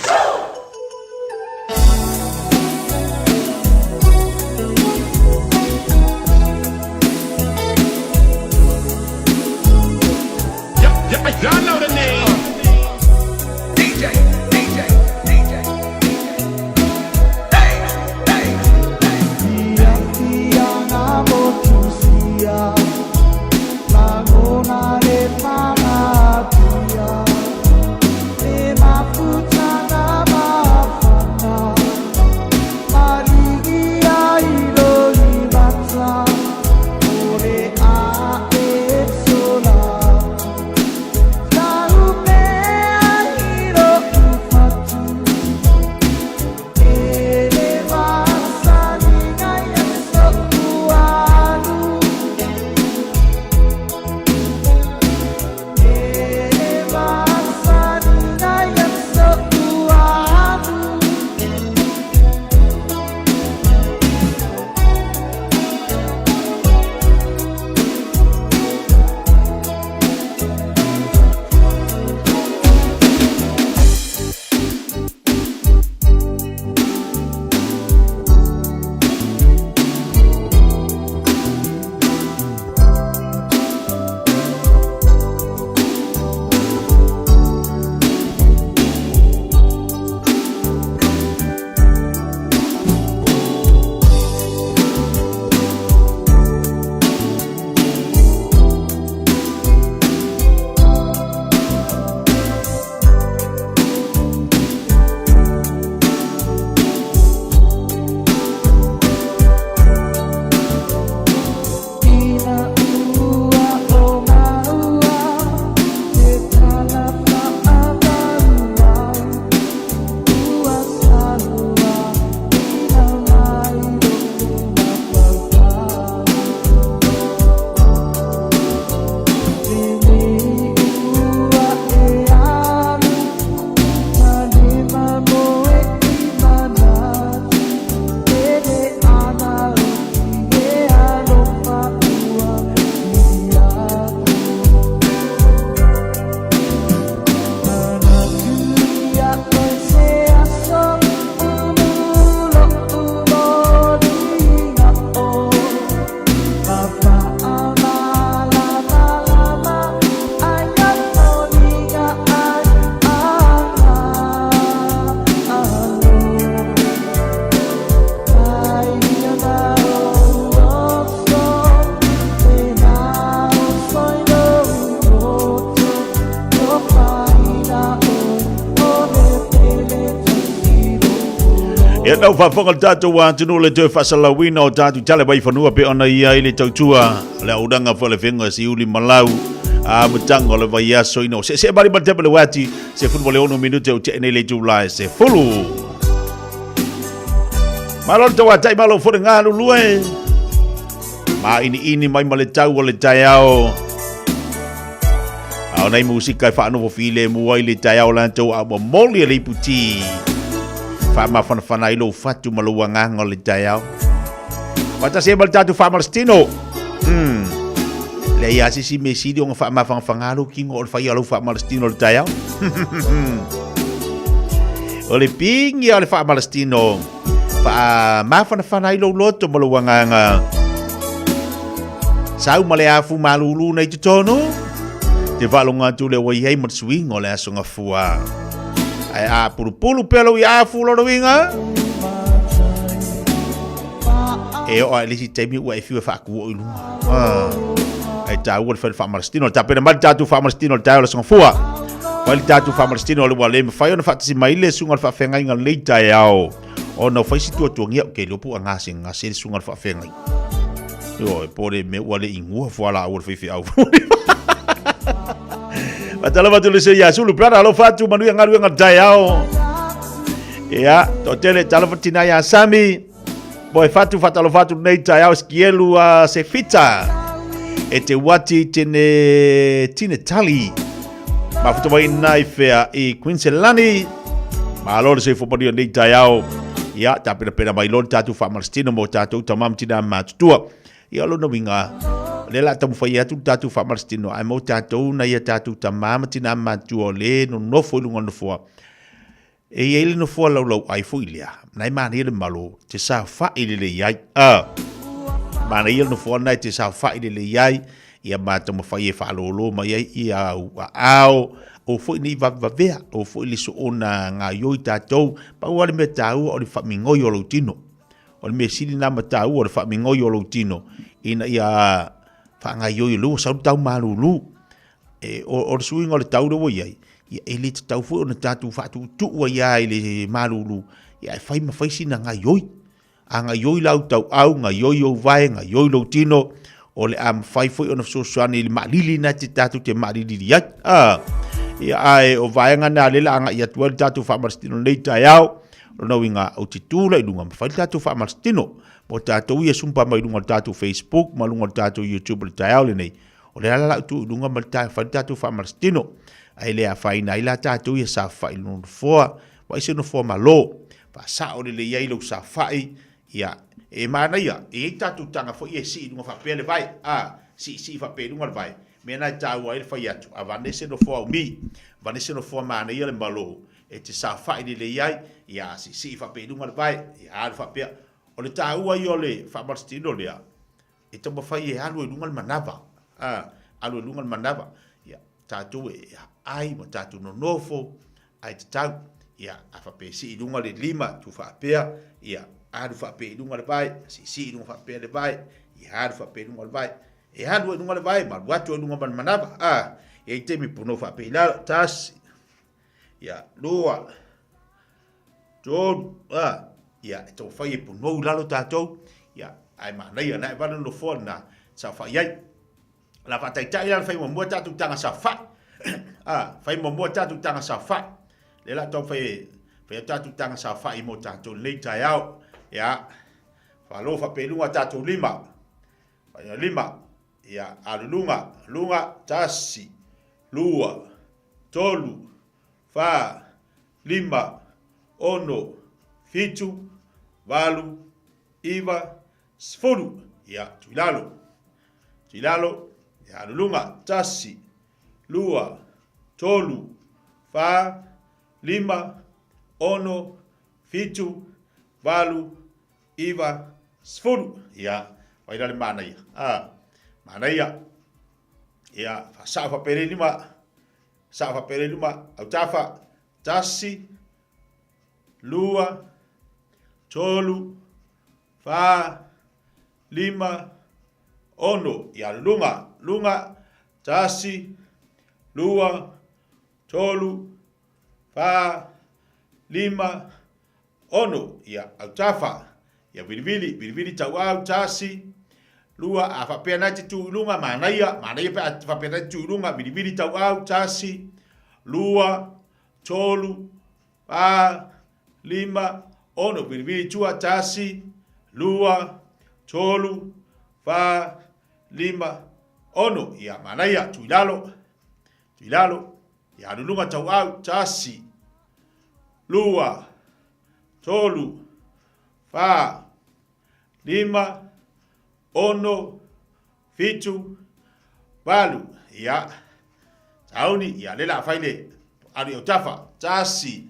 Y'all know the name. DJ, DJ, DJ. Ia nau faafofoga le tatou atunuu le toe faasalauina o tatou tala mai fanua pe ona ia i le tautua le aunaga foi le fenga siuli malau a mutanga o le vaiaso ina o se se mari mate le wati se fulu le ono minute o te nei le tula se fulu Malo le tauatai malo fo le galulue Ma ini ini mai ma le tau o le taeao A o nei musika e whaanofo file mua i le taeao lantou a ua moli e le iputi Whaamafanafana i lou fatu ma lou agaga o le taeao Faatasi ai ma le tatou faamalositino. Leai lava se isi mea sili ona faamafanafana lou tino o le fai o lau faamalositino i le taeao. O le pigi o le faamalositino faamafanafana ai lou loto ma lou agaga. Sau ma le afu malulu nei totonu. Te faalogo atu le ua i ai ma le suiga o le aso gafua. Ae a pulupulu pea lou afu lona uiga. E oo lava i le isi taimi ua e fiu e faakuo i luga. Ah. Ae tāua le fai le faamalositino. Tapena mai le tatou faamalositino i le taeao o le Aso Gafua. Fai le tatou faamalositino ua le mafai ona faatasi mai le susuga i le faafeagaiga o lenei taeao ona ua fai si tuatuagia ou te iloa po ua gasegase le susuga i le faafeagaiga. Ioe, po o le mea ua le inua fualaau a le faifeau. Faatalofa atu i le sui ia Sulu brother, alofa atu manuia galuega o le taeao. Ia, toatele, talofa tina ia Sami. Moe fatu faatalofa atu lenei taeao Sikielu a Sefita e te uati tene tine tali. Mafuta mai nai whea i Quincelani. Malo le soifua manuia lenei taeao. Ia, tapenapena mai loa le tatou faamalositino mo tatou tama ma tina matutua. Ia, o lona uiga, o lea o le a taumafai atu le tatou faamalositino, ae mo tatou nai a tatou tama ma tina matutua o lea e nonofo i luga o le nofoa. E i ai le nofoa laulauai foi lea, na e manaia le malo te saofai lelei ai. A, manaia le nofoa lena e te saofai lelei ai, ia ma taumafai e faalōlō mai ai ia au aao, aua foi ne i vavevavea, aua foi le soona gaoioi tatou. Pau lava le mea taua o le faamigoi o lou tino. O le mea sili lena ma taua o le faamigoi o lou tino ina ia faagaoioi o lea ua sau le tau malulu. E, o, o le suiga o le tau lea ua i ai, ia, e le tatau foi ona tatou faatuutuu ai lava i le malulu, ia, ae fai ma fai sina gaioi. A gaioi lau tauau, gaioi ou vae, gaioi lou tino, o le a mafai foi ona fesoasoani i le maalili lena te tatou te maalilili ai. A, ia, ae o vaega na lea o le a agai atu ai le tatou faamalositino i lenei taeao, lona uiga, ou te tu la i luga ma fai le tatou faamalositino. Mo tatou ia sumpa mai luga o le tatou Facebook ma luga o le tatou YouTube i le taeao lenei, O le ala la ou tu i luga ma le tae fai le tatou faamalositino. Ae le afaina ai la tatou ia saofai i le nofoa, vaai se nofoa malo, faasao lelei ai lou saofai, ia, e manaia, e i ai tatou taga foi e sii i luga faapea le vae, a, siisii faapea i luga le vae, mea na e taua ai le fai atu, avane se nofoa umi, avane se nofoa manaia le malo, e te saofai lelei ai, ia, siisii faapea i luga le vae, ia, alu faapea. O le taua ia o le faamalositino lea, E taumafai e alu ai luga le manava, a, alu ai luga le manava, ia, tatou e ai ma tatou nonofo, ae tatau, ia, a faapea e sii i luga le lima, tu faapea, ia, alu faapea i luga le vae, siisii i luga faapea le vae, ia, alu faapea i luga le vae, e alu ai luga le vae, ma alu atu ai luga ma le manava, a, e i ai taimi pono faapea i lalo, tasi, ia, lua, tolu, a, ia, e taumafai e ponou i lalo tatou, ia, ae manaia, na e vale le nofoa lena, saofai ai. O le a faataitai la le fai muamua tatou taga saofai. A, fai muamua tatou taga saofai. Lea la taumafai e fai tatou taga saofai mo tatou lenei taeao. Ia, faalo faapea i luga tatou lima. Fai lima. Ia, alu luga, luga, tasi, lua, tolu, fa, lima, ono, fitu, valu, iva, sefulu. Ia, tuu i lalo. Tuu i lalo, ia alu luga. Tasi, lua, tolu, fa, lima, ono, fitu, valu, iva, sefulu. Ia, vai la le manaia. Ah, manaia. Ia, faasao faapea lima. Sao faapea i luma, autafa, tasi, lua, tolu, fa, lima, ono. Ia alu luga, luga, tasi, lua, tolu, fa, lima, ono. Ia, autafa. Ia vilivili, vilivili tauau, tasi, lua, a faapea nai te tu i luga, manaia, manaia pe a faapea nai te tu i luga, vilivili tauau, tasi, lua, tolu, fa, lima, ono, vilivili tua, tasi, lua, tolu, fa, lima, ono. Ia, manaia, tu i lalo, tu i lalo, ia alu luga tauau, tasi, lua, tolu, fa, lima, ono, fitu, valu. Ia, sauni, ia, le la fai le alu i autafa. Tasi,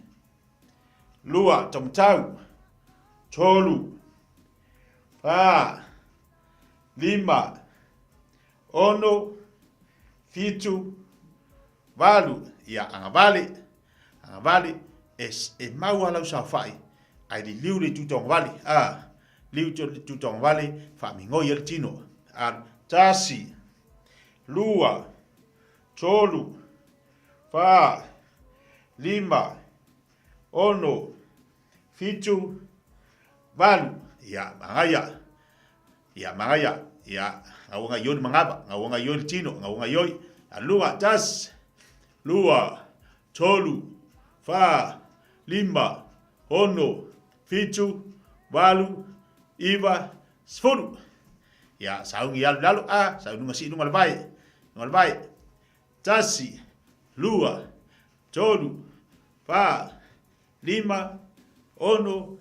lua, taumatau, tolu, fa, lima, ono, fitu, valu. Ia, agavale, agavale, e, e mau a lau saofai, ae liliu le itu tauagavale, a, liu le itu tauagavale, faamigoi ai le tino. A, tasi, lua, tolu, fa, lima, ono, fitu, valu. Ia, magaia. Ia, magaia. Ia, gauanga ioi le magava, gauanga ioi le tino, gauanga ioi. Aluga, tasi, lua, tolu, fa, lima, ono, fitu, valu, iva, sefulu. Ia, sauni alu lalo, a, sauni luga sii luga le vai, luga le vai. Tasi, lua, tolu, fa, lima, ono,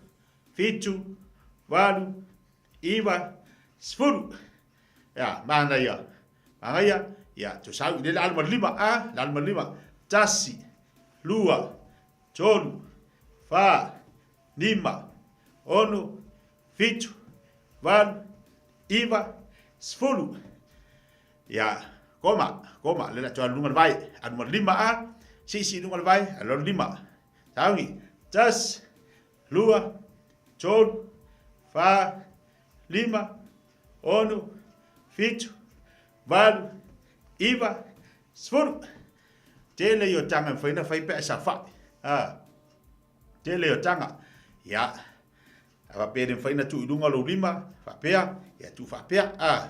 fitu, valu, iva, sefulu. Ia, manaia. Manaia, ia, to sau i le alu ma lima, a, le alu ma lima. Tasi, lua, tolu, fa, lima, ono, fitu, valu, iva, sefulu. Ia, koma, koma, le la to alu lunga le vai, alu ma lima a, sisi lunga le vai, alu lima. Sauni, tasi, lua, tolu, fa, lima, ono, fitu, valu, iva, sefulu. Tele i o tanga e whaina whai pea sa whai. Ha. Tele o tanga. Ia. A whapea ne whaina tu i runga lo lima, whapea, ia tu whapea. A.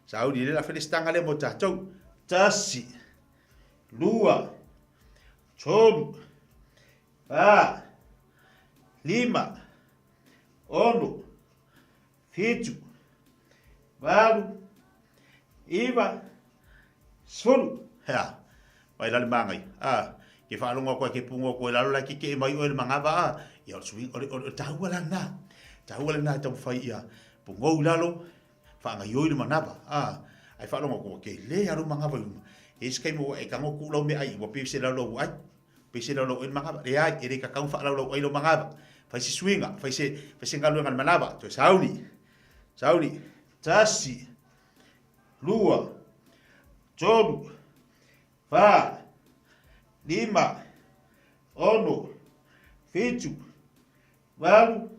Sa uri le la whele stanga le mo tātou. Tasi. Lua. Tolu. Fa. Lima. Ono. Fitu. Valu. Iva. Sefulu. Hea. Mai la le magai. A. Ke whaalongo koe, ke pungo koe, lalo la ke ke mai oe le mangava a. Ia o le sui, o le, o le tahua la nā. Tahua la nā e tamu whai ia. Pungou lalo, whaangai oi le manava. A. Ai whaalongo koe, ke le alo mangava i uma. E se kai mo e kango ku lau me ai, ua pei se lau ai. Pei se lau oi le mangava. Le ai, e le kakau wha lau ai lo mangava. Whai se suinga, whai se, whai se ngaluenga le manava. Toe sauni. Sauni. Tasi. Lua. Tolu. Fa. Lima. Ono. Fitu. Valu.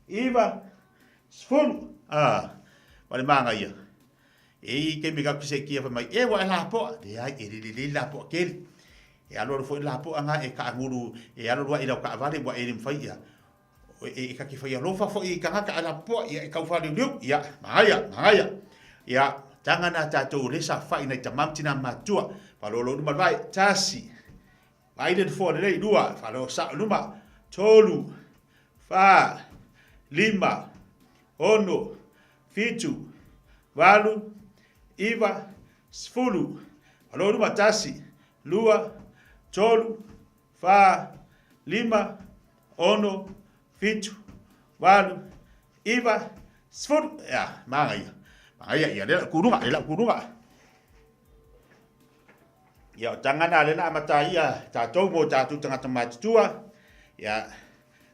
Iva. Sefulu. Ah, ma le manga ia. E i ke mi ka kise kia mai e wa la po le ai e le le la po keli. E alo alo foi la po anga e ka nguru e alo lua i lau ka vale wa e le mwhai ia. E, e ka ki whai alofa foi i kangaka a la po ia e kau whaliu liu. Ia, mangaia, mangaia. Ia, tanga nā tātou le sa whai nei tamam tina matua. Whalolo numa vai, tasi. Vai le fo le lua, whalo sa numa, tolu, wha, lima, ono, fitu, valu, iva, sefulu. Whalo numa tasi, lua, tolu, fa, lima, ono, fitu, valu, iva, sefulu. Ia, magaia. Magaia, ia, le kuruga, le kuruga. Ia, o tangana le na amata ia, tātou mō tātou tangata mātutua, ia,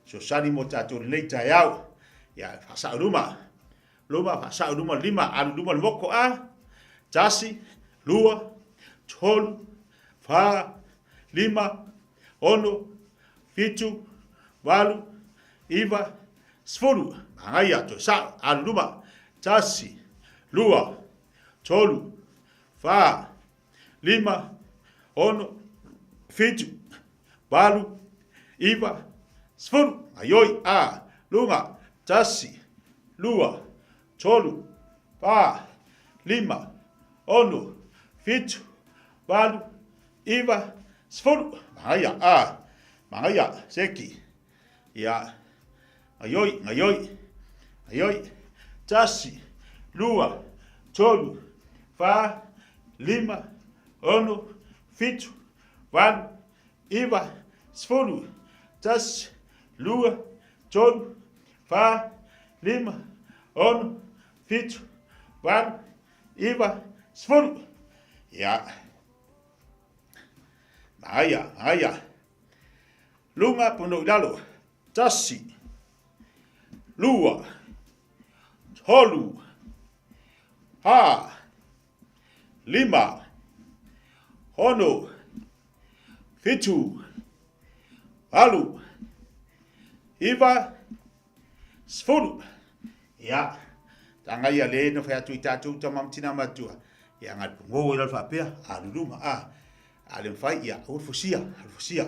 sosani mō tātou lelei taeao, ia, whasau luma, luma, whasau luma, lima, alu luma le moko a, tasi, lua, tolu, wha, lima, ono, fitu, valu, iva, sefulu. Magaia, toe sao, alu luma, tasi, lua, tolu, wha, lima, ono, fitu, valu, iva, sefulu. Aioi, a, lunga, tasi, lua, tolu, wha, lima, ono, fitu, valu, iva, sefulu. Magaia, a, magaia, seki. Ia, ngaioi, ngaioi, ngaioi. Tasi, lua, tolu, fa, lima, ono, fitu, valu, iva, sefulu. Tasi, lua, tolu, fa, lima, ono, fitu, valu, iva, sefulu. Ia. Magaia, magaia. Lunga pono i lalo. Tasi. Lua. Tolu. Ha. Lima. Ono. Fitu. Valu. Iva. Sefulu. Ia. Tanga ia le no whai atu i tātou tamam tina matua. Ia agai le pogō i lalo faapea, alu i luma, a. A le mafai, ia aua le fusia, alu fusia.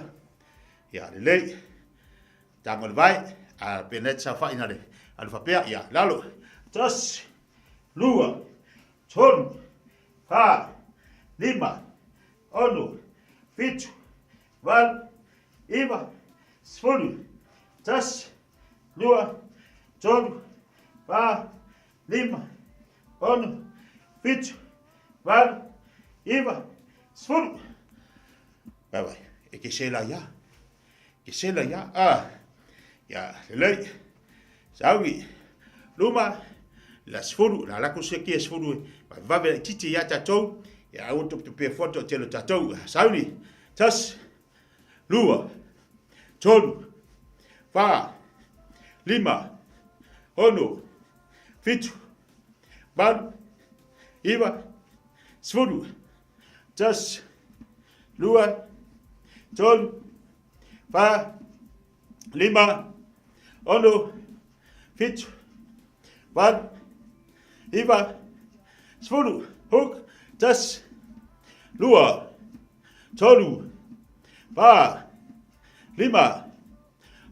Ia lelei. Tago i le vae, a pena e te saofai na le alu faapea, ia lalo. Tasi, lua, tolu, fa, lima, ono, fitu, valu, iva, sefulu, tasi, lua, tolu, fa, lima, ono, fitu, valu, iva, sefulu. Vai vai, e ke sela ia. Ke sela ia. Ah, ia, lelei. Sauni, luma, la sefulu, la lako se kia sefulu, e vave la titi ia tatou, ia aua topetopea fua toatele o tatou. Sauni, tasi, lua, tolu, fa, lima, ono, fitu, valu, iva, sefulu, tasi, lua, tolu, fa, lima, ono, fitu, valu, iva, sefulu, hook, tasi, lua, tolu, fa, lima,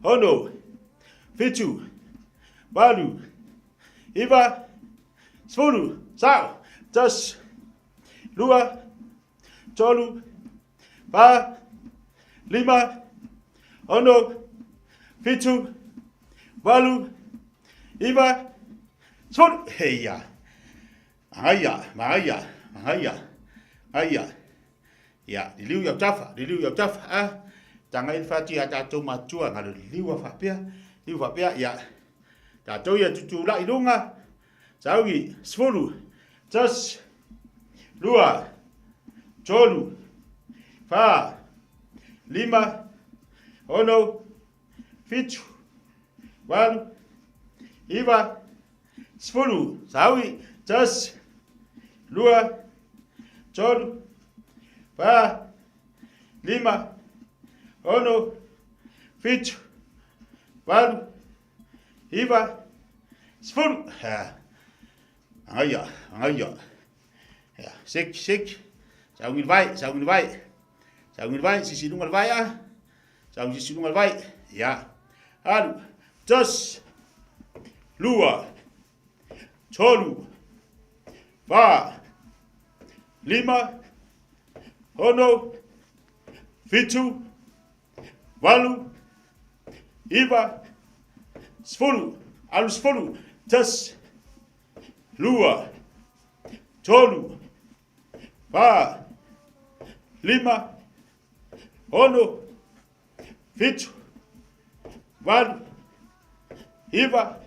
ono, fitu, valu, iva, sefulu, sao, tasi, lua, tolu, fa, lima, ono, fitu, valu, iva, sefulu. Heia. Magaia, magaia, magaia, magaia. Ia, liliu i autafa, liliu i autafa, a. Tanga i le whati a tātou matua, ngalo liliu a whapea, liliu whapea, ia. Tātou ia tutulai lunga, saugi, sefulu, tasi, lua, tolu, fa, lima, ono, fitu, valu, iva, sefulu, saui, tasi, lua, tolu, fa, lima, ono, fitu, valu, iva, sefulu. Ha. Agaia, agaia. Ya, seki, seki. Saungi le vai, saungi le vai. Saungi le vai, sisi lunga le vai a. Saungi sisi lunga le vai. Ya. Alu. Tasi. Lua. Tolu. Fa. Lima. Ono. Fitu. Valu. Iva. Sefulu. Alu sefulu. Tasi. Lua. Tolu. Fa. Lima. Ono. Fitu. Valu. Iva.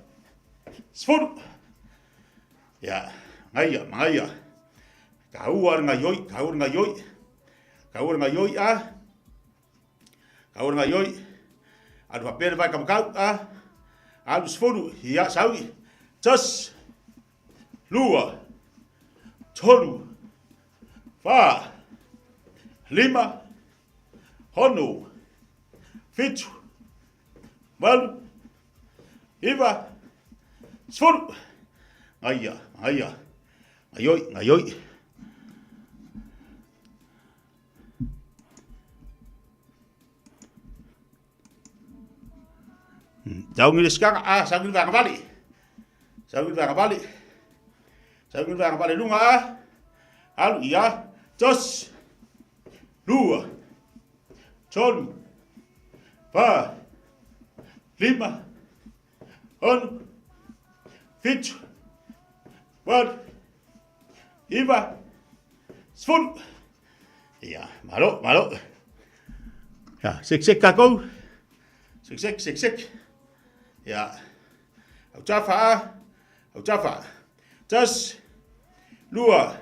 Sefulu. Ia, ngaia, mangaia. Ka ua le ngaioi, ka ua le ngaioi. Ka ua le ngaioi a. Ka ua le ngaioi. Alu faapea le vae kamakau a. Alu sefulu, ia saui. Tasi, lua, tolu, fa, lima, ono, fitu, valu, iva, sefulu. Ngaia, ngaia, ngaioi, ngaioi. Saungi le sikaga, a, saungi le vaega vale. Saungi le vaega vale. Saungi le vaega vale lunga, a. Alu, ia, tasi, lua, tolu, fa, lima, ono, fitu, valu, iva, sefulu. Ia, malo, malo. Ia, sek sek takou. Sek sek, sek sek. Ia, autafa a, autafa. Tasi, lua,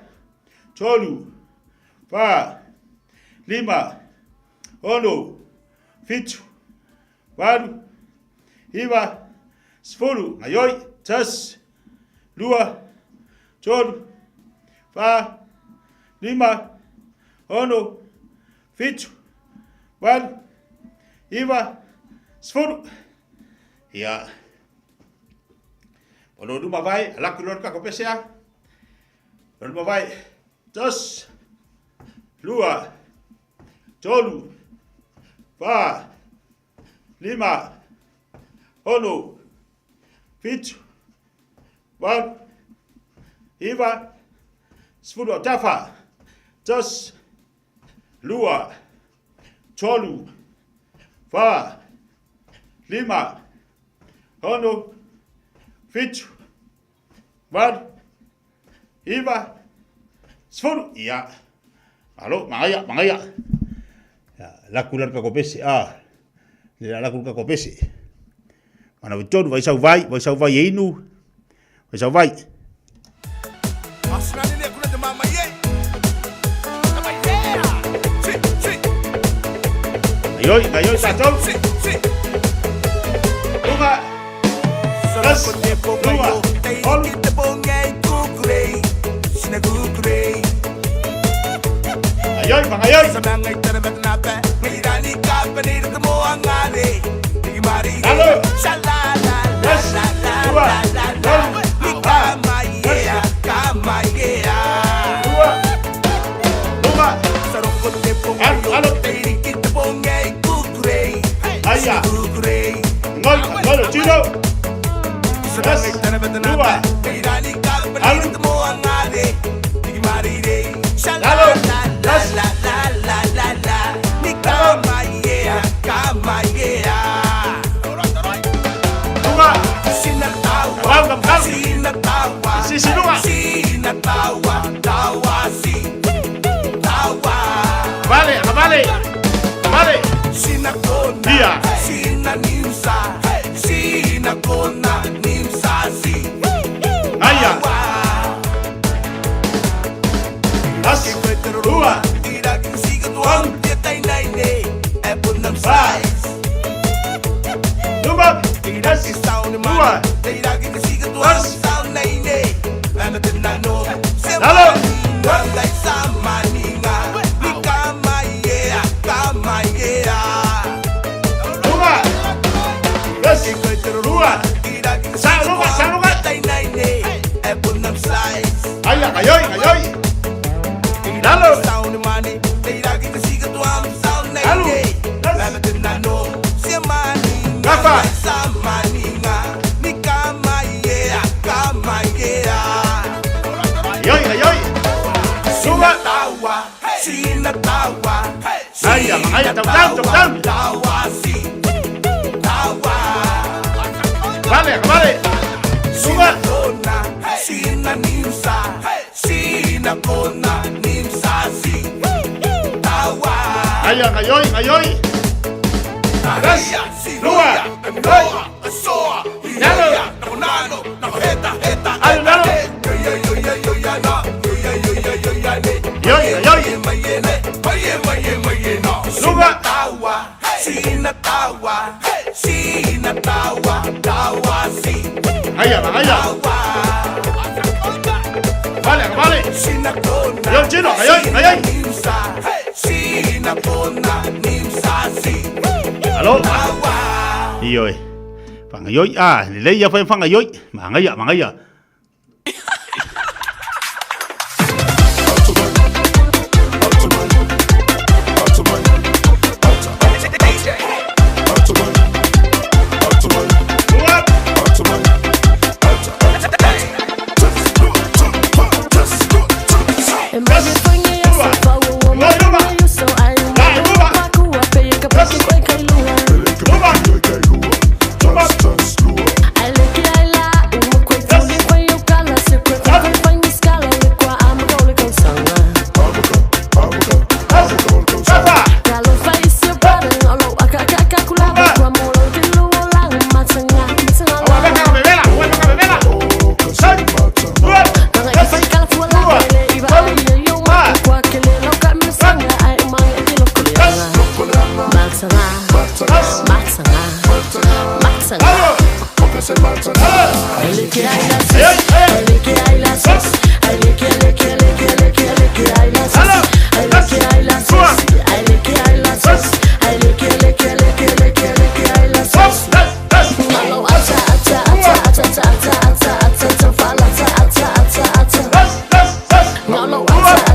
tolu, fa, lima, ono, fitu, valu, iva, sefulu, ngaioi, tasi, lua, tolu, fa, lima, ono, fitu, valu, iva, sefulu. Ia. O lo luma vai, alaki lo ka ko pese a. Lo luma vai. Tasi, lua, tolu, fa, lima, ono, fitu, valu, iva, sefulu autafa. Tasi, lua, tolu, fa, lima, ono, fitu, valu, iva, sefulu. Ia. Malo, magaia, magaia. Ia, laku la kako pese, a. Le laku kako pese. Mana vai tolu, vai sau vai, vai sau vai e inu. Vai sau vai. Gaioi, gaioi, tātou. Uma, tas, lua, olu. Gaioi, pangaioi. Lalo. Tas, lua, olu. Lua, luma. Alo, alo. Aia. Ngoi, ngoi, tiro. Tas, lua. Alu. Lalo. Tas. Lalo. Luma. Kamau, kamau. Sisi luma. Vale, vale. Vale. Ia. Aia. Tas, lua, olu, fa, luma, tas, lua, tas, lalo. Luma, tas, lua, sa, luma, sa, luma. Aia, gaioi, gaioi. Lalo. Alu. Tas. Gafa. Gaioi, gaioi. Luma. Aia, magaia, tau, tau, tau, tau. Vale, vale. Luma. Aia, gaioi, gaioi. Tas, lua, oi. Lalo. Alu, lalo. Ioi, ioi. Luma. Aia, aia. Vale, vale. Ioi, txino, gaioi, gaioi. Alo. Ioi. Whangaioi, a, lelei ia whai whangaioi. Mangaia, mangaia.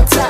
Ata.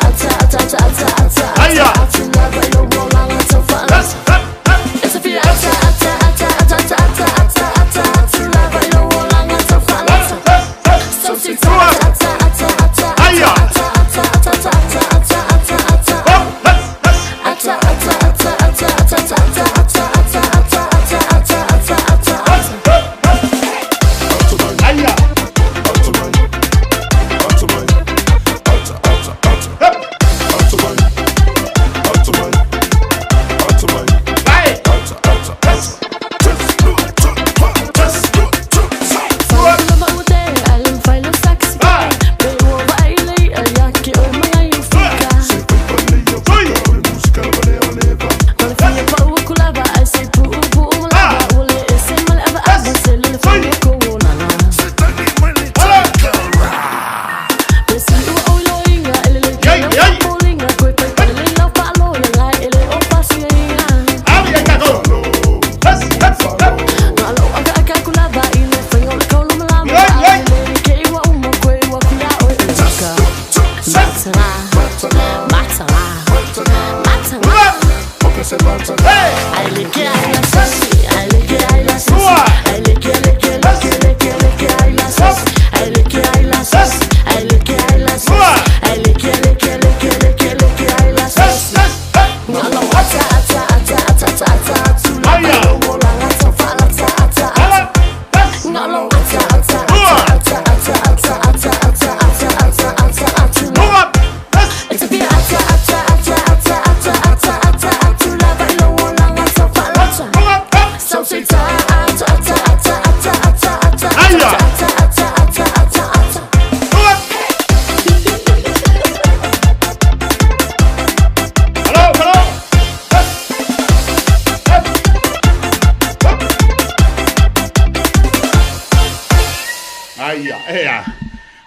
Aia, ea.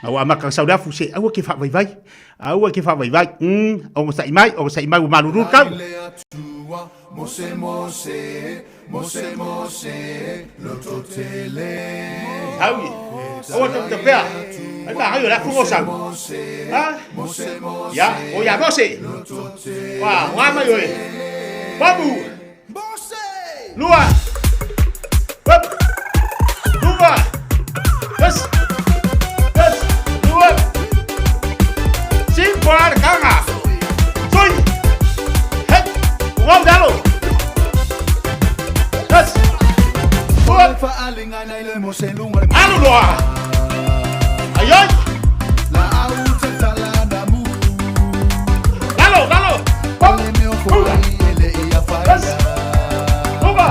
Ua amata sau le afu se aua ke faavaivai. Aua ke faavaivai. Ogosaʻi mai, ogosaʻi mai ua malulu le tau. Mose mose mose mose lototele. Au i. Aua te te pea. Ai ma ai o le afu mo sau. Ha? Ya, o ya mose. Wa, wa mai oe. Babu. Lua. Up. Lua. Yes. Yes. Lua. Simpo le kanga. Sui. Hep. Ua dalo. Yes. Lua. Alu loa. Ai ai. Lalo, lalo. Hop. Yes. Lua.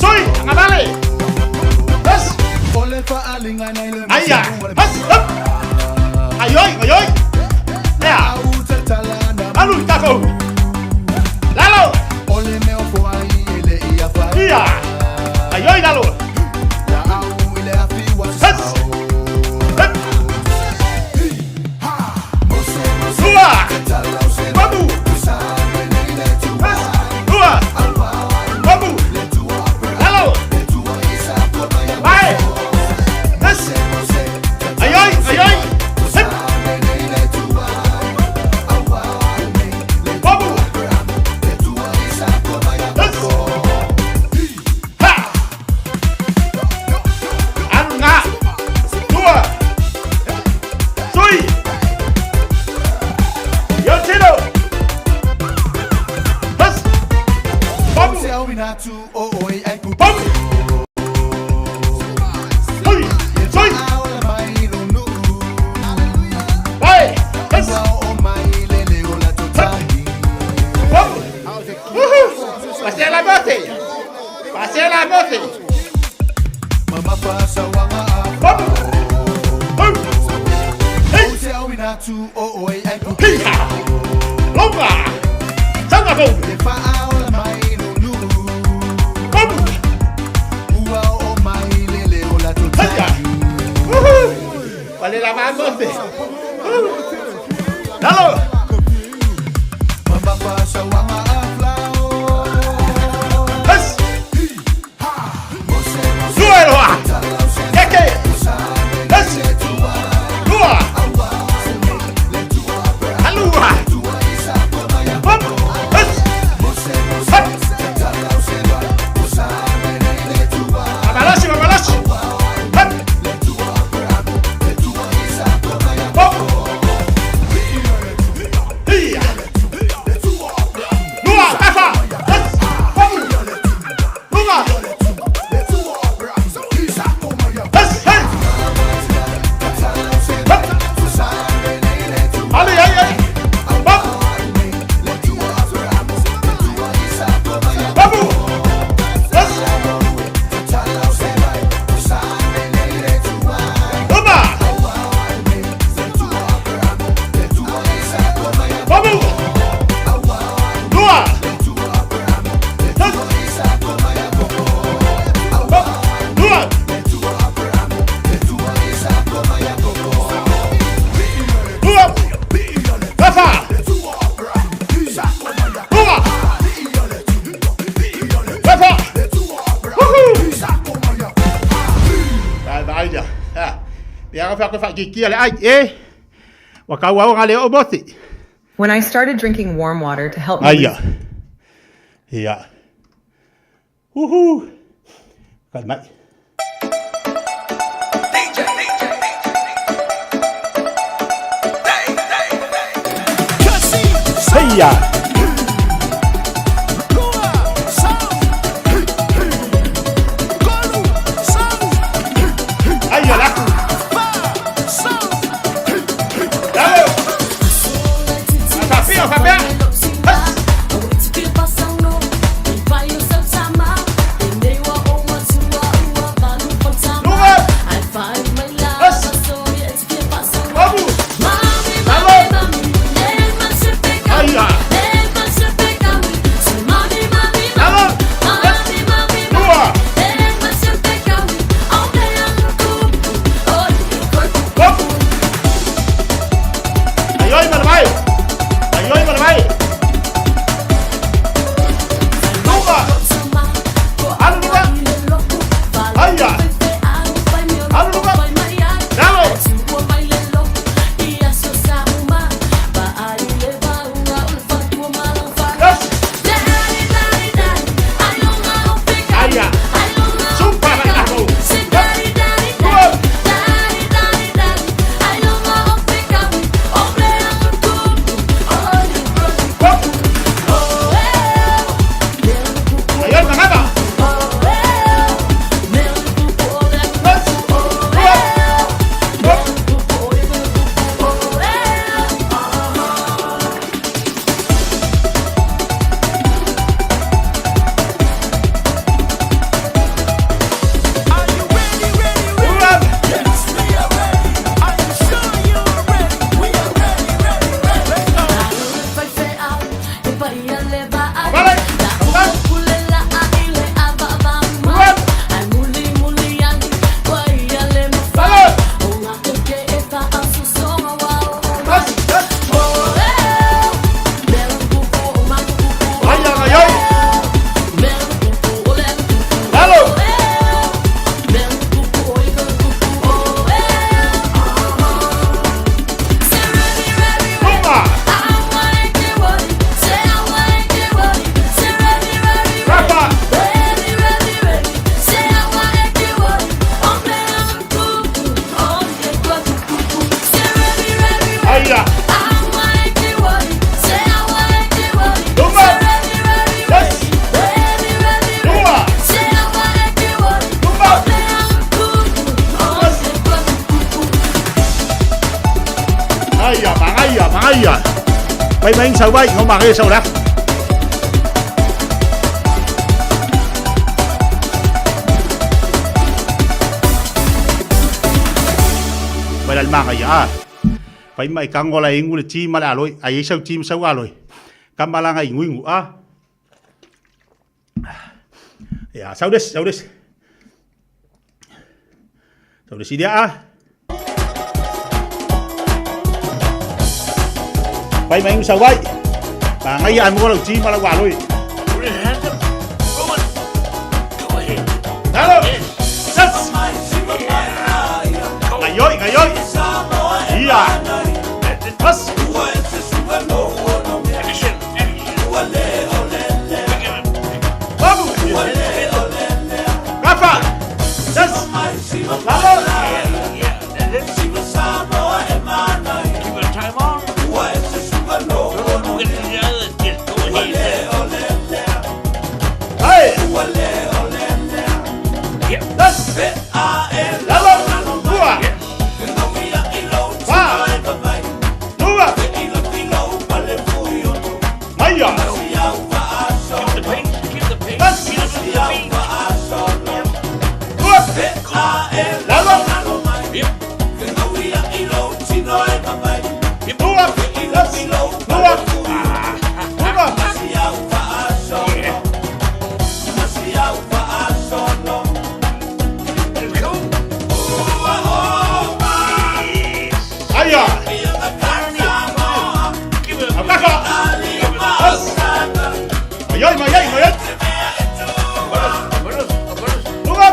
Sui, angavale. Yes. Aia. Yes. Hop. Ai ai, ai ai. Lea. Alu i takou. Lalo. Ia. Ai ai lalo. Yes. Hop. Lua. Babu. Yes. Lua. Babu. Lalo. Vai. Yes. Ai ai, ai ai. Hip. Babu. Yes. Ha. Alu ngā. Lua. Sui. Yo tino. Yes. Babu. Babu. Hui. Sui. Vai. Yes. Babu. Woohoo. Passez la moto. Passez la moto. Babu. Hu. Hey. Hi-ha. Longa. Sanga fou. Babu. Hiya. Woohoo. Vale la moto. Lalo. Yes. Lua. Eke. Yes. Lua. Alua. Hop. Yes. Hop. Babalosi, babalosi. Hop. Hop. Hiya. Lua, afa. Yes. Hop. Lua. Yes, hey. Hop. Ali, ali, ali. Hop. Babu. Yes. Uma. Babu. Lua. Yes. Hop. Lua. Lua. Rafa. Lua. Rafa. Woohoo. Vai, vai, ia. Ha. Ia ka fa ki kia le ai e. Wa kau au ngale o moti. When I started drinking warm water to help me Aia. Ia. Woohoo. Ka mai. Heia. Aia. Pai mai sau vai, no mage sau la. Pai la manga ya. Pai mai kango la ingu le ti ma la loi. Ai sau ti sau aloi. Kamalanga ingu ingu a. Ya, sau des, sau des. Sau des dia a. Pai mai ingu sau vai. Ma ngai ai mo la ti ma la wa loi. Halo. Yes. Ngai oi, ngai oi. Ia. Pas. Babu. Rafa. Yes. Lalo. Hey. Yes. Lalo. Ua. Fa. Lua. Maia. Yes. Ua. Lalo. Lua. Yes. Lua. Lua. Aia. Akaka. Yes. Mai mai ai, mai ai. Lua.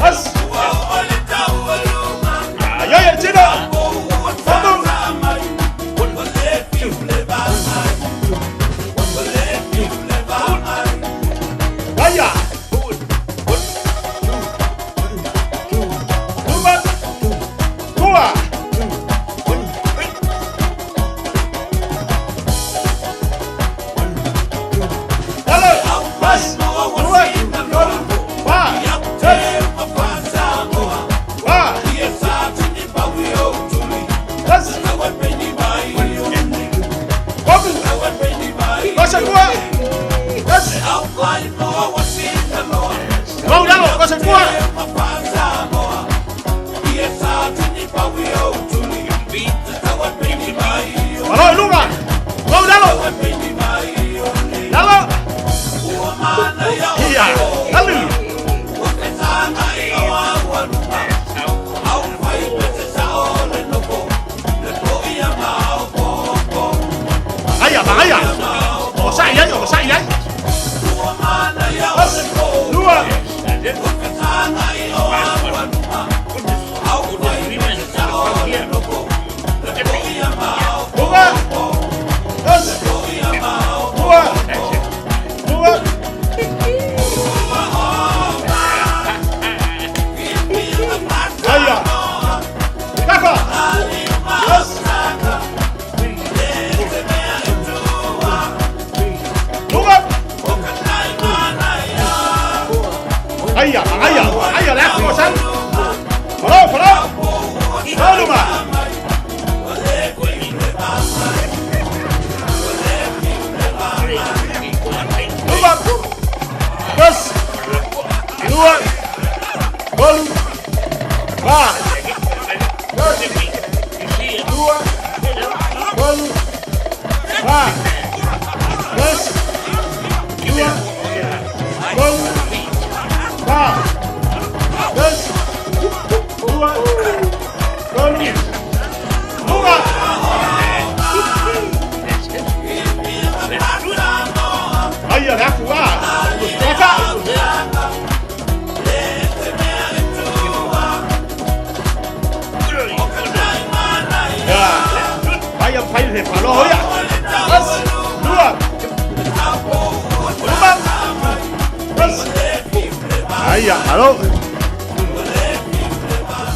Yes. Ai ai, tira. Babu. Aia. Lua. Lua. Lalo. Pas. Lua. Fa. Ses. Fa. Yes. Babu. Pasa tua. Yes. Go, lalo. Pasa tua. Malo, Luga. Go, lalo. Lalo. Ia. Alu. Aia, aia. O sai ai, o sai ai. Pas. Lua. Luga. Yes. Lua. Lua. Aia. Kaka. Yes. Luga. Aia, aia, aia, le afu san. Farao, farao. Farao, Lua. Yes. Lua. Bolu. Fa. Yes. Lua. Bolu. Fa. Yes. Lua. Bolu. Fa. Yes. Lua. Bolu. Lua. Aia, le afu a. Kaka. Ya. Aia, fai le palo, oia. Yes. Lua. Lua. Yes. Aia, alo.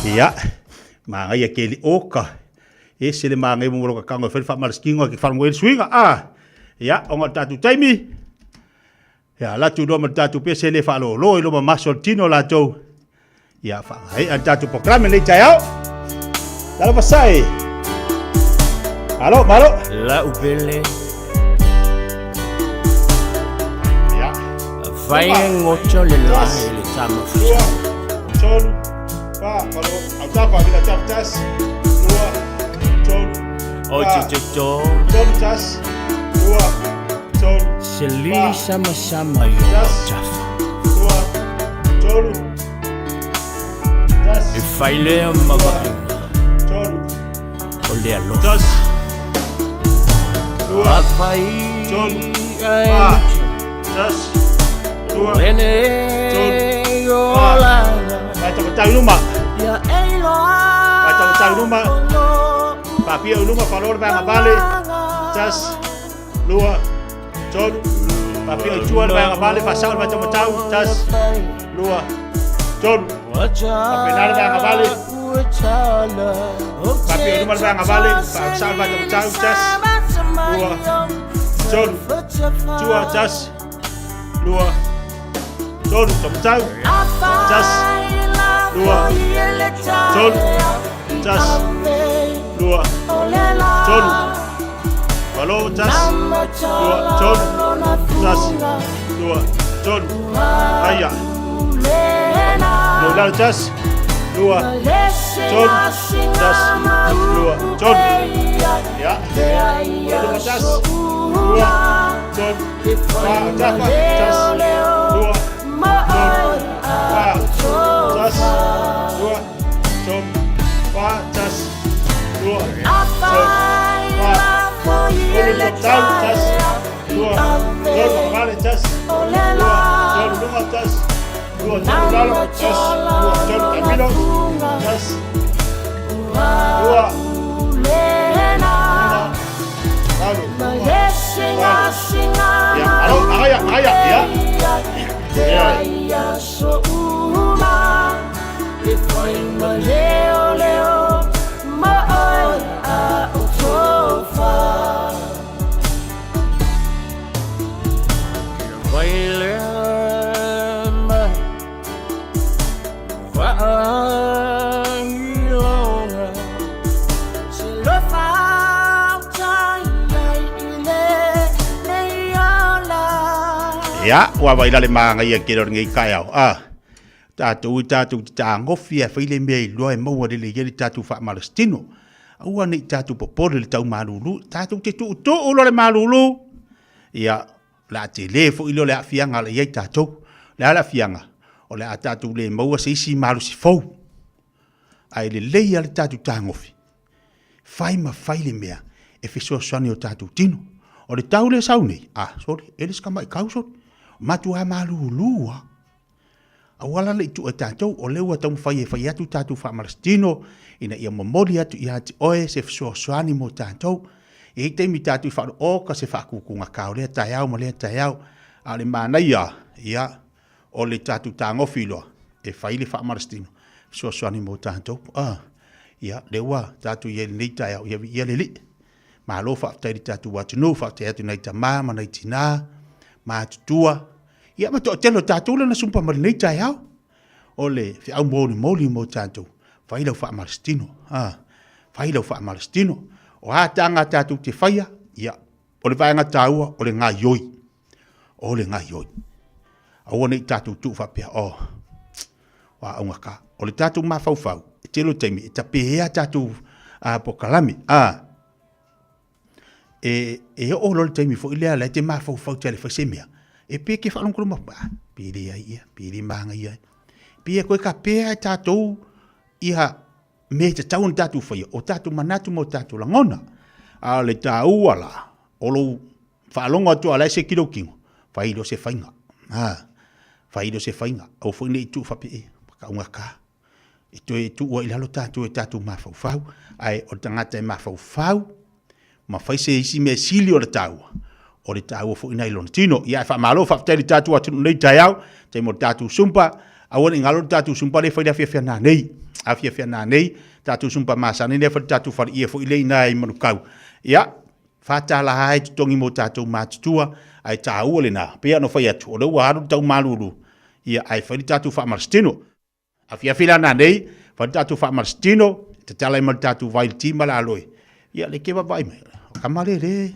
Ia, mangaia ke li oka. E se le mangai mo lo ka kango e fai whaamalaskigo ke wharango e le suiga. Ah. Ia, onga o le tatou taimi. Ia, ala atu loa ma le tatou pese le faalolo i loma maso o le tino latou. Ia, whaangai a le tatou programe nei taeao. Talofa sae. Malo, malo. Lau pele. Ia. Fai ngoto le lai le tama Lua, tolu, fa, malo, au tafa, vila tafa, tasi, lua, tolu, O fa, te te to. tolu, tasi, lua, tolu, Se lili sama sama yo tafa. lua, tolu, E fai lea ma vaaiga. Tolu. O le alofa. Lua, Afai tolu, ai fa, tasi, lua, Lene tolu, o fa. lana. Vai tamatau i luma. Ia eiloa Vai tamatau i luma. Faapia i luma, faaloa le vaega vale. Tasi, lua, tolu. Faapia i tua le vaega vale, faasao le vai taumatau. Tasi, lua, tolu. Faapena le vaega vale. Faapia i luma le vaega vale, faasao le vai taumatau. Tasi, lua, tolu. Tua, tasi, lua, tolu. Taumatau. Tasi, lua, tolu. Tasi, lua, tolu. Malo, tasi, lua, tolu. Tasi, lua, tolu. Aia. Lua, lalo, tasi, lua, tolu. Tasi, lua, tolu. Ia. Lua, tasi, lua, tolu. Fa, tafa, tasi, lua, tolu. Fa, tasi, lua, tolu. Fa, tasi, lua, tolu. Fa, tolu, tau, tasi, lua, tolu, vale, tasi, lua, tolu, luma, tasi, lua, tolu, lalo, tasi, lua, tolu, tamilo, tasi, lua, lima, lalo, luma, vale. Ia, alo, aia, aia, ia. Ia. Fai lea ma vaailoga. Se lofa tai ai i le nei ola. Ia, ua vai la le māngaia ke rore nei kaeao. Ah, tātou i tātou te tāgofi e whai le mea i loa e maua lele i le tātou whaamalastino. Aua nei tātou popole le tau malulu, tātou te tuutuu lo le malulu. Ia, la te le fo i lo le afianga le iai tātou. Le ala afianga, o le a tātou le maua se isi malusi fou. Ai le lei a le tātou tāgofi. Fai ma fai le mea e fesoasoani o tātou tino. O le tau le sau nei, ah, sorry, e le skama i kau, sorry. Matua malulu a. Aua la le i tuu e tātou, o lea ua taumafai e fai atu tātou faamalositino, ina ia momoli atu ia te oe se fesoasoani mo tātou. E i ai taimi tātou i faalooka se faakūkūga kao lea taeao ma lea taeao, a o le manaia, ia, o le tātou tagofi loa e fai le faamalositino, fesoasoani mo tātou. A, ia, lea ua tātou i ai i lenei taeao, ia viia le Alii. Malo faafetai i le tatou atunuu, faafetai atu nai tamā ma nai tinā, matutua, ia ma toatele o tatou lea na sumpa mai lenei taeao. O le feau molimoli mo tatou, fai lau faamalositino, a, fai lau faamalositino. O a taga tatou te faia, ia, o le vaega taua o le gaioi, o le gaioi. Aua ne i tatou tuu faapea, oh, o a augata. O le tatou mafaufau, e tele o taimi, e tapē a tatou polokalame. A, e, e oo loa le taimi foi lea la e te mafaufau tele fai se mea, e pe ke faalogologo mai, ah, pe leai ia, pe le magaia ai. Pe koe ka pea e tatou ia mea e tatau ona tatou faia, o tatou manatu ma o tatou lagona. A o le taua la, o lou faalogo atu a la e seki lou tino, fai loa se faiga. Ha, fai loa se faiga. Aua foi ne i tuu faapea, e, pakaugata. E toe tuua i lalo tatou e tatou mafaufau, ae o le tagata e mafaufau, ma fai se isi mea sili o le taua, o le taua foi na i lona tino. Ia, e faamalo, faafetai i le tatou atunuu nei taeao, taimi o le tatou sumpa, aua ne i galo le tatou sumpa lea e fai le afiafi a nanei. Afiafi a nanei, tatou sumpa masani lea e fai le tatou faleie foi lea i ina i Manukau. Ia, $4 lava e totogi mo tatou matutua, ae taua lena. Pei ona fai atu, o lea ua alu le tau malulu, ia, ae fai le tatou faamalositino. Afiafi la nanei, fai le tatou faamalositino, Tatala ai ma le tatou vai i le ti ma le aloe. Ia le ke vaavaai mai, o kama le le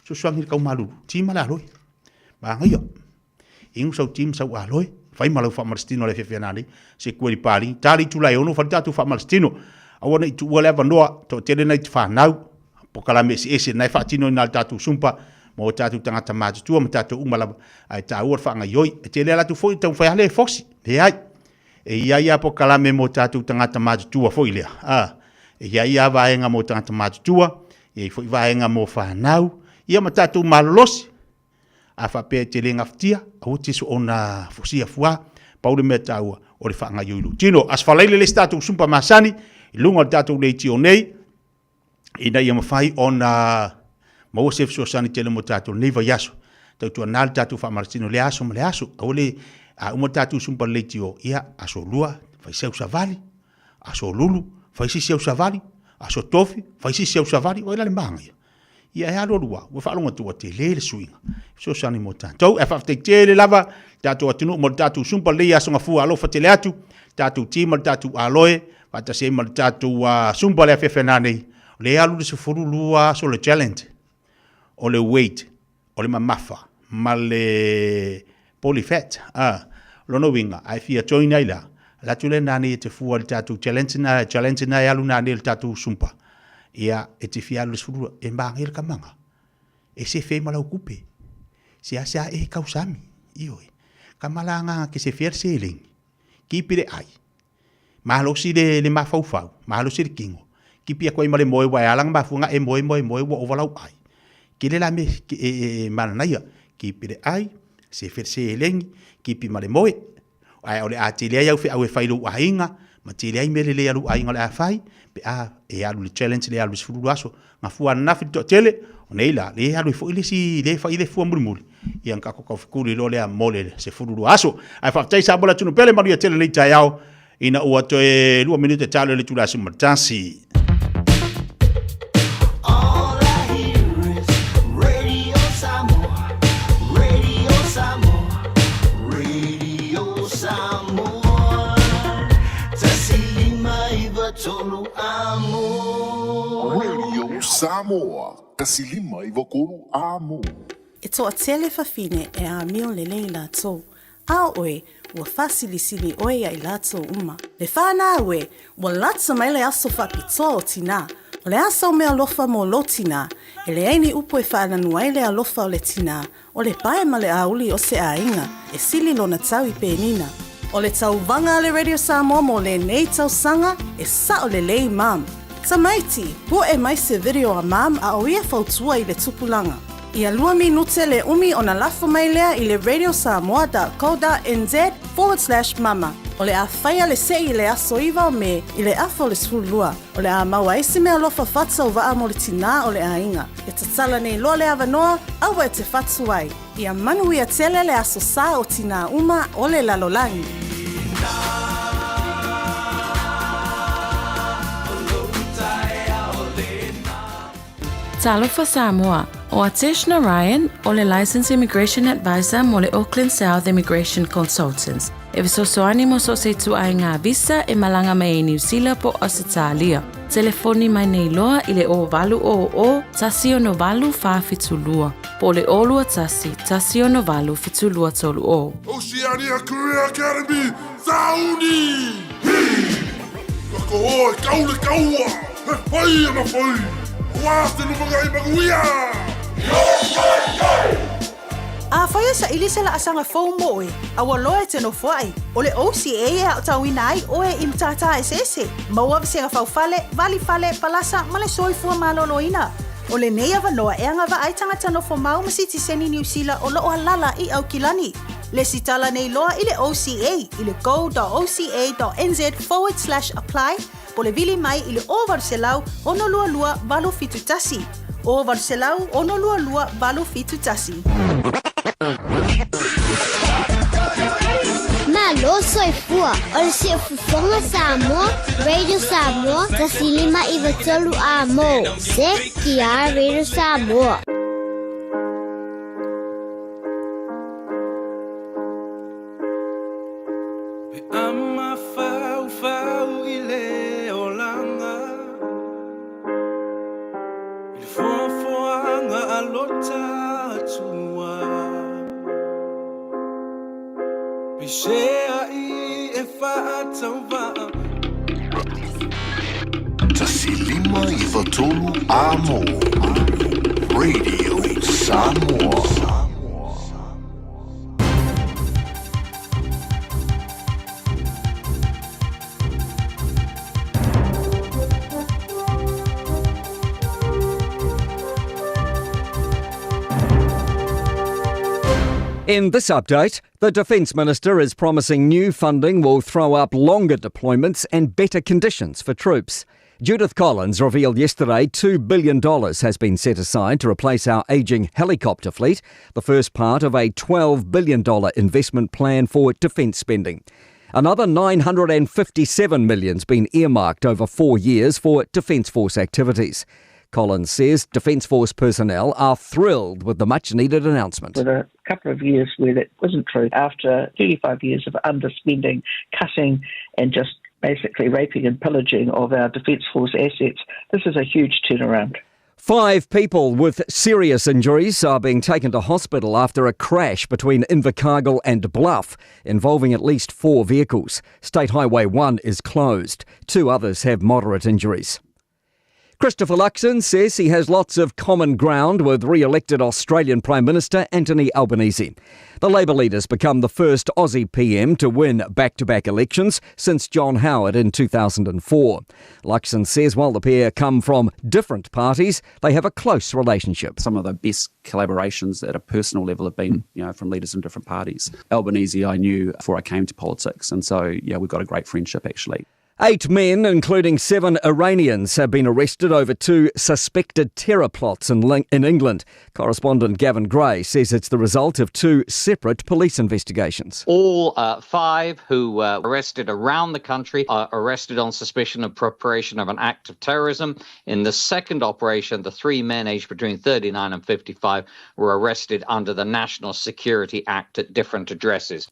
fesoasoani i le kaumalulu, ti ma le aloe. Manaia. Inu sau ti ma sau aloe, fai ma lau faamalasitino le afiafi ana nei, se kueli paligi, ta le itula e ono fai le tatou faamalasitino. Aua ne i tuua le avanoa, toatele nai fanau, polokalame eseese na e faatino ina le tatou sumpa mo tatou tagata matutua ma tatou uma lava, ae taua le faagaioi. E tele a latou foi e taumafai lava le fosi, leai. E i ai lava polokalame mo tatou tagata matutua foi lea, a, e i ai lava vaega mo tagata matutua, e i ai foi vaega mo fanau, ia ma tatou malolosi. A faapea e te le gafatia, aua te soona fosia fuā. Pau le mea taua, o le faagaioi lou tino. Aso Faraile le isi tatou sumpa masani i luga o le tatou leitio nei, ina ia mafai ona maua se fesoasoani tele mo tatou lenei vaiaso. Tautuana le tatou faamalositino i lea aso ma le aso. Aua le, a uma le tatou sumpa leitio, ia, aso lua, fai se au savali, aso lulu, fai se isi au savali, aso tofi, fai se isi au savali, o ai la le manaia? Ia e alu alu lava, ua faalogo atu ua tele le suiga. Fesoasoani mo tatou. Ae faafetai tele lava le tatou atunuu mo le tatou sumpa lenei aso gafua alofa tele atu, le tatou ti ma le tatou aloe, faatasi ai ma le tatou sumpa le afiafi ana nei. O lea e alu le 12 aso le challenge o le weight, o le mamafa ma le body fat. Lona uiga, a e fia join ai la, alu atu lea nanei e te fua i le tatou challenge na, challenge na e alu nanei i le tatou sumpa. Ia, e te fia alu i le 12, e manaia le kamaga. E sefe ai ma lau kupe. Seasea e kausami. Ioe. Kama la agaga ke sefea le seleni. Kipi le ai. Malosi le, le mafaufau, malosi le kino. Kipi atu ai ma le moe ua e ala na mafua na e moe moe moe ua ova lau ai. Kele la me e, e, e mananaia. Kipi le ai, sefe le seleni, kipi ma le moe. Ae o le a tele ai au feau e fai i lou aiga, ma tele ai mea lelei a lou aiga o le a fai, pe a e alu i le challenge lea e alu i le 12 aso. Gafua ananafi le toatele, o nei la, lea e alu ai foi le isi, lea e fai le fua mulimuli, ia ona tatou tau fekuli loa lea mo le 12 aso. Ae faafetai Samoa le atunuu pele, manuia tele lenei taeao, ina ua toe 2 minute talo i le itula 11. Radio Samoa, 153 amo. E toatele fafine e amio lelei latou, A o ʻoe, ua faasilisili ʻoe iā i lātou uma. Le whānau e, ua lata mai le aso faapitoa o tinā. O le a sau meaalofa mo lou tinā? E leai ni upu e faananu ai le alofa o le tinā, o le pae ma le auli o se aiga, e sili lona tau i penina. O le tauvaga a le Radio Samoa mo lenei tausaga, e sao lelei mum. Tamaiti, puʻe mai se video a mum a o ia fautua i le tupulaga. Ia lua minute le umi ona lafo mai lea i le radiosamoa.co.nz/mama. O le a faia le seʻi i le aso 9 o Me i le afa o le 12. O le a maua ai se meaalofa faatauvaa mo le tinā o le aiga. E tatala nei loa le avanoa, aua e te fatu ai. Ia manuia tele le aso sa o tinā uma o le lalolagi. Talofa Samoa, ʻO Atesh Narayan, ʻo le Licensed Immigration Advisor mo le Auckland South Immigration Consultants, e fesoasoani mo so o se ituaiga visa e malaga mai ai Niu Sila po o Ausetalia. Telefoni mai nei loa i le 0800 168 472 po o le 021 168 7230. Oceania Career Academy, Sauni! Hi! Ka koho e kau le kaua, he whai ana whai, aua te lumangai manuia! Afai e saili se laasaga fou mo oe, a ua loa e te nofoai, o le OCA e aotauina ai oe i matata eseese, maua vasega faufale, valifale, palasa ma le soifua maloloina. O lenei avanoa e agavaa ai tagata nofomau ma sitiseni Niu Sila o loo alala i Aukilani. Lesitala nei loa i le OCA i le go.oca.nz/apply po le vili mai i le 0800 622 871. 0800 622 871. Malo soifua, o le Siufofoga Samoa, Radio Samoa, 153 A mo, CKR Radio Samoa. Pe a mafaufau i le olaga. palota atua Peisea i e faatauvaa. 1593 A mo Radio Samoa. In this update, the Defence Minister is promising new funding will throw up longer deployments and better conditions for troops. Judith Collins revealed yesterday $2 billion has been set aside to replace our ageing helicopter fleet, the first part of a $12 billion investment plan for defence spending. Another 957 million's been earmarked over four years for Defence Force activities. Collins says Defence Force personnel are thrilled with the much needed announcement. With a couple of years where that wasn't true, after 35 years of underspending, cutting, and just basically raping and pillaging of our Defence Force assets, this is a huge turnaround. Five people with serious injuries are being taken to hospital after a crash between Invercargill and Bluff involving at least four vehicles. State Highway 1 is closed. Two others have moderate injuries. Christopher Luxon says he has lots of common ground with re elected Australian Prime Minister Anthony Albanese. The Labor leader's become the first Aussie PM to win back to back elections since John Howard in 2004. Luxon says while the pair come from different parties, they have a close relationship. Some of the best collaborations at a personal level have been, you know, from leaders in different parties. Albanese I knew before I came to politics, and so, yeah, we've got a great friendship actually. Eight men, including seven Iranians, have been arrested over two suspected terror plots in, in England. Correspondent Gavin Gray says it's the result of two separate police investigations. All five who were arrested around the country are arrested on suspicion of preparation of an act of terrorism. In the second operation, the three men aged between 39 and 55 were arrested under the National Security Act at different addresses.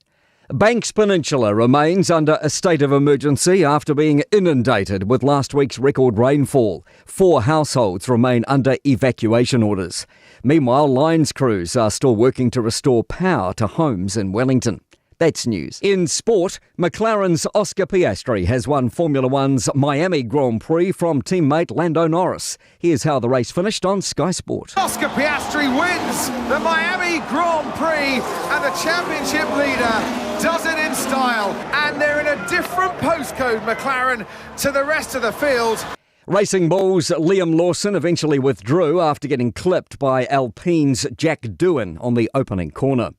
Banks Peninsula remains under a state of emergency after being inundated with last week's record rainfall. Four households remain under evacuation orders. Meanwhile, lines crews are still working to restore power to homes in Wellington. That's news. In sport, McLaren's Oscar Piastri has won Formula One's Miami Grand Prix from teammate Lando Norris. Here's how the race finished on Sky Sport. Oscar Piastri wins the Miami Grand Prix and the championship leader does it in style. And they're in a different postcode, McLaren, to the rest of the field. Racing Bulls Liam Lawson eventually withdrew after getting clipped by Alpine's Jack Doohan on the opening corner.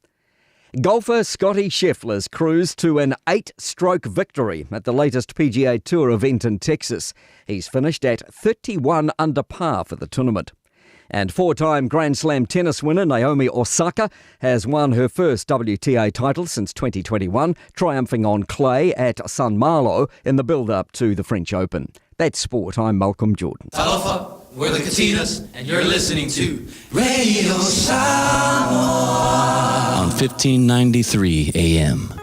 Golfer Scottie Scheffler's cruised to an eight stroke victory at the latest PGA Tour event in Texas. He's finished at 31 under par for the tournament. And four time Grand Slam tennis winner Naomi Osaka has won her first WTA title since 2021, triumphing on clay at San Malo in the build up to the French Open. That's sport. I'm Malcolm Jordan. Talofa, we're the Katinas, and you're listening to Radio Samoa on 1593 AM.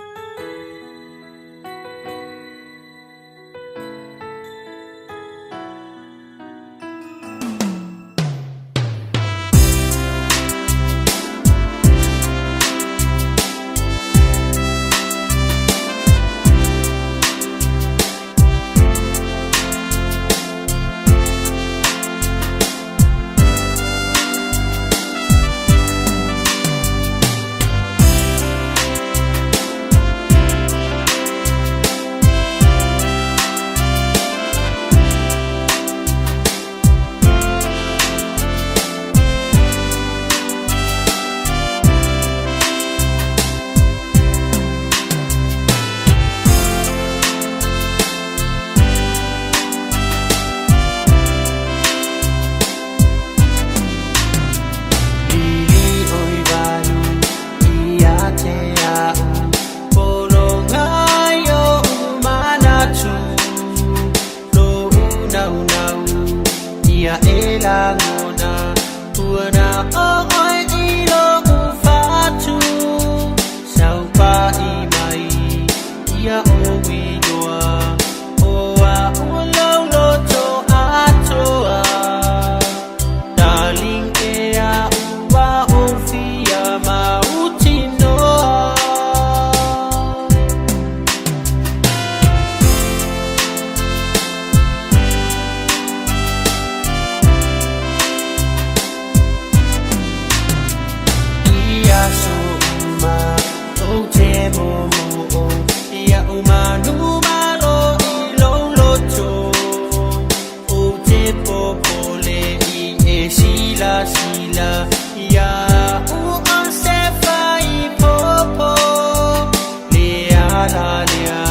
alalea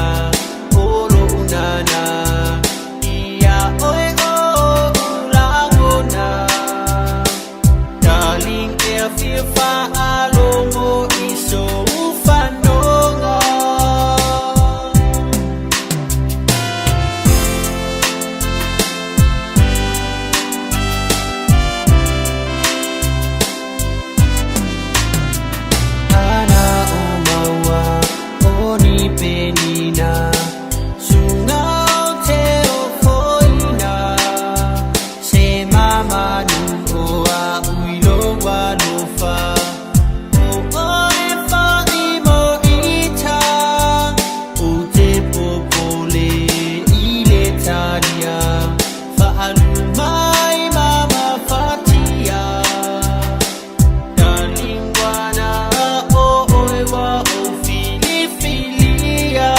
o lo'u nānā Ia oe o ulagona Darling e fia faalogo i sou fanoga. Ana o maua o ni penina Sunga o te o foina Se mamanu o a uilo alofa O oe whai mo ita O te popole i le talia Whaalu mai mama fatia Darling-wana o oe wa o filifilia.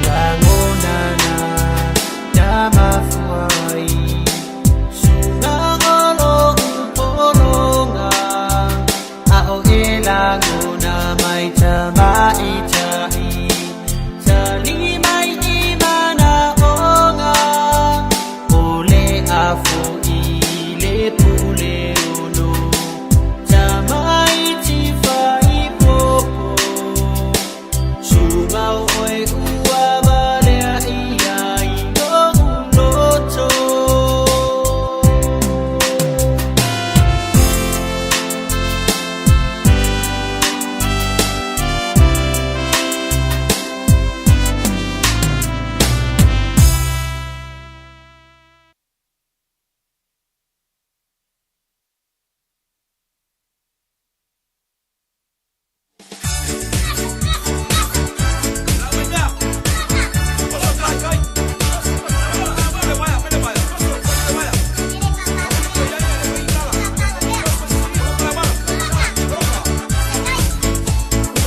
Lagonana na mafuai Sunga o lo'u pologa A'o e lagona mai tamaita'i Tali mai i manaʻoga O le afo'i le pule ono Tamaiti faipopo Sumau oe ua valea ia i lo'u loto.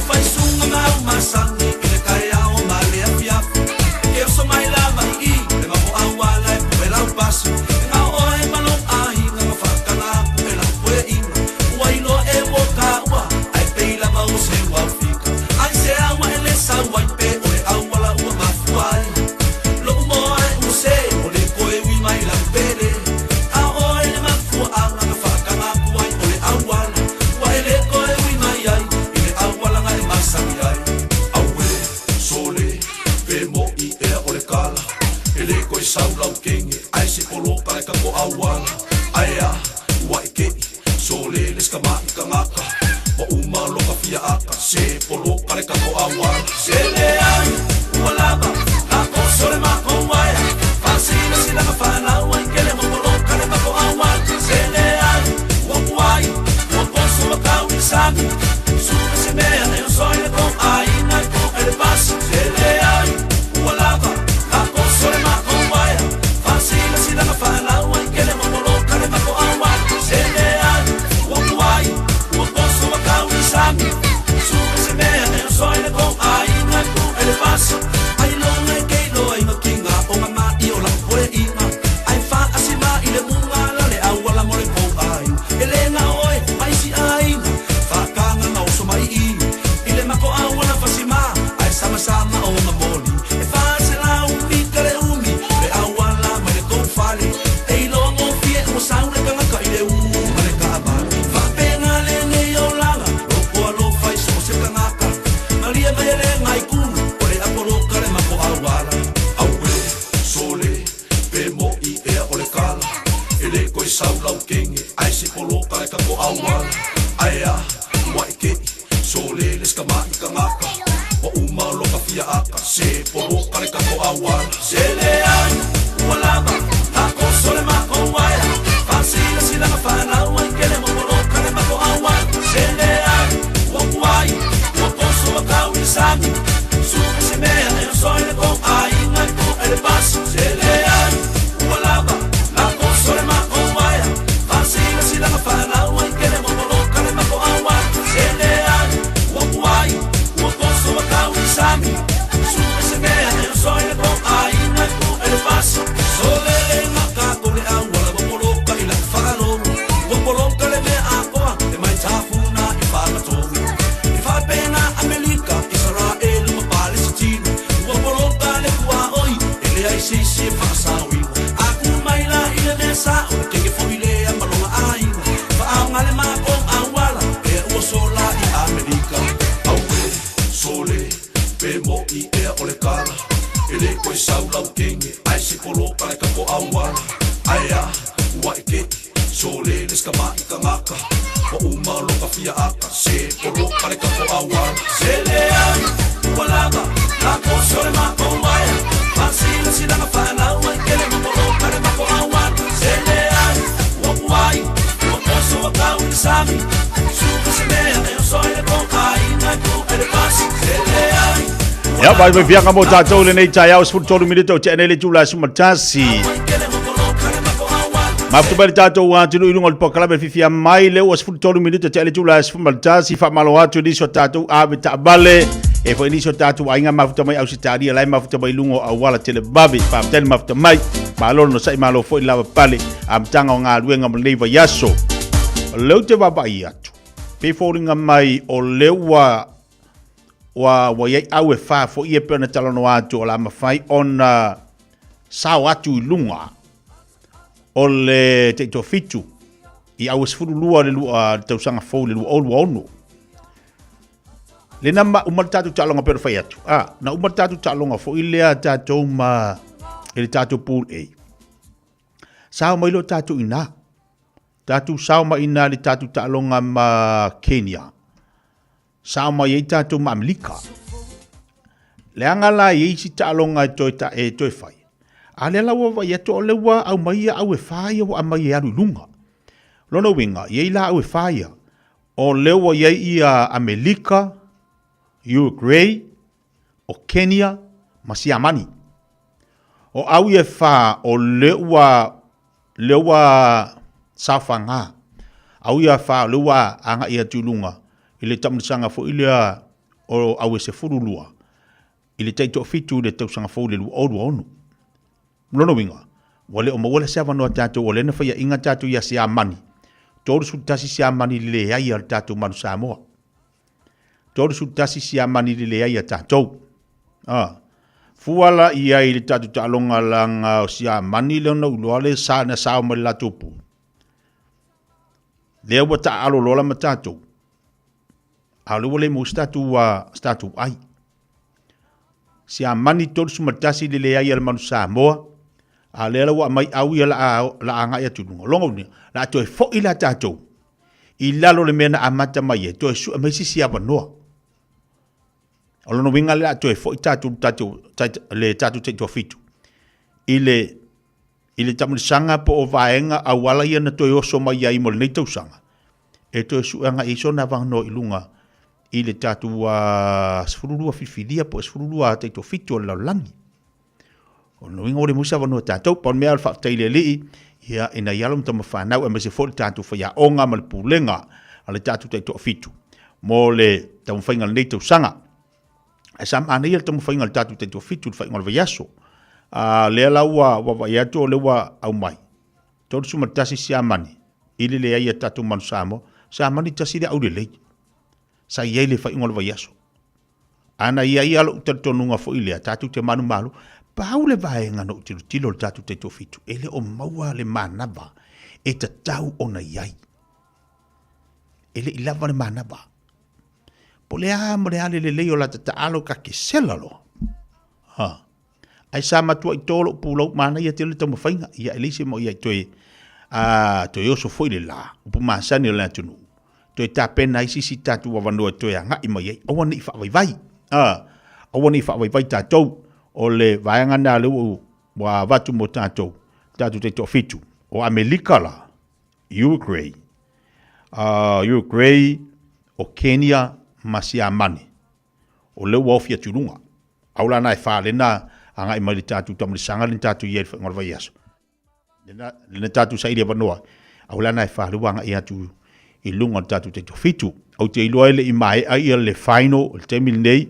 Faisuga maumasani i le taeao ma le afiafi. E ke oso mai lava i i le mamoʻauala e poe laupasi. E gaoʻoe ma lou ʻaiga ma faataga aku e lau poeʻiga. Ua iloa e ua tāua, ae pei lava ua seu aufika. Ai se aua e lē sau ai pē o le auala ua mafua ai. Loʻu moa e ua sē, o le koe ui mai lau pele. A oe le mafuaʻaga na faataga aku ai o le auala. Ua e lē koe ui mai ai, i le auala na e masani ai. Auē, sole, pe moʻi ea o le kala. E lē koe sau lau kege, ae se poloka le kako auala. Ae a, ua e keʻi, sole le sekamaʻi kagaka. Ua uma loka fia aka, se poloka le kako auala. Se leai, ua lava, takoso le makou aea. Faasilasila fanau ai kele mo poloka le mako auala. Se leai, ua kuai, ua poso ma kau i le sami. Suka se mea e oso ai le kou ʻaiga e ko e le pasi. Se leai, ua lava, takoso le makou aea. Faasilasila fanau ai kele mo poloka le mako auala. Se leai, ua kuai, ua poso ma kau i le sami. Suka se mea e oso ai le kou ʻaiga e ko e le pasi. Ai loga e keiloa i makiga o ngā ma'i o lau poeʻiga. Ae faasima i le muga la le auala mo le kou ʻaiga. E lē gao oe ma isi ʻaiga, faakaga ma oso mai i. I le mako auala fasima, ae samasama o ngā moli. E faaselau mita le umi, le auala mai le kou fale. E iloa gofie ua sau le tagata i le ū ma le taavale. Faapega lenei olaga, loko alofa i so o se tagata. Malie mai e lē gaikulu, o le apoloka le mako auala. Auē, sole, pe moʻi ea o le kala. E lē koe sau lau kege, ae se poloka le kako auala. Ae a, ua e keʻi, sole le sekamaʻi kagaka. Ua uma loka fia aka, se poloka le kako auala. Se leai, ua lava, takoso le makou aea. Faasilasila fanau ai kele mo poloka le mako auala. Se leai, ua kuai, ua poso ma kau i le sami. Suka se mea e oso ai le kou ʻaiga e ko e le pasi. Se leai, ua lava, takoso le makou aea. Faasilasila fanau ai kele mo poloka le mako auala. Se leai, ua kuai, ua poso ma kau i le sami. Suka se mea e oso ai le kou ʻaiga e ko leai se isi e faasaoina. A ku mai la i le mea sa'o, le keke fo'i lea ma lona aiga. Faaaoga le makou auala, ea ua sola i Amerika. Auē, sole, pe mo'i ea o le tala, e lē toe sau lau teine, ae se poloka le tatou auala. Ae a, ua e te'i, sole le isi tama'i tagata, ua uma lota fia ata, se poloka le tatou auala. Se leai, ua lava, latosi o le matou uaea, faasilasilaga faanau ai tele ma poloka le matou auala. Se leai, ua tuai, ua toso ua tau i le sami, suka se mea e oso ai le tou aiga e pu'e le pasi. Se leai, Ia, vai vai fianga mo tātou lenei taeao 13 minute o te ane le tula sumatasi. Mafuta mai le tātou atunu i lunga o le polokalame le fifia mai le ua 13 minute te ane le tula sumatasi whamalo atu nisi o tātou ave taavale e foi nisi o tātou aiga mafuta mai Ausitalia lai mafuta mai lunga o auala televave whafetani mafuta mai malo no sai malo foi lava pale amataga o galuega mo lenei vaiaso. O lea ou te vaavaai atu, pei foliga mai o lea ua ua ua iai au e fa foi e pei ona talanoa atu o le a mafai ona sao atu i luga o le taitoafitu i aua 12 le lua le tausaga fou le 2026. Lena ma uma le tatou taaloga pei ona fai atu. Ah, na uma le tatou taaloga foi lea tatou ma i le tatou pool A. Sao mai loa tatou i ina. Tatou sao mai ina le tatou taaloga ma Kenya. Sao mai ai tatou ma Amerika. Leaga la i ai isi taaloga e toe, ta, e toe fai. A lea la ua vaai atu o lea ua aumai ia au e fa ia ua aumai e alu i luga. Lona uiga, i ai la au e fa ia. O lea ua i ai ia Amelika, Uruguay, o Kenya ma Siamani. O au ia e fa o lea ua lea ua saofaga. Au ia fa o lea ua agai atu i luga i le taamilosaga foi lea o au e 12 i le taitoafitu i le tausaga fou i le 2026. O lona uiga, ua le o maua le se avanoa tatou o lea na faiaina tatou ia Siamani, 31 Siamani i le leai a le tatou Manu Samoa. 31 Siamani i le leai a tatou. Ah. Fua la i ai le tatou taaloga laga o Siamani lea na uloa le sa na sao mai le latou pu. Lea ua taaalo loa la ma tatou. A o lea ua le maua se tatou, se tatou ai. Siamani 31 le leai a le Manu Samoa, a o lea la ua aumai au ia la a agai atu i luga. Lona uiga, la a toe foi la tatou i lalo o le mea na amata mai ai, toe sue mai se isi avanoa. O lona uiga la a toe foi tatou, tatou, le tatou taitoafitu i le i le taamilosaga po o vaega auala ia na toe oso mai ai mo lenei tausaga, e toe sue agai ai sona avanoa i luga i le tatou 12 filifilia po o 12 taitoafitu o le lalolagi. O lona uiga ua le maua se avanoa tatou. Pau le mea o le faafetai i le Alii, ia, i nai alo ma tama fanau aemaise foi le tatou faiaoga ma le pulega a le tatou taitoafitu mo le taumafaiga o lenei tausaga. Ae sa manaia le taumafaiga o le tatou taitoafitu i le faaiuga o le vaiaso. A lea la ua vaavaai atu o lea ua aumai, 31 Siamani i le leai a tatou Manu Samoa. Siamani tasi le aulelei sa i ai le faaiuga o le vaiaso. A na i ai lava lou talitonuga foi lea, tatou te manumalo, pau le vaega na ou tilotilo i le tatou taitoafitu, e le o maua le manava e tatau ona i ai. E le i lava le manava. Po o le a ma le a le lelei o lata taalo ka kesela loa. Ha. Ae sa matuai to lou pulou manaia tele le taumafaiga. Ia e leai se mea o i ai toe a toe oso foi le la, upu masani o le atunuu. Toe tapena ai se isi tatou avanoa e toe agai mai ai. Aua ne i faavaivai. A, aua ne i faavaivai tatou. O le vaega lena lea ua ua avatu mo tatou, tatou taitoafitu. O Amelika la, Uruguay, Uruguay, o Kenya ma Siamani, o lea ua ofi atu i luga. Au la na e fa lena agai mai le tatou taamilosaga lena tatou i ai i le faaiuga o le vaiaso. Lena, lena tatou saili avanoa, au la na e fa lea ua agai atu i luga o le tatou taitoafitu. Ou te iloa e le i maea ia le final i le taimi lenei,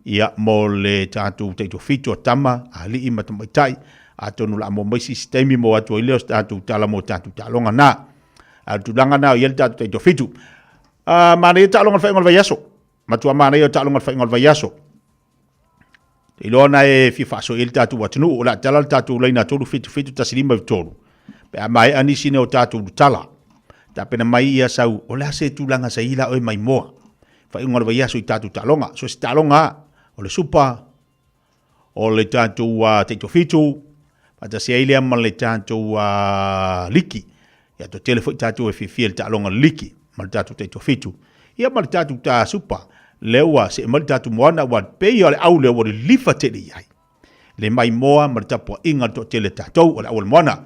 ia, mo le tatou taitoafitu o tama, alii ma tamaitai, atonu o le a maua mai se isi taimi maua atu ai lea o se tatou tala mo tatou taaloga na. A o le tulaga na o i ai le tatou taitoafitu. Manaia taaloga o le faaiuga o le vaiaso. Matua manaia o taaloga o le faaiuga o le vaiaso. Te iloa na e fia faasoa i ai le tatou atunuu, o le a tala le tatou laina 377 153, pe a maea nisi nei o tatou tala. Tapena mai ia sau, o le a se tulaga sa i la oe maimoa. Faaiuga o le vaiaso i tatou taaloga. So se taaloga lava, o le Supa, o le tatou Taitofitu, faatasi ai lea ma le tatou Liki. Ia toatele foi tatou e fiafia i le taaloga o le Liki ma le tatou Taitofitu. Ia ma le tatou ta Supa, lea ua see mai le tatou Moana, ua pei o le au lea ua lilifa tele i ai le maimoa ma le tapuaiga a le toatele tatou o le au o le Moana.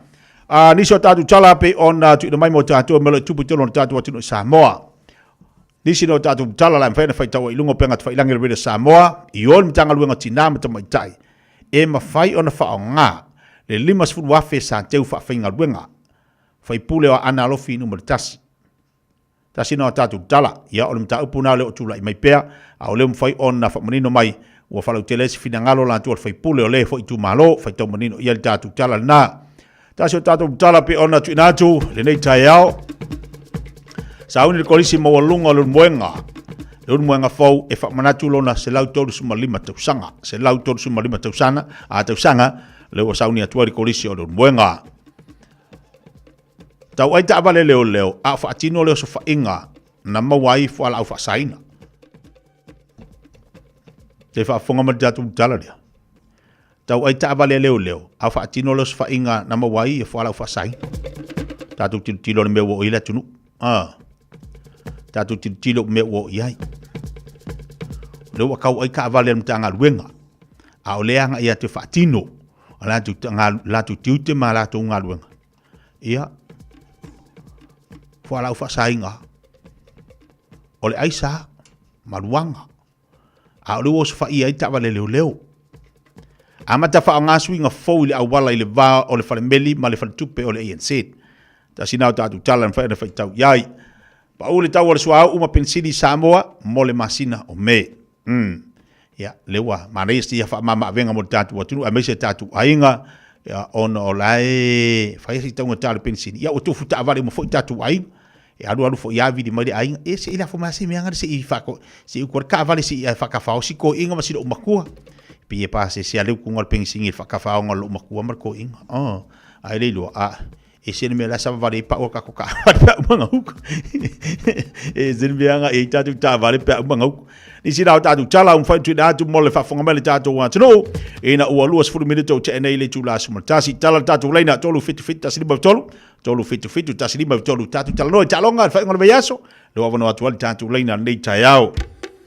A nisi o tatou tala pei ona tuuina mai mo tatou e mea o lo o tupu i totonu o le tatou atunuu i Samoa. Nisi o tatou tala la e mafai ona faitau ai i luga o upega tafailagi a le Radio Samoa, i o le Matagaluega o Tina ma Tamaitai, e mafai ona faaaoga le 50,000 sa teu faafaigaluega faipule o Aana Alofi Nu.1. Tasi lena o tatou tala, ia o le mataupu lena o lea o tulai mai pea, a o lea ua mafai ona faamanino mai, ua faalautele ai se finagalo latou o le faipule o lea foi itumalo, faitau manino i ai le tatou tala lena. Tasi o tatou tala pe ona tuuina atu lenei taeao. Sauni le kolisi maualuga o Leulumoega. Leulumoega fou e faamanatu lona 135 tausaga. 135 tausaga, a tausaga, lea ua sauni atu ai le kolisi o Leulumoega. Tau ai taavale leoleo a o faatino le osofaiga na maua ai fualaau faasaina. Te faafofoga mai le tatou tala lea. Tau ai taavale a leoleo, a o faatino le osofaiga na maua ai ia fualaau faasaina. Tatou tilotilo i le mea ua oo i ai le atunuu. Ah. Tatou tilotilo i mea ua oo i ai. O lea ua tau ai taavale a le Matagaluega, a o lea e agai atu e faatino a latou, latou tiute ma latou galuega. Ia, fualaau faasaina, o le aisa, maluaga, a o lea ua osofaia ai taavale leoleo. Amata faaaoga suiga fou i le auala i le va o le falemeli ma le faletupe o le ANZ. Tasi na o tatou tala e mafai ona faitau i ai. Pau le tau o le suauu ma penisini i Samoa mo le masina o Me. Mm. Ia, lea ua manaia si faamama-avega mo le tatou atunuu, aemaise tatou aiga, ia, ona o la e fai si taugata o le penisini. Ia, ua tofu taavale uma foi tatou aiga. E alu alu foi lava vili mai le aiga, e se i lafo mai lava se mea se i faako, se i uku ai le taavale se i faatafaosi toeaiina ma si lou matua. Pei e pasese lava le utuga o le penisini i le faatafaoga o lou matua ma le toeaina. Oh, ae le iloa, a, ese le mea la e savavali ai pau o le tatou taavale pe a uma ona uka. Ese le mea e agai ai tatou taavale pe a uma ona uka. Nisi la o tatou tala ua mafai ona tuuina atu mo le faafofoga mai a le tatou atunuu ina ua 20 minute o tea nei le itula 11. Tala le tatou laina 377 153 377 153 tatou talanoa i taaloga i le faaiuga o le vaiaso, lea ua avanoa atu ai le tatou laina lenei taeao.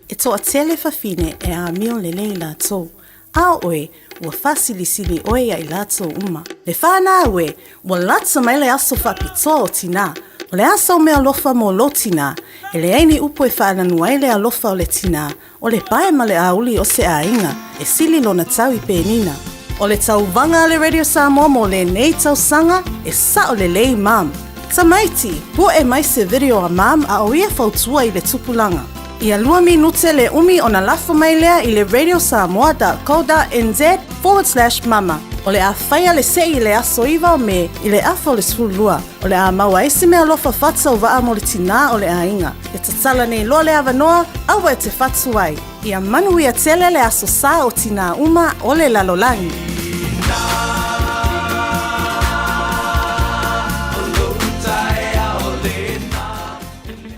E toatele fafine e amio lelei latou, a o oe, ua faasilisili oe ia i latou uma. Le whanau e, ua lata mai le aso faapitoa o tinā. O le a sou mealofa mo lou tinā? E leai ni upu e whaananu ai le alofa o le tinā, o le pae ma le auli o se aiga, e sili lona tau i penina. O le tauvaga a le Radio Samoa mo lenei tausaga, e sao lelei mum. Tamaiti, pu'e mai se video a mum a o ia fautua i le tupulaga. Ia lua minute le umi ona lafo mai lea i le radiosamoa.co.nz/mama. O le a faia le se'i i le aso 9 o Me i le afa o le 12. O le a maua ai se meaalofa faatauvaa mo le tinā o le aiga. E tatala nei loa le avanoa, aua e te fatu ai. Ia manuia tele le aso sa o tinā uma o le lalolagi.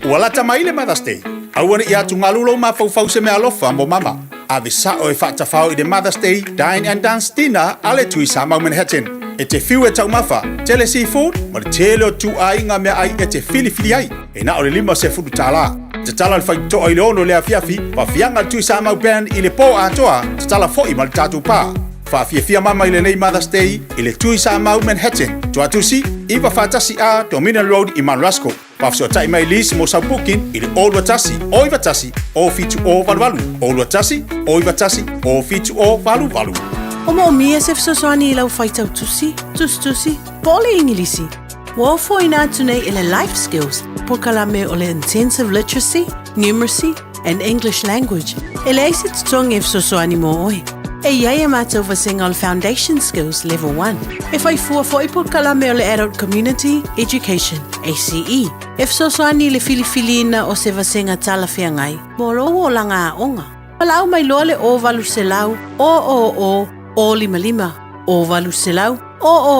Ua lata mai le Mother's Day. Aua ne i atugalu lou mafaufau se meaalofa mo mama. Ave sao e faatafao i le Mother's Day Dine and Dance Dinner a le Tui Samau Manhattan. E te fiu e taumafa, tele seafood ma le tele o ituaiga meaai e te filifili ai. E na o le $50. Tatala le faitotoa i le 6 i le afiafi, faafiaga le Tui Samau Band i le po atoa, tatala foi ma le tatou pa. Faafiafia mama i lenei Mother's Day i le Tui Samau Manhattan, Tuatusi, 941A Dominion Road i Mount Ruskell. Faafesootai mai Liz mo sau booking i le 021 091 07088, 021 091 07088. O moomia se fesoasoani i lau faitau tusi, tusitusi, po o le Igilisi. Ua ofoina atu nei e le Life Skills polokalame o le Intensive Literacy, Numeracy and English Language e leai se totogi e fesoasoani mo oe. E i ai a mātou vasega o le Foundation Skills Level 1. E whai fua fo'i polokalame o le Adult Community Education, ACE, e fesoasoani i le filifiliina o se vasega talafeagai mo lou olaga aoga. Valaau mai loa le 0800 000 055 0800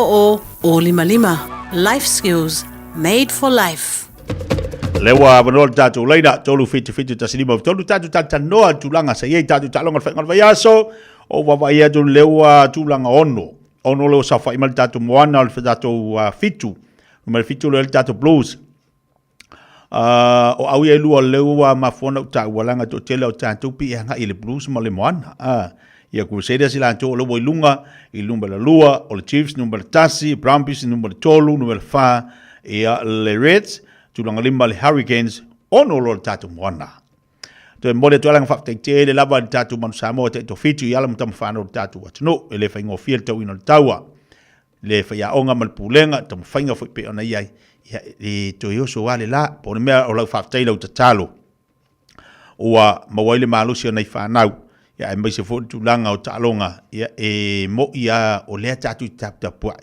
000 055. Life Skills, made for life. Lea ua avanoa le tatou laina 377 15 tatou talatalanoa i tulaga sa i ai tatou taaloga i le faaiuga o le vaiaso. O vaavaai atu lea ua tulaga ono ono lea ua saofai mai le tatou Moana o le tatou fitu numera fitu lea le tatou Blues. O au ia e lua lea ua mafua ona ou taua leaga e toatele o tatou pei e agai i le Blues ma le Moana. Ia Crusaders i latou o lea ua i luga i le numera lua, o le Chiefs numera tasi, Brumbies numera tolu, numera fa, ia le Reds, tulaga lima le Hurricanes, ono loa le tatou Moana. Toe momoli atu ai lana faafetai tele lava i le tatou Manu Samoa taitofitu i ala ma tamafanau o le tatou atunuu. E le faigofie le tauina o le taua, le faiaoga ma le pulega, taumafaiga foi pei ona i ai, ia e toe oso lava le la. Po o le mea o lau faafetai i lau tatalo, ua maua ai le malosi o nai fanau, ia aemaise foi le tulaga o taaloga, ia e mo'i lava o lea tatou te taputapuai,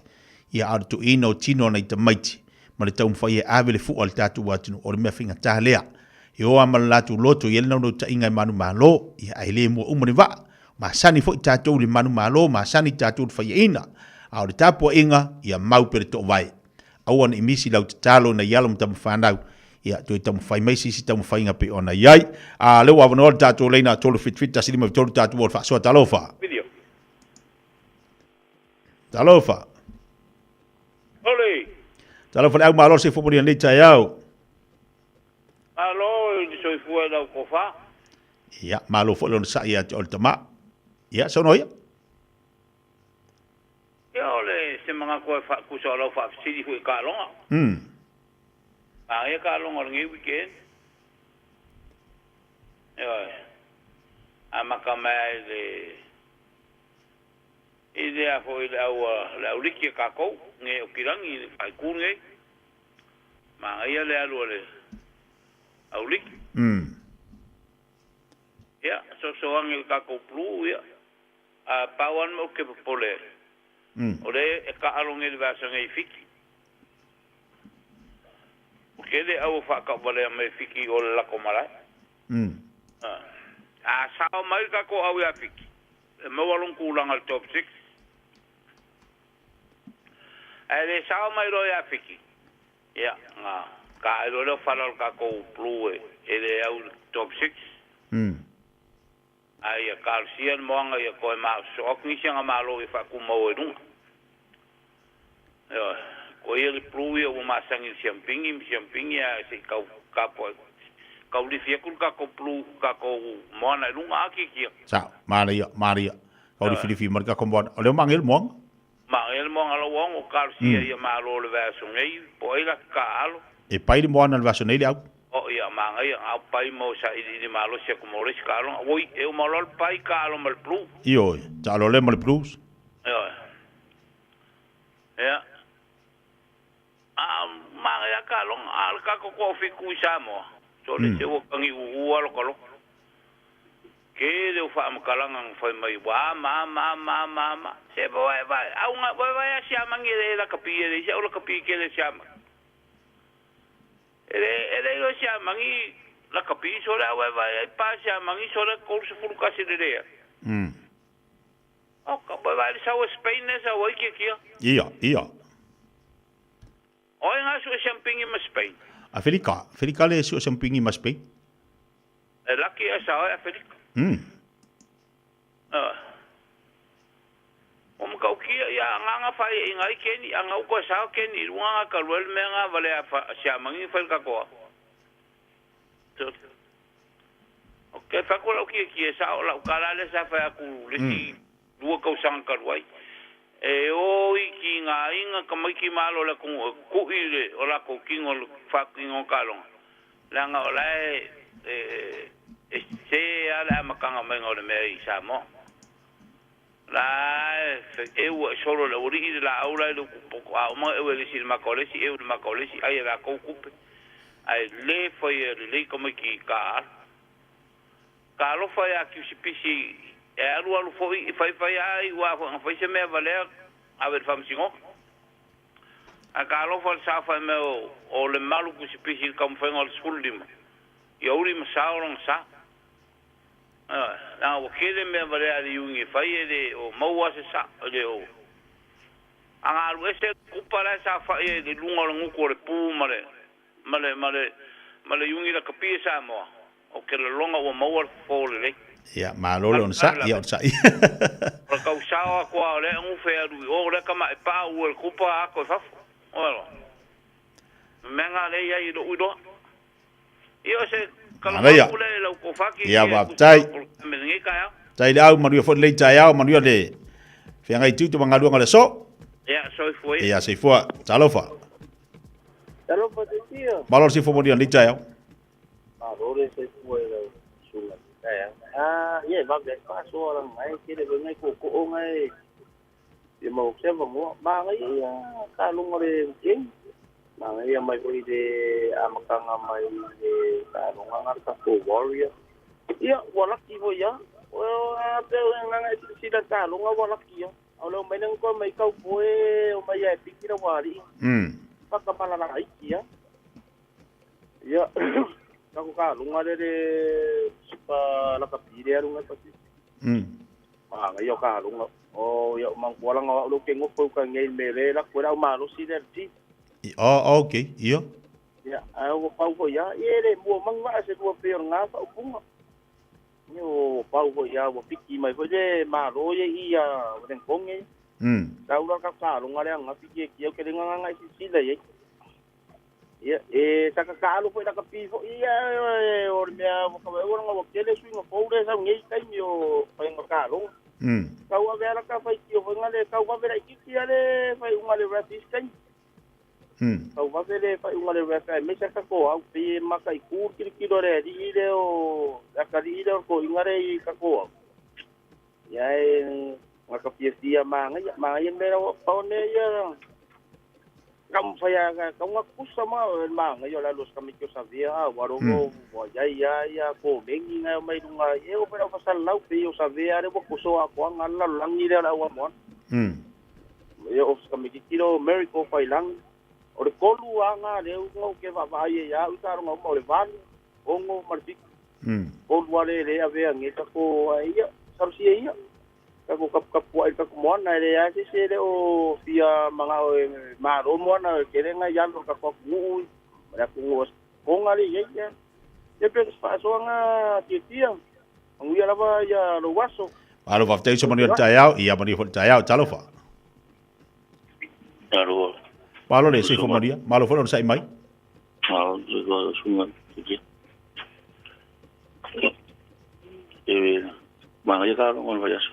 ia a o le toeaina o tino o nai tamaiti ma le taumafai e ave le fua i le tatou atunuu, o le mea faigata lea. E o lava ma le latou loto, e i ai le naunautaiga e manumalo, ia ae le mua uma le vaa. Masani foi tatou i le manumalo, masani tatou i le faiaina. A o le tapuaiga, ia mau pea le toovae. Aua ne i misi lau tatalo ina ia alo ma tamafanau, ia toe taumafai mai se isi taumafaiga pei ona i ai. A lea ua avanoa le tatou laina 377 153 tatou o le faasoa. Talofa. Talofa. Ole. Talofa le au malo se fomoli nei taeao. Malo i le soifua i lau tofa. Ia, malo foi le onosai ia te oe le tama. Ia, saunoa ia. Ia, o le se manatu e tusa o lau faafesili foi i taaloga. Manaia taaloga o lenei weekend. Ioe. Amata mai lava i le i le a foi le au le au liki a tatou nei o Kilagi i le faaitu lenei. Manaia le alu a le auliki. Ia, soso ane i le tatou Blue, ia. A pau lava le mea ou te popole ai, o lea e taalo nei i le vaiaso nei i Fiti. Ua tele au e faatauvalea mai e Fiti i o le latou malae. A sao mai le tatou au ia Fiti, e maua lona tulaga i le top six. Ae le sao mai loa ia Fiti, ia, na tae loa lea o fala o le tatou Blue e le au i le top six. Ae ia talosia le moana ia toe maososoo atu nisi ana malo ia faatumau ai i luga. Ioe, ko ia le Blue ia ua masani i le siampigi ma siampigi ae se i tau tapuai tau lifi atu le tatou Blue tatou moana i luga a tiatia. Sao, manaia, manaia. Tau lifilifi mai le tatou moana. O lea ua manaia le moana. Manaia le moana lau aoga o talosia ia malo le vaiaso nei, po o ai la te taaalo. E pai le moana i le vaiaso nei le au. O ia, manaia, au pai mo sailiili malosi atu mo le isi taaloga. Oi, e uma loa le pai taalo ma le Blue. Ioe, taalo lea ma le Blues. Ioe. Ia. A manaia taaloga, a o le tatou toafitu i Samoa, sole se ua tagiuuua lokaloka. Tele o faamatalaga na fai mai ua ama ama ama ama ama se vae vae au ga vae vae a siamagi e le lakapi e leai se au lakapi tele siamagi e le e le iloa siamagi lakapi sole a vae vae ai pa siamagi sole 31 le lea o ka vae vae le sau e Spain e sau ai kiakia. Ia ia. O ai ga sue siampigi ma Spain. Afelika Afelika le sue siampigi ma Spain. E laki e sao e Afelika. O matautia ia agaga faiaiga ai keni aga uka sao keni i luga ga kalu ai le mea ga valea siamagi fai le katoa. Ok fai atu lau kiekie sao lau kala lea sa fai atu le isi lua tausaga talu ai. E o i ki ngā aiga tamaiti malo o le atunuu e ku'i le o latou tino i le faatinoina o taaloga, leaga o la e e sese lava le amataga maiga o le mea i Samoa. La e eu ae solo e le aualii le laau la i le utu poto, a uma ona eu e le isi i le mata o le isi, eu i le mata o le isi, ai e latou tupe, ae le faia lelei tamaiti i taaalo. Talofa ia Kiusipisi e alualu foi i faifai a iu a foi na fai se mea valea ave i le faamasinoga. Ae talofa le sa fai mai o Lemalu Kiusipisi i le taumafaiga o le 15 ia uli ma sao lona sa. Ioe, leaga ua tele mea valea a le iugi e fai e le o maua se sao, e le o. A na alu ese le kupa la e saofai ai i le luga o le gutu o le pu ma le, ma le, ma le, ma le iugi lakapi e Samoa, ou te lagona ua maua le fofo lelei. Ia, malo le onosai, ia onosai. O le tau sao atu lava o lea gufe e alu i o, o lea tamae paa ua le kupa ato i fafo. Oe loa. O mea na lea e i ai i lou iloa. Ia o se Manaia. talanoa lea i lau tofa Ia, Tietie e tusa faafetai. o le polokalame i lenei taeao. Faafetai le au, manuia foi lenei taeao, manuia le feagai tiute ma galuega o le aso. Ia, soifua ia. Ia, soifua. Talofa. Talofa Tietie. Malo le soifua manuia lenei taeao. Malo le soifua i lau susuga i le taeao. Ah, ia e vave ai faasoa lana ngai tele foi ngai tootoo ngai ia maua se avanoa. Manaia ia taaloga le weekend. Manaia mai foi le amataga mai le taaloga na le tatou Warrior. Ia, ua laki foi lava. A pe agaga e silasila i le taaloga ua laki lava. A o le omai lea na toe mai Cowboy omai ia e piki le ualii. Fakamalalaiti lava. Ia, tatou taaloga lea le Super Lakapi lea alu ngai Pasefika. Manaia o taaloga. O ia manatua leaga o au lea ou te nofo i uta nei i le mea lea e alu atu ai le au malosi lea i le gym. Oh, okay. Ia. Ia, ae ua pau foi lava. Ia e le mua mai ni vaa se lua pei o lena faaupuga. Ia ua pau foi lava, ua piki mai foi le Malo ia i i a Wellington. Tau la le tatou taaloga lea ananafi Tietie, ou te le gagana e silasila i ai. Ia, e taka taalo foi lakapi foi ia, o le mea ua tau leaga ua tele suiga fou lea e sau nei i taimi o faiga taaloga. Tau ave lava laka faitio foi le tau vave laitiiti lava le faaiuga a le ref i isi taimi. Tau vave le faaiuga a le ref aemaise lava tatou au pei e mataitu le tilotilo a le alii lea o le atalii lea o le toeaina lea i tatou au. Ia e gata fiafia manaia, manaia le mea lea pau le mea ia taumafai lava e tatau ona tutusa ma le manaia o le alu o si tamaiti o Savea a ua logo ua i ai lava ia komeni na e omai i luga e oo foi i le au faasalalau pei o Savea lea ua toso atoaga le lalolagi lea o le au amoana. Ia o si tamaititi lea o Miracle Faiilagi. O le tolu lava na lea ou te vaavaai ai lava au i taaloga uma o le 8, 6 ma le 7. Tolu lava lea e avea nei tatou ae ia, talosia ia. Tatou taputapuai i le tatou moana, e leai lava se isi e le o fia manao e malo moana, e tele nai alo o le tatou atunuu ma le atunuu o Tonga lea e i ai. Ia, ia pe o se faasoaga tiatia, manuia lava ia lou aso. Malo faafetai uso manuia le taeao, ia manuia foi le taeao, talofa. Malo. Malo le soifua manuia, malo foi le onosai mai. Malo le soifua manuia. E manaia taaloga o le vaiaso.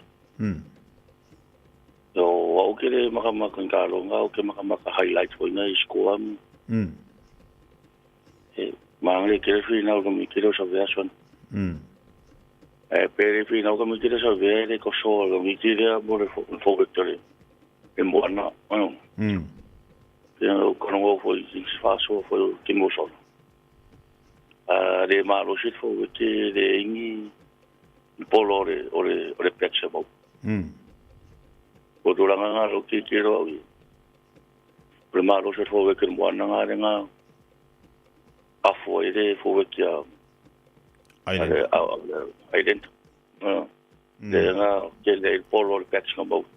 O au ke le makamaka i taaloga, au ke makamaka highlight foi na i score. E manaia ke le finau ka mi ke le o sa vea sona. E pe le finau ka mi ke le sa vea le koso ka mi ke le mo le fo victory. E moana. Ia o kono foi i se faasoa foi o te mosola. A le malosi le fou te le ingi i polo o le, o le, o le Black Sabbath. O tulaga ngā lo ki te roa ui. O le malosi le fou ke le moana ngā le ngā afua i le fou ki a Island. Island. Le ngā ke le polo o le Black Sabbath.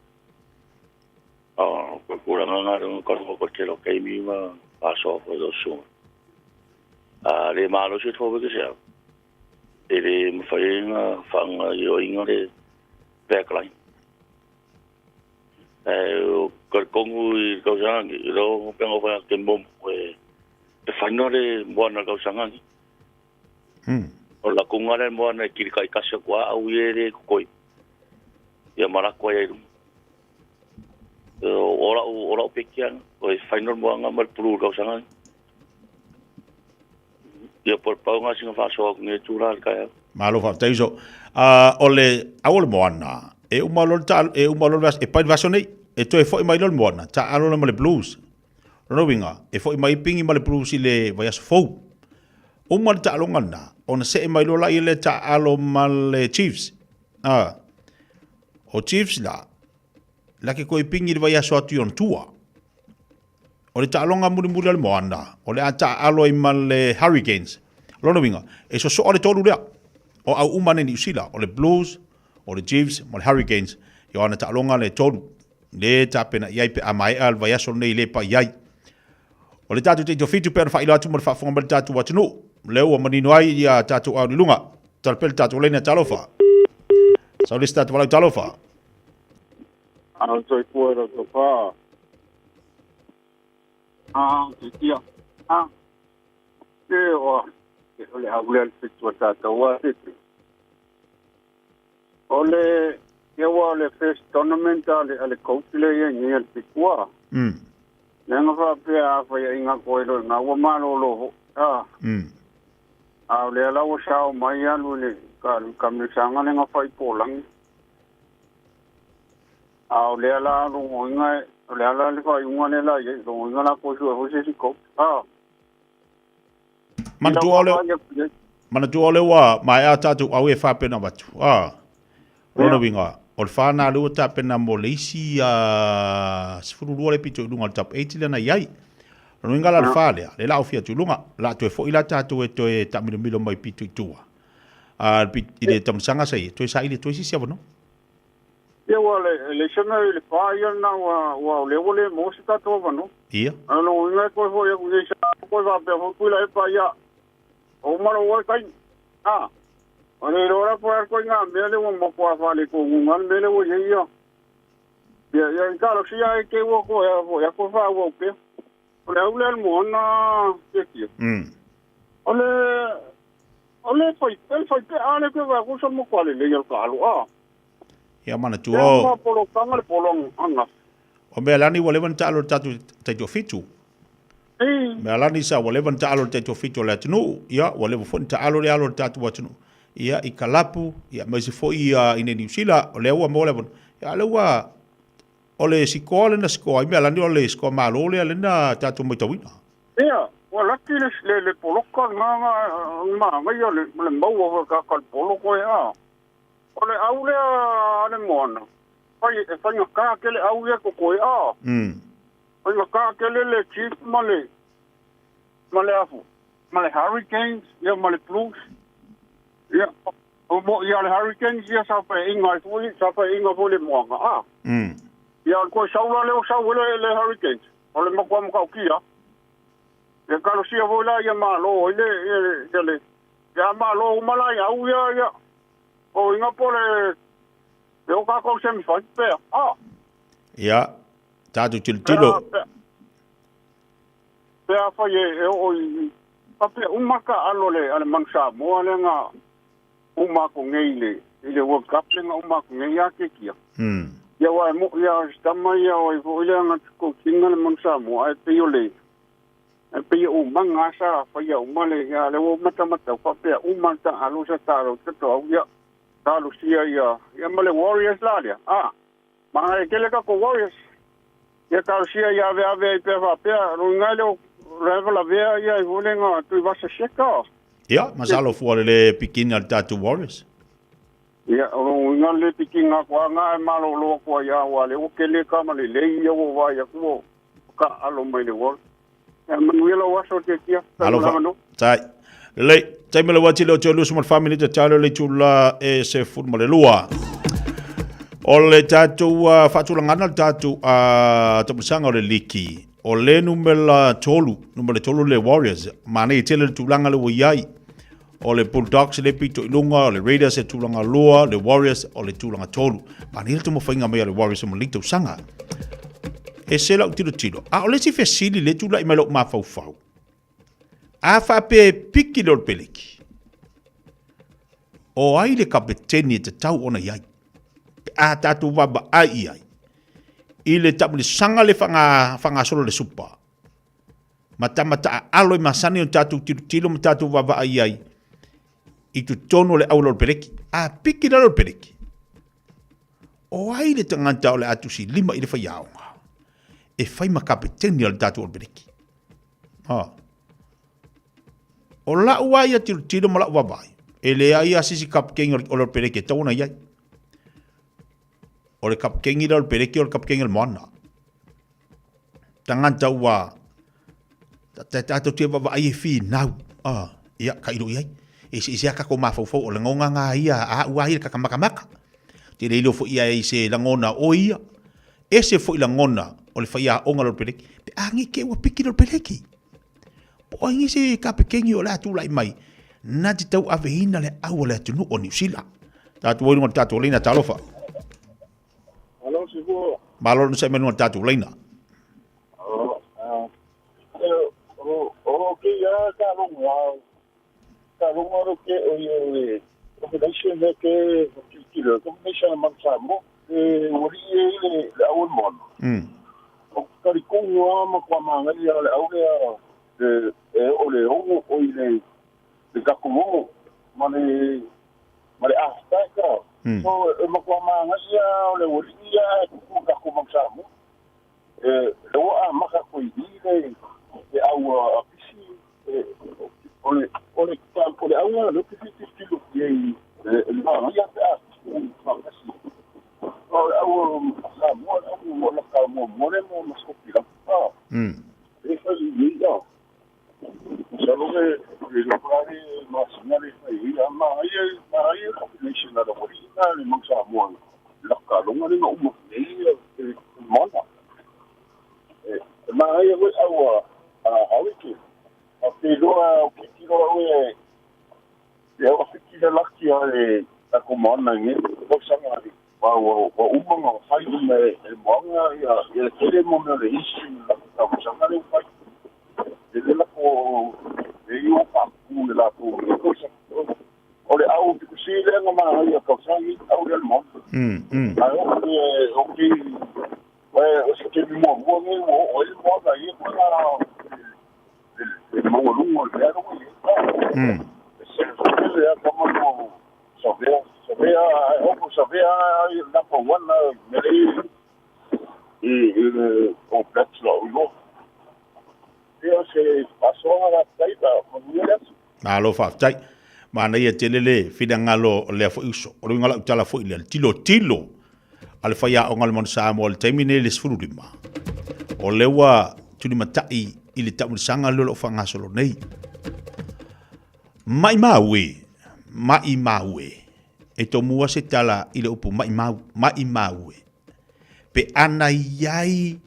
A ko tulaga ngā le ngā kono ko te lo keimi ma asoa foi o sunga. A le malosi le fou ke se au. E le mawhai e ngā whaanga i o inga le backline. E o ka kongu i kausangangi, i rao penga whaia ke momo e e whaina le moana kausangangi. O la kunga le moana e kiri kai kasi kua au i e le kokoi. Ia marako ai runga. E o ora o ora o pekianga, o e whaina le moanga ma le puru kausangangi. Ia por pau ngā singa whasoa ku nge tūrā le kai au. Malo faafetai uso. O le au o le moana, e uma loa le ta, e uma loa le vaiaso, e pai le vaiaso nei, e toe foi mai loa le moana, taaalo loa ma le Blues. Lona uiga, e foi mai Pingi ma le Blues i le vaiaso fou. Uma le taaloga lena, ona see mai loa laia lea taaalo ma le Chiefs. O Chiefs la, la ke koe Pingi i le vaiaso atu i ona tua. O le taaloga mulimuli a le Moana, o le a taaalo ai ma le Hurricanes. Lona uiga, e sosoa le tolu lea. O au uma nei Niu Sila, o le Blues, o le Chiefs ma le Hurricanes, ia o ana taaloga le tolu, le tapena i ai pe a maea le vaiaso lenei le pai ai. O le tatou taitofitu pei ona faailoa atu mo le faafofoga mai le tatou atunuu, lea ua manino ai ia tatou au i luga. Tala pea le tatou laina talofa. Sau le isi tatou valaau talofa. Ao soifua i lau tofa. Ah, te tia. Ah, te oa. Te o le au lea le fitu a tātou a te te. O le, ia ua o le first tournament a le, a le coach le ia nei a le fitua. Le nga whaapea a whai inga koe lo ngā ua malolo ho. Ah. A o le ala ua sao mai alu le ka, ka misanga le nga whai pōlangi. A o lea la logoina o le ala le faaiuga lea la i ai, logoina la koe sue foi se isi coach. A. Manatua o le, manatua o le ua maea tatou au e faapena avatu. A. O lona uiga, o le fa lena lea ua tapena mo le isi 12 le pito i luga o le top 8 lea na i ai. O lona uiga la le fa lea, lea la aufia atu i luga, la toe foi la tatou e toe taamilomilo mai pito i tua. A, i le taumasaga sa i, toe saili atu ai se isi avanoa. Ia ua le le se mea i le pa ia na ua ua o lea ua le maua se tatou avanoa. Ia. A o lona uiga e toe foi atu i sa toe faapea foi tui la e pa ia o uma lou oe taimi. A o le iloa la po o le a le ituaiga mea lea ua matua faaletonu le mea lea ua i ai ia. Ia ia i talosia ai te ua toe foi atu e faaauau pea. O le au lea le moana Tiatia. O le o le fai le fai pea a le toe vaai atu sa matua lelei o le taalo a. Ia manatua o. Ia polokaga le polo angafi. O Mealani ua leva ona taalo i le tatou taitoafitu. Mealani sa ua leva ona taalo i le taitoafitu o le atunuu, ia ua leva foi ona taalo le alo o le tatou atunuu. Ia i kalapu, ia aemaise foi ia i inei Niu Sila, o lea ua maua le avanoa. Ia a lea ua o le sikoa lea na sikoa ai Mealani o le sikoa malo lea lea na tatou matauina. Ia, ua laki le le le poloka lena na manaia le le maua foi o le tagata i le polo koe a. O le au lea a le moana, fai, e faigata tele au ia totoe a. Faigata tele le Chiefs ma le, ma le afu, ma le Hurricanes, ia ma le Blues. Ia, o mo ia le Hurricanes ia sa paeaiga ai foi, sa paeaiga foi le moana a. Ia o le toe sau la lea ua sau ai le, le Hurricanes, o le matua matautia. Ia talosia foi la ia malo ai le, ia le, ia le, ia malo uma la ia au ia, ia, O inga po le le o tatou semi final pea. Ah. Ia, tatou tilotilo. Pea, pea fai e, e oo i papea uma ka alo le ale manu Samoa le nga uma ko nei le i le World Cup le nga uma ko nei a ke kia. Ia wa mo ia tama ia o i fo ile nga ko kinga le manu Samoa e pe o le E pei o uma sa faia uma le ia le ua matamata faapea uma ta alo sa talo toto au ia talosia ia ia ma le Warriors la lea a ma e kele ka ko Warriors ia talosia ia ave ave ai pea faapea lo ngai le level lavea ia i vole nga tui vasa seka. Ia, masalo fua le le pikina le tatou Warriors. Ia, o lo inga le pikinga ko anga e malo lo ko ia wa le o kele ka ma le lei ia o vai aku o ka alo mai le Warriors. Ia manuia lou aso Tiatia. Alofa. Tai. Lelei, taimi le uati le o te lusu ma le family te talo le itula e se fulu ma le lua. O le tatou faatulagana le tatou tapusaga o le liki. O le numera tolu, numera tolu le Warriors. Manaia tele le tulaga le ua i ai. O le Bulldogs le pito i luga, o le Raiders e tulaga lua, le Warriors o le tulaga tolu. Manaia le taumafaiga mai a le Warriors mo lenei tausaga. E se lau tilotilo. A o le isi fesili le tulai mai lou mafaufau. A faapea e piki le Olopeleki, o ai le kapeteni e tatau ona i ai? Pe a tatou vaavaai i ai i le taamilosaga le faagasolo le Supa, ma tama taaalo e masani ona tatou tilotilo ma tatou vaavaai i ai i totonu o le auala o le peleki. A piki lalo le peleki, o ai le tagata o le a tusilima i le faiaoga e fai ma kapeteni o le tatou o le peleki? Ha. O lau a ia tilotilo ma lau vaavaai, e leai a sisi kapeteni o le peleki e tatau ona i ai. O le kapeteni lea o le peleki o le kapeteni o le moana. Tagata ua tatou te vaavaai e finau, ia, tailo i ai. Eseese lava tatou mafaufau, o lagona na ia a au lava ia i le tata matamata. Ou te le iloa foi i ai se lagona o oe ia. Ese foi lagona o le faiaoga i lalo peleki, pe a nei te i ua piki lalo peleki. Po o ai nei se kapekeni o le a tulai mai na te tauaveina le au a le atunuu o Niu Sila. Tatou o i luga o le tatou laina, talofa. Malo Sifua. Malo le onosai mai luga o le tatou laina. O ke ia ka longa ka longa ro ke o ia le combination le ke tilotilo combination a Manu Samoa e ua lii e i le le au o le moana. O talikongo a ma kua mangai a le au lea le e o le ongo o i le le tatou ongo ma le ma le aftaika. So e matua mangai a o le ua lii a e tupu tatou Manu Samoa. E le ua amata koe i le le au a pisi e o le o le o le auga le ke tilotilo i ai e le mangai a pe a pisi faatasi. O le au Samoa le au o la ka mo mo le mo ma skopila. Ah. E fai i ia. Masalo le le le masina le fai ia ma ia ma ia combination a le wali na le Manu Samoa. La ka longa le uma nei e moana. E ma ia we au a awiki. A te loa o ki tiro au e e au fiki le laki a e a ko moana nge o sanga ni. Wa wa wa uma nga fai uma e moanga ia ia tele mo me le isi la ka sanga le fai. E le la ko e i o pa ku le la ko e ko sa o le au te kusi le nga ma ia ka sangi au le mo. A o e o ki o se ke mo mo nge o o le mo ga ia ko la le mo lungo le aro i. Se le a kama mo Savea Savea o ko Savea number 1 me i i le o Blacks la o ia se pasoga la taipa mo ni le. Malo faafetai. Manaia tele le finagalo o lea foi uso. O le uiga o lau tala foi lea, le tilotilo a le faiaoga o le Manu Samoa i le taimi nei i le 15, o lea ua tulimatai i le taamilosaga lea o lo o faagasolo nei. Maimau e, maimau e, e tomua se tala i le upu maimau, maimau e. Pe ana i ai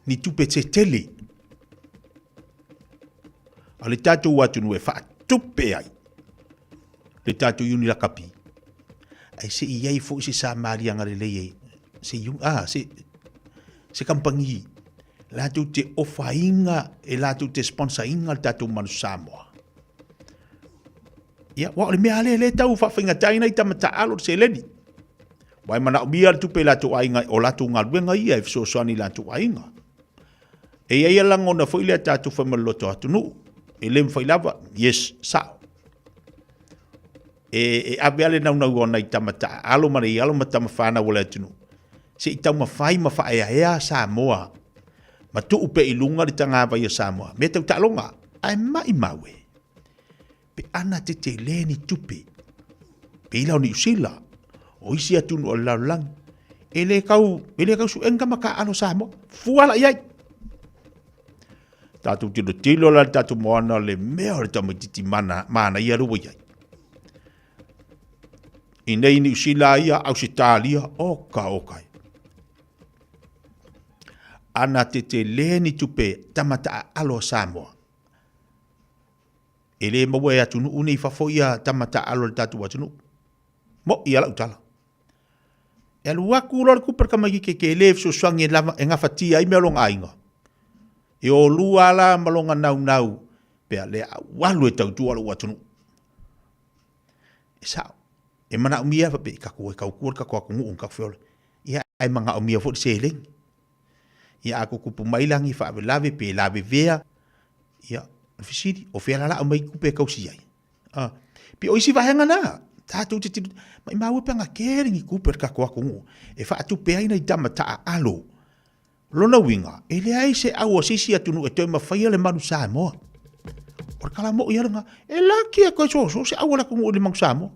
ni tupe tetele a le tatou atunuu e faatupe ai le tatou iuni lakapi, ae se i ai foi se samaliaga lelei e se, ah, se, se kamupani latou te ofaina e latou te sponsorina le tatou Manu Samoa. Ia, ua o le mea lea le tau faafaigataina i tama taaalo le seleni. Ua e manaomia le tupe i latou aiga o latou galuega ia e fesoasoani i latou aiga. E i ai a lagona foi lea tatou fai ma le loto atunuu. E le mafai lava, yes, sao. E, e ave ale naunau o nai tama taaalo ma nei alo ma tama whanau o le atunuu. Se i taumafai ma faaeaea Samoa ma tuu pea i luga le tagavai o Samoa. Mea tau taaloga, ae maimau e. Pe ana tetele ni tupe, pei la o Niu Sila, o isi atunuu o le lalolagi, e le kau, e le kau suʻega ma taaalo Samoa. Fua la i ai. Tatou tilotilo la le tatou moana le mea o le tamaititi mana, manaia le ua i ai. I nei Niu Sila ia, Ausetalia, oka oka. Ana tetele ni tupe tama taaalo a Samoa. E le maua e atunuu nei i fafo ia tama taaalo a le tatou atunuu. Moʻi a lau tala. E alu atu loa le kupa le tamaititi e tele e fesoasoani e lava e gafatia ai mea o lona aiga. E o lua la ma lona naunau pea le au alu e tautua lou atunuu. E sao. E manaomia faapea i tatou e tautua le tatou atunuu ma tatou feola. Ia ae manaomia foi le seleni. Ia a tutupu mai la ni faalavelave pe lavevea, ia, o le fesili, o fea la la aumai tupe e tausi ai? A, pei o isi vaega na, tatou te tilo, maimau e pe ana tele ni tupe a le tatou atunuu e faatupe ai nai tama taaalo. O lona uiga, e leai se au a se isi atunuu e toe mafaia le manu Samoa. O le tala moi lava lena, e laki e toe soso se au a le atunuu i le manu Samoa.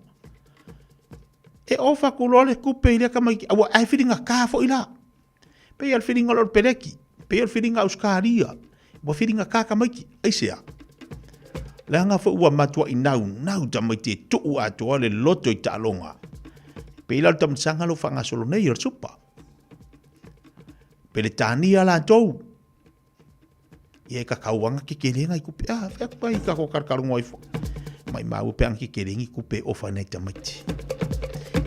E ofa atu loa le tupe i lea tamaiti, aua ae filigata foi la. Pei o le filiga o le Peleki, pei o le filiga Ausetalia, ua filiga tā tamaiti, aisea? Leaga foi ua matuaʻi naunau tamaiti e tuʻu atoa le loto i taaloga. Pei la o le tamasaga lo faagasolo nei o le Supa. Peletania latou. Ia e kakauanga kekelega i kupe. Ah, whea kupa i kako karakarongo ai fo. Mai māua pe anga kekelegi kupe ofa nei tamaiti.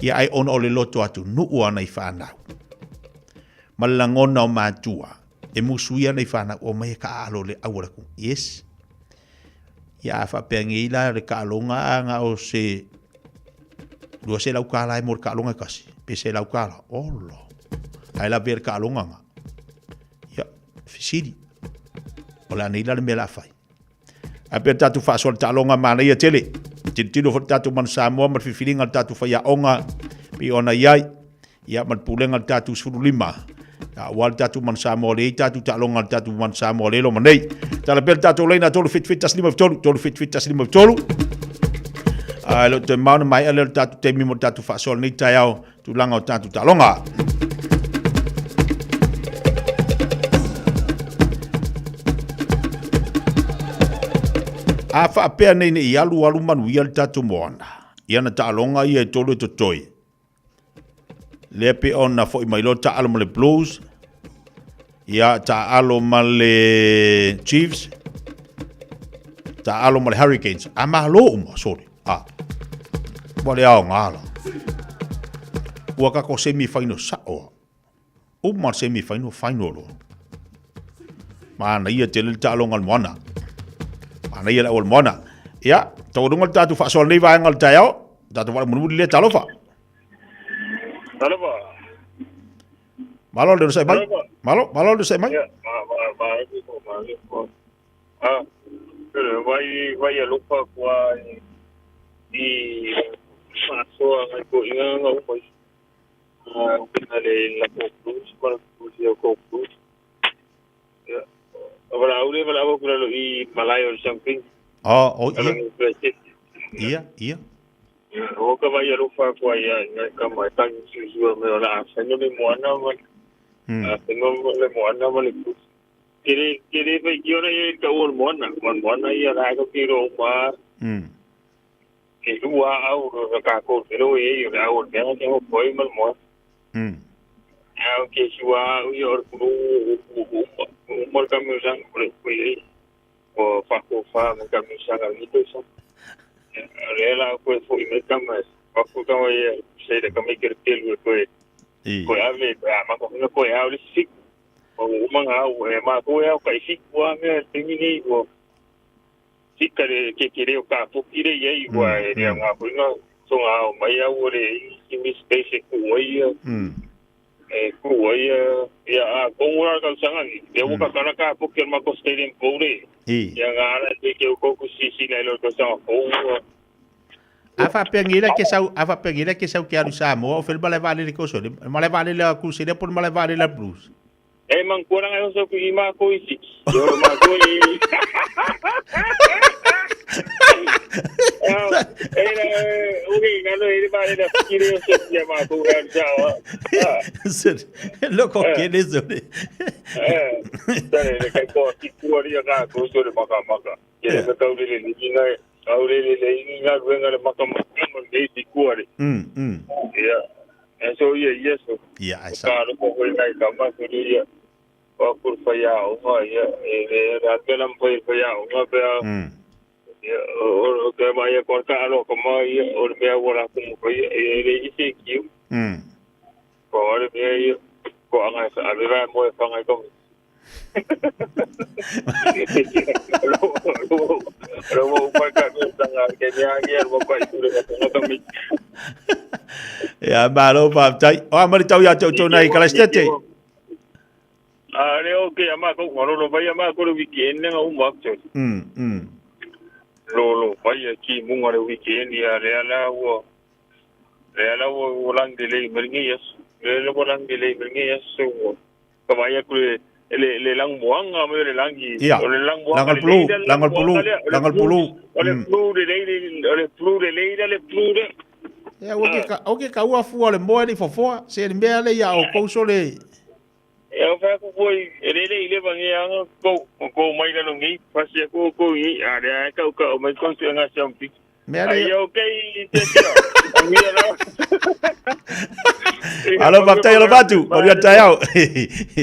Ia ai ona o le loto atu nuu ana i whanau. Ma le lagona o matua. E musuia ana i whanau o mai e ka aalo le aua le ku. Yes. Ia a whaapea ngei la le kaaloga a nga o se 200 kala e mo le kaaloga e kasi. Pe 100 kala. Olo. Ai la ve le kaaloga nga. Ia, fesili. O le a nei la le mea o le a fai. Ae pea le tatou faasoa le taaloga manaia tele. Tilotilo foi le tatou Manu Samoa ma le filifiliga o le tatou faiaoga pei ona i ai. Ia ma le pulega o le tatou 15. Aua le tatou Manu Samoa lea i tatou taaloga le tatou Manu Samoa lea loma nei. Tala pea le tatou laina 377 153, 377 153. Ae le o toe mao na maea lea o le tatou taimi mo le tatou faasoa lenei taeao tulaga o tatou taaloga. A faapea nei nei alu alu manuia le tatou moana, ia na taaloga ia e tolu e totoe. Lea pe ona foi mai loa taalo ma le Blues, ia taalo ma le Chiefs, taalo ma le Hurricanes. A malo uma, sorry. A, ua le aoga la. Ua kako semi final sa'o. Uma le semi final, final loa. Manaia tele le taaloga o le moana. Manaia le au o le moana. Ia, taualuga le tatou faasoa lenei vaega o le taeao. Tatou faale mulimuli lea, talofa. Talofa. Malo le onosai mai. Malo, malo le onosai mai. Ia, ma, ma, ma, ma, ma, Ah, vai, vai alofa kua i faasoa ngai ko inga nga uma i. Pina le lako blues, ma blues ia ko blues. Ya. Wala aule wala awa kula lo i malai or something. Oh, oh, ia. Ia, ia. O ka vai alofa kua ia ngai ka mai tangi susua me ola a le moana ma. A le moana ma le blues. Kere kere fai ki ora ia ka o moana, mo moana ia ra ko ki ro ma. Ke ua au ro ka ko te ro e io au me ke ho koi mal mo. Au ke sua au ia or kuru u u u mo ka mi sang ko ko e. O fa ko fa me ka mi sang al ni to sa. Re la ko fo i me ka ma pa ko ka e se de ka me ke te lu ko e. Ko ave a ma ko ko e au le sik. O uma au e ma ko e au ka isi kua me te ni o sika le ke ke reo ka pukire ia i ua e rea ngā puinga so ngā o mai au o le i mi space e kua ia e kua ia ia a kongu rā kau sanga ni te uka kana ka puki al mako stadium poure ia ngā ara te ke ukoku sisi nei lo kau sanga pou. A faapea nei la ke sau, a faapea nei la ke sau ke alu Samoa, o fele malae vaalele ke oso le, malae vaalele a Crusader po o le malae vaalele a Blues. E mankuana ngai oso ku i mako isi. Yo mako i. Era uri ngalo ere ba era kire oso ya mako ra jawa. Loko ke le zone. Eh. Tare le kai ko ki kuari ka ko so le maka maka. Ke le ka uri le ni ngai au le le le ni nga ruenga le maka maka mo le ti kuari. Ia. E so ia ia so. Ia ai sa. Ka ro ko ngai ka ma so ia. O kur fa ya o ma ia e le ra pe lam fa ya o ma pe. Ia o ke ma ia ko ka ro ko ma ia o me o ra ko mo ia e le i se ki. Ko ore me ia ko anga sa ave va mo e fa ngai ko. Ro mo pa ka ko tanga ke me angi ro ko i ture ka ko mi. Ia malo faafetai. O a mali tau ia te outou nei Kalaistete. A le o ke ama ko ngoro lo vai ama ko le weekend nga u mak cho. Lo lo vai ki munga le weekend ya le ala wo. Le ala wo lang de le mringi yes. Le lo lang de le mringi yes so. Ka vai ku le le lang muanga me le langi. Ia. O le lang muanga. Langal pulu, langal pulu, langal pulu. O le pulu de le o le pulu de le le pulu de. Ia ua ke ka o ke ka ua fua le moa ni fofoa se le mea le ia o kouso le. E au fai aku foi, e lele i le vangi anga kou, o kou mai lalo ngi, pasi aku o kou ngi, a le ai kau kau mai kou tu anga siampi. Ai au kei te tira, angia lau. Alo faafetai alo fatu, manuia taeao.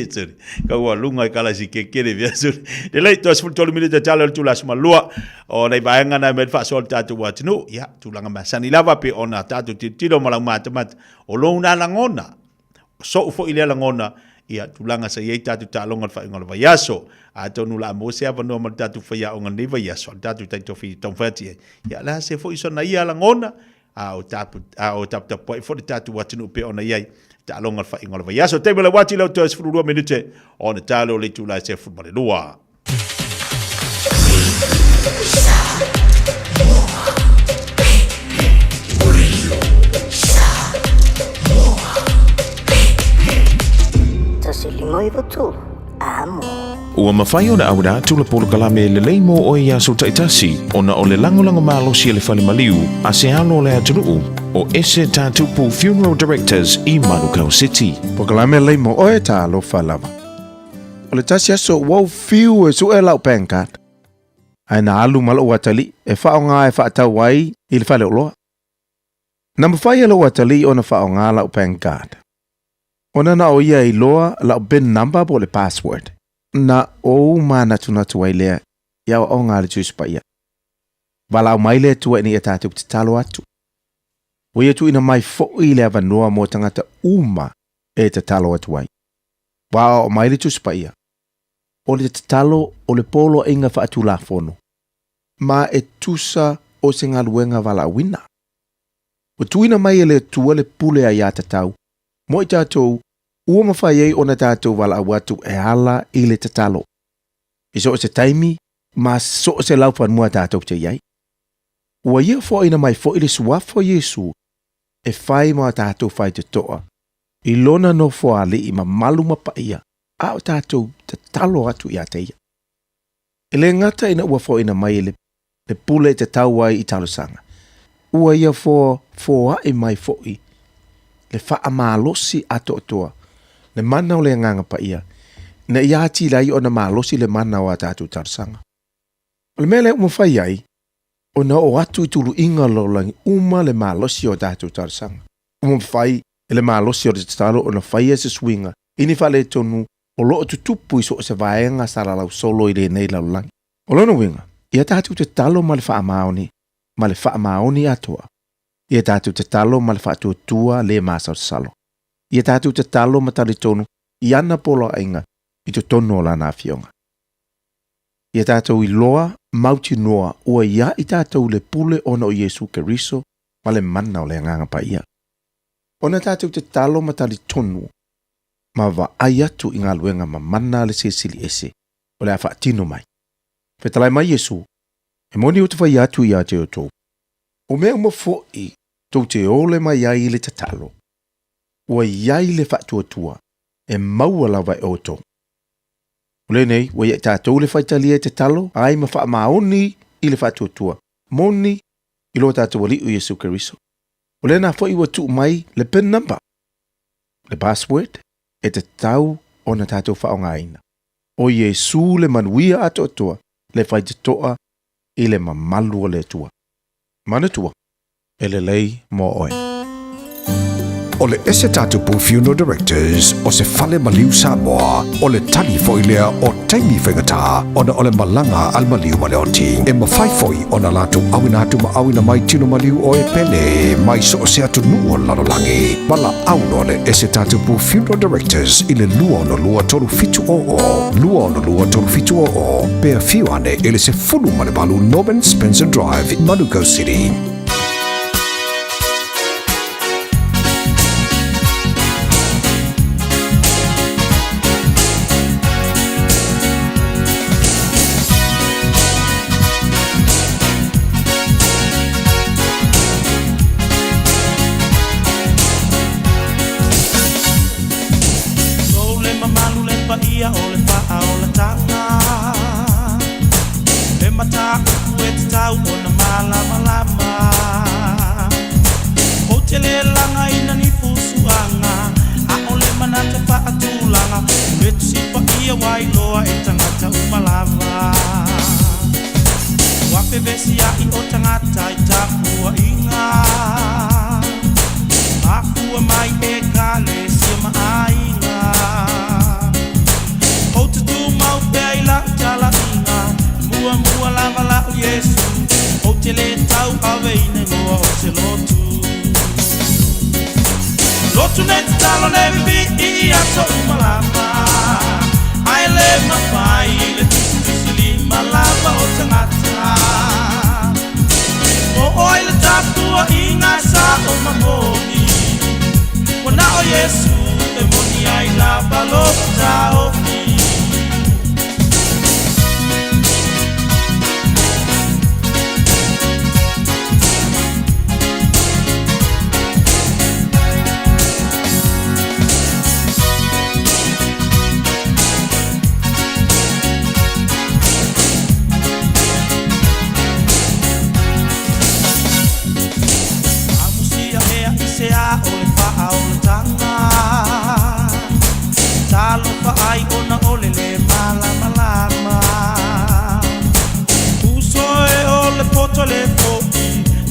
Sorry. Kau ua lunga i kala si kekele via sorry. Lelei toa 13 minute tala o le tula aso malua o nei vaega na e mai le faasoa le tatou atunuu. Ia, tulaga masani lava pe ona tatou tilotilo ma lau matamata o lou na lagona. So'u foi lea lagona, ia, tulaga sa i ai tatou taaloga i le faaiuga o le vaiaso. Atonu o le a maua se avanoa ma le tatou faiaoga i lenei vaiaso, a le tatou taitofi e taumafai atu i ai. Ia, o le a se foi sona ia lagona, a o tapu, a o taputapuai foi le tatou atunuu pei ona i ai taaloga i le faaiuga o le vaiaso. Taimi o le uati lea toe 12 minute ona talo o le itula e 12. Ua mafai ona auina atu le polokalame lelei mo oe i aso taitasi ona o le lagolago malosi a le fale maliu a se alo o le atunuu o Ese Tatupu Funeral Directors i Manukau City. Polokalame lelei mo oe talofa lava. O le tasi aso ua ou fiu e suʻe lau bank card. Ae na alu ma loʻu atalii e faaaoga e faatau ai i le faleoloa. Na mafai e loʻu atalii ona faaaoga lau bank card. Ona na o ia e iloa lau pin number po o le password. Na ou manatunatu ai lea i aoaoga a le Tusi Paia. Valaau mai le Atua ina ia tatou tatalo atu. Ua ia tuuina mai foi le avanoa mo tagata uma e tatalo atu ai. Ua aoao mai le Tusi Paia, o le tatalo o le poloaiga faatulafono, ma e tusa o se galuega valaauina. Ua tuuina mai e le Atua le pule aiatatau mo i tatou ua mafai ai ona tatou valaau atu e ala i le tatalo, i so o se taimi ma so o se laufanua tatou te i ai. Ua ia foaina mai foi le suafa o Iesu e fai ma tatou faitotoa i lona nofoalii mamalu ma paia, a o tatou tatalo atu ia te ia. E le gata ina ua foaina mai e le le pule e tatau ai i talosaga, ua ia foafoaʻi mai foi le faamalosi atoatoa le mana o le Agaga Paia, ina ia atili ai ona malosi le mana o a tatou talosaga. O le mea lea ua mafai ai ona oo atu i tuluiga o le lalolagi uma le malosi o a tatou talosaga. Ua mafai e le malosi o le tatalo ona faia se suiga i ni faaletonu o lo o tutupu i so o se vaega salalau solo i lenei lalolagi. O lona uiga, ia tatou tatalo ma le faamaoni, ma le faamaoni atoa. Ia tatou tatalo ma le faatuatua le masalosalo. Ia tatou tatalo ma talitonu i ana poloaiga i totonu o Lana Afioga. Ia tatou iloa mautinoa ua ia i tatou le pule ona o Iesu Keriso ma le mana o le Agaga Paia. Ona tatou tatalo ma talitonu ma vaai atu i galuega mamana a le Silisili Ese o le a faatino mai. Fetalai mai Iesu, E moni ou te fai atu ia te outou, o mea uma foʻi tou te ole mai ai i le tatalo, ua i ai le faatuatua e maua lava e outou. O lenei, ua ia i tatou le faitalia e tatalo ai ma faamaoni i le faatuatua moni i lo tatou Alii o Iesu Keriso. O lena foi ua tuu mai le pin number, le password e tatau ona tatou faaaogaina. O Iesu le manuia atoatoa le faitotoa i le mamalu o le Atua. Manatua, e lelei mo oe. O le Ese Tatupu Funeral Directors o se fale maliu Samoa, o le tali foi lea o taimi faigata ona o le malaga a le maliu ma le oti. E mafai foi ona latou auina atu ma auina mai tino maliu o e pele mai so o se atunuu o le lalolagi. Valaau loa le Ese Tatupu Funeral Directors i le 262 3700, 262 3700, pe afio ane i le 18 Norman Spencer Drive, Manukau City. Lou le mamalu le paia o le faaolataga Le mataupu e tatau ona malamalama. iloa e tagata uma lava. Ua fevesiaʻi o tagata i tapuaʻiga, mafua mai ekalesia ma aiga. Ou te tumau pea i la'u talaiga, e muamua lava la'u Iesu, ou te lē tauaveina igoa o se lotu. Lotu nei tatalo nei vivii i aso uma lava, ae lē mafai le tusitusilima lava o tagata. O oe le tapuaiga sa o mamoni, ua na o Iesu e moni ai lava lou taofi. Amusia ea i se a o le faaolataga, talofa ai ona o le lē malamalama. Uso e o le poto le foʻi,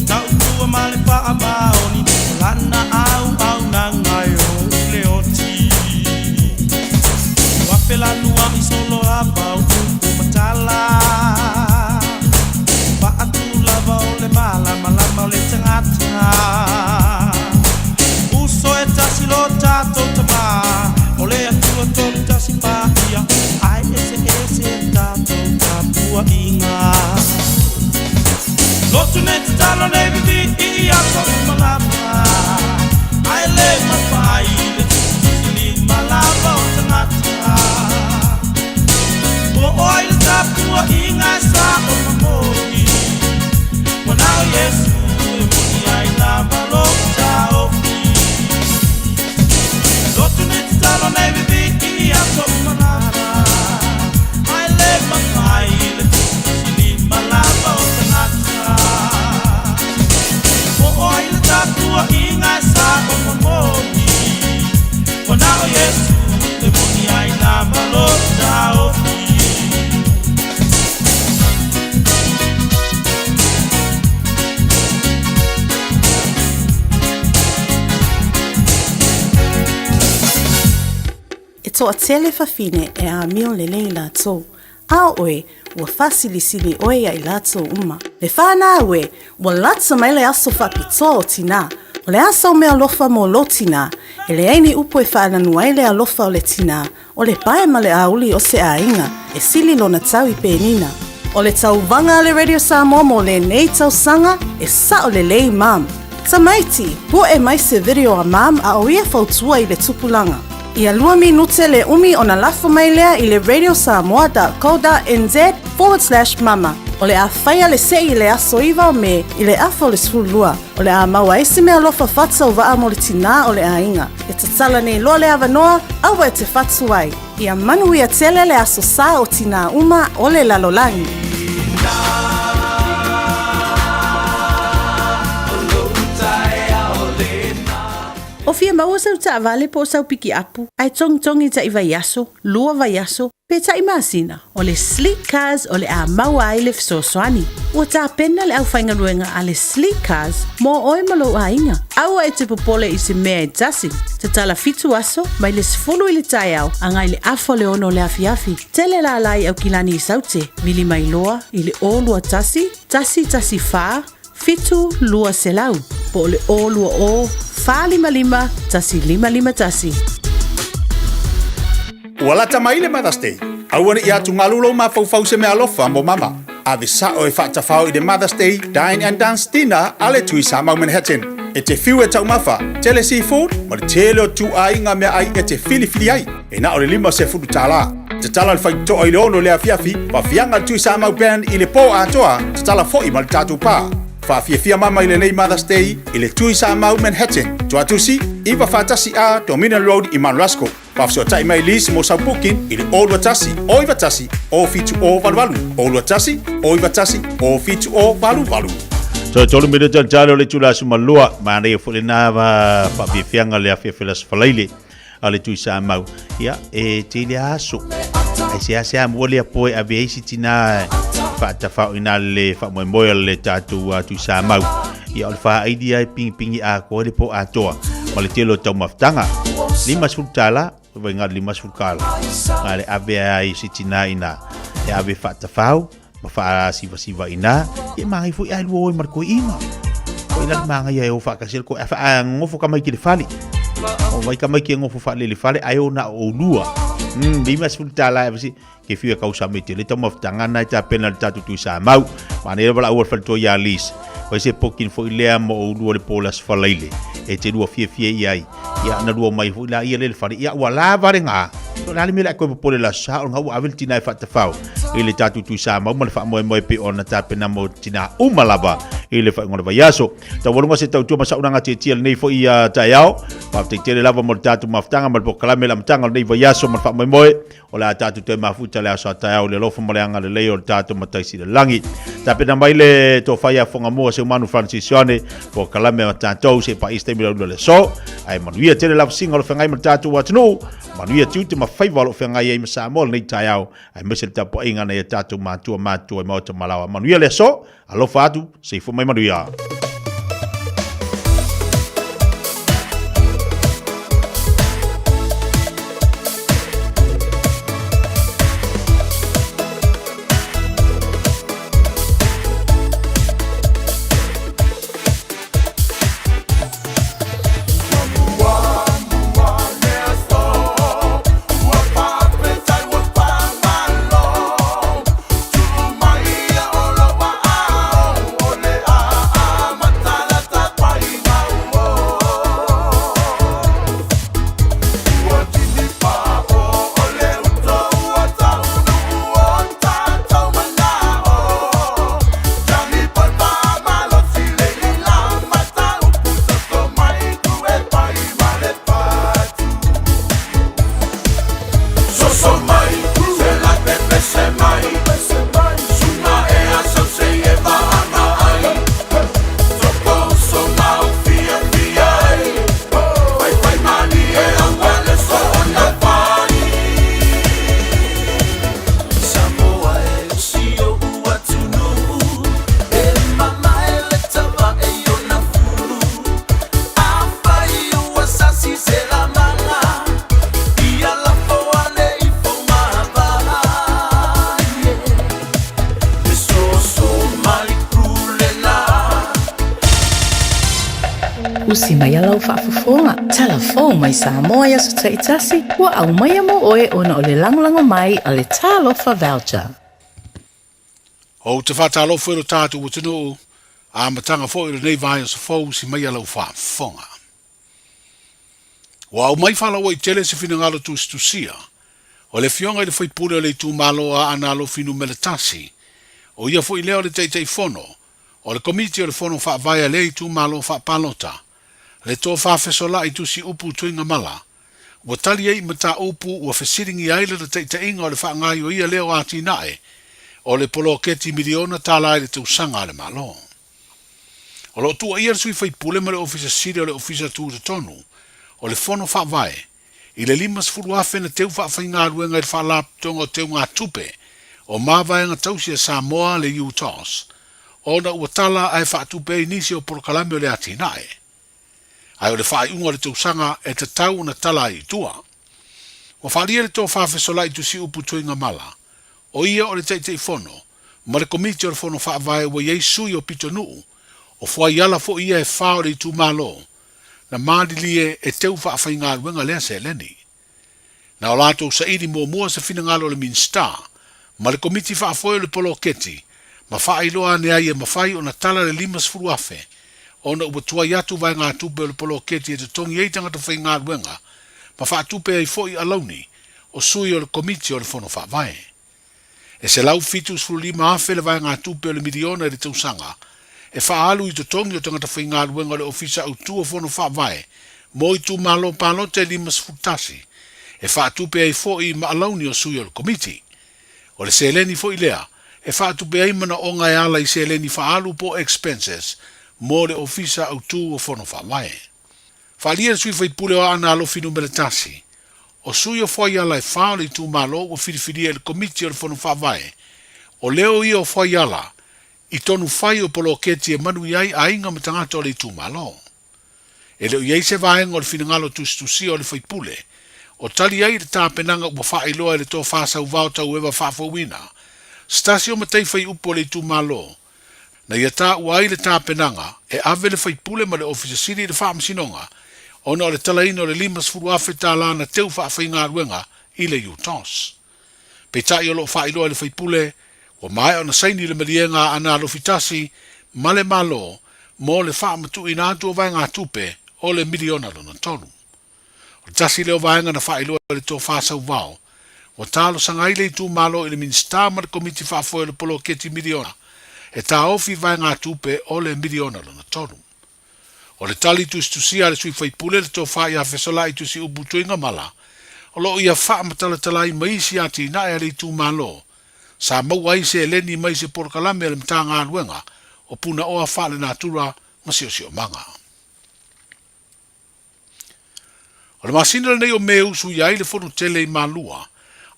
tautua ma le faamaoni, o lana auaunaga e oo i le oti. Ua felanuai solo lava o upu ma tala, faatu lava o le malamalama o le tagata. Uso e tasi lo tatou Tamā, o le Atua tolu tasi paia, ae eseese a tatou tapuaiga. Lotu nei tatalo nei vivii i aso uma lava, ae lē mafai le tusitusilima lava o tagata. O oe le tapuaiga e sa o mamoni, ua na o Iesu e moni ai lava lou taofi. Lotu nei tatalo nei vivii i aso uma lava, ae lē mafai le tusitusilima lava o tagata. O oe le tapuaiga e sa o mamoni, ua na o Iesu e moni ai lava lou taofi. E toatele fafine e amio lelei latou. A o oe, ua faasilisili oe ia i latou uma. Le fanau e, ua lata mai le aso faapitoa o tinā. O le a sau meaalofa mo lou tinā? E leai ni upu e faalanu ai le alofa o le tinā, o le pae ma le auli o se aiga, e sili lona tau i penina. O le tauvaga a le Radio Samoa mo lenei tausaga, e sao lelei mum. Tamaiti, pu'e mai se video a mum a o ia fautua i le tupulaga. Ia lua minute le umi ona lafo mai lea i le radiosamoa.co.nz/mama. O le a faia le se'i i le aso 9 o Me i le afa o le 12. O le a maua ai se meaalofa faatauvaa mo le tinā o le aiga. E tatala nei loa le avanoa, aua e te fatu ai. Ia manuia tele le aso sa o tinā uma o le lalolagi. O fia maua sau taavale po o sau pikiapu, ae togitogi taʻi vaiaso, lua vaiaso, pe taʻi masina, o le Sleek Cars o le a maua ai le fesoasoani. Ua tapena le aufaigaluega a le Sleek Cars mo oe ma lou aiga. Aua e te popole i se mea e tasi. Tatala fitu aso, mai le 10 i le taeao agai le afa o le ono o le afiafi. Tele lala i Aukilani i Saute, vili mai loa i le 021 114 7 200 po o le 020 455 1551. Ua lata mai le Mother's Day. Aua ne i atugalu lou mafaufau i se meaalofa mo mama. Ave sao e faatafao i le Mother's Day Dine and Dance Dinner a le Tui Samau Manhattan. E te fiu e taumafa, tele seafood ma le tele o ituaiga meaai e te filifili ai. E na o le $50. Tatala le faitotoa i le 6 i le afiafi, faafiaga le Tui Samau Band i le po atoa, tatala foi ma le tatou pa. Faafiafia mama i lenei Mother's Day i le Tui Samau Manhattan, Tuatusi, 941A Dominion Road i Mount Roskill. Faafesootai mai Liz mo sau booking i le 021 091 07088, 021 091 07088. Toe tolu minute o le talo o le itula aso ma lua. Manaia foi lena faafiafiaga le afiafi o le aso Faraile a le Tui Samau. Ia, e tele aso. Ai seasea mua lea po e ave ai si tinā e faatafao i nā le faamoemoe o le tatou Tuisamau. Ia o le faaili lava e pigipigi atoa ai le po atoa ma le tele o taumafataga. $50, vai na o le $50. Na le ave ai si tinā inā e ave faatafao ma faasivasiva inā, ia manaia foi ae lua o ai ma le toeaina. O i la le manaia e o faatasi ai le toeaina, faanonofo tamaiti i le fale. O vai tamaiti e nofo faalelei i le fale ae o na o oulua. $50 e ave ke fiu e kausame tele taumafataga na e tapena le tatou Tuisamau. Manaia le valaau a le faletua ia Liz. Fai se booking foi lea mo oulua le po o le Aso Faraile e te lua fiafia i ai. Ia na lua mai foi laia le fale. Ia ua lava lena. O le a le mea o le a toe popole i le Aso Sa o lena ua ave le tina e faatafao i le tatou Tuisamau ma le faamoemoe pei ona tapena mo tina uma lava i le faaiuga o le vaiaso. Taualuga se tautua ma saunoaga tietie i lenei foi taeao. Faafetai tele lava mo le tatou mafutaga ma le polokalame i le amataga o lenei vaiaso ma le faamoemoe. O le a tatou toe mafuta le aso a taeao i le alofa ma le agalelei o le tatou Matai Sili i le Lagi. Tapena mai le tofa ia Fogamua Seumanu Francis Ioane, polokalame a tatou se paia se taimi laula le aso. Ae manuia tele lavasiga o lo feagai ma le tatou atunuu, manuia tiute ma faiva o lo o feagai ai ma Samoa lenei taeao, aemaise le tapuaiga a nai a tatou matua matutua i maota malaoa. Manuia le aso, alofa atu, soifua mai manuia. Usi mai a lau faafofoga, tala fou mai Samoa i aso taitasi, ua aumaia mo oe ona o le lagolago mai a le Talofa Voucher. Ou te faatalofa i lo tatou atunuu, amataga foi o lenei vaiaso fou usi mai a lau faafofoga. Ua aumai faalauaitele se finagalo tusitusia o le Afioga i le Faipule o le Itumalo o Aana Alofi Numera Tasi, o ia foi lea o le Taitaifono o le Komiti o le Fono Faavae a lea Itumalo Faapalota, le Tofa Fesolai Tusi Upu Tuigamala, ua tali ai i mataupu ua fesiligia ai lana taitaiga o le faagaoioia lea o atinae o le poloketi miliona tala i le tausaga a le Malo. O lo o tuuaia le sui faipule ma le Ofisa Sili o le Ofisa Tutotonu o le Fono Faavae i le 50,000 na teu faafaigaluega i le Faalapotopotoga o Teugatupe o Mavaega Tausi a Samoa le UTOS ona ua tala ae faatupe ai nisi o polokalame o le atinae. Ae o le faaiuga o le tausaga e tatau ona tala ai i tua. Ua faaalia le tofa fesolai tusiupu Tuigamala, o ia o le Taitaifono ma le Komiti o le Fono Faavae ua i ai sui o pitonuu, o fuaiala foi ia e fa o le itumalo, na malilie e teu faafaigaluega lea seleni. Na o latou saili muamua se finagalo o le Minisita ma le Komiti Faafoe o le Poloketi ma faailoa ane ai e mafai ona tala le 50,000 ona ua tuai atu vaegatupe o le poloketi e totogi ai tagata faigaluega ma faatupe ai foi alauni o sui o le Komiti o le Fono Faavae. E 175,000 le vaegatupe o le miliona i le tausaga e faaalu i totogi o tagata faigaluega o le Ofisa Autu o Fono Faavae mo itumalo palota e 51, e faatupe ai foi ma alauni o sui o le Komiti. O le seleni foi lea e faatupe ai manaoga e ala i seleni faaalu po o expenses mo le Ofisa Autu o Fono Faavae. Faaalia le sui faipule o Aana Alofi Numera 1, O sui o Fuaiala e fā o le itumalo ua filifilia e le Komiti o le Fono Faavae, o leo ia o Fuaiala i tonu fai o poloketi e manuia ai aiga ma tagata o le itumalo. E le o i ai se vaega o le finagalo tusitusia o le faipule o tali ai i le tapenaga ua faailoa e le Tofa Sauvao Taueva Faafouina, se tasi o matai faiupu o le itumalo, na ia taua ai le tapenaga e ave le faipule ma le Ofisa Sili i le Faamasinoga ona o le talaina o le $50,000 na teu faafaigaluega i le UTOS. Peitai o lo o faailoa e le faipule, ua maea ona saini le maliega a Aana Alofi Tasi ma le Malo mo le faamatuuina atu o vaegatupe o le miliona lona tolu. O le tasi lea o vaega na faailoa e le Tofa Sauvao, ua talosaga ai le itumalo i le Minisita ma le Komiti Faafoe o le Poloketi Miliona e taofi vaegatupe o le miliona lona tolu. O le tali tusitusia a le sui faipule le Tofa ia Fesolai Tusiupu Tuigamala, o lo o ia faamatalatala ai ma isi atinae a le itumalo sa maua ai seleni mai se polokalame a le Matagaluega o Punaoa Faalenatura ma Siosiomaga. O le masina lenei o Me usu ia ai le fono tele i Malua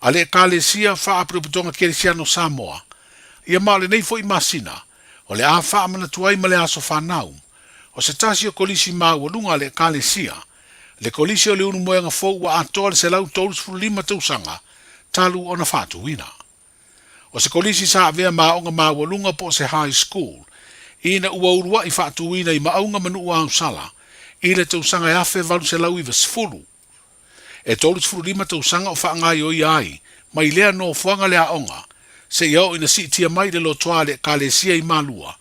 a le Ekalesia Faapotopotoga Kerisiano Samoa, ia ma o lenei foi masina o le a faamanatu ai ma le aso fanau o se tasi o kolisi maualuga a le Ekalesia, le Kolisi o le Ulumoega Fou ua atoa le 135 tausaga talu ona faatuina. O se kolisi sa avea ma aoga maualuga po o se high school ina ua ulua'i faatuina i Maauga ma Nuuausala i le tausaga e 1890. E 35 tausaga o faagaioia ai mai lea nofoaga le aoga seia oo ina siitia mai le lotoa a le Ekalesia i Malua,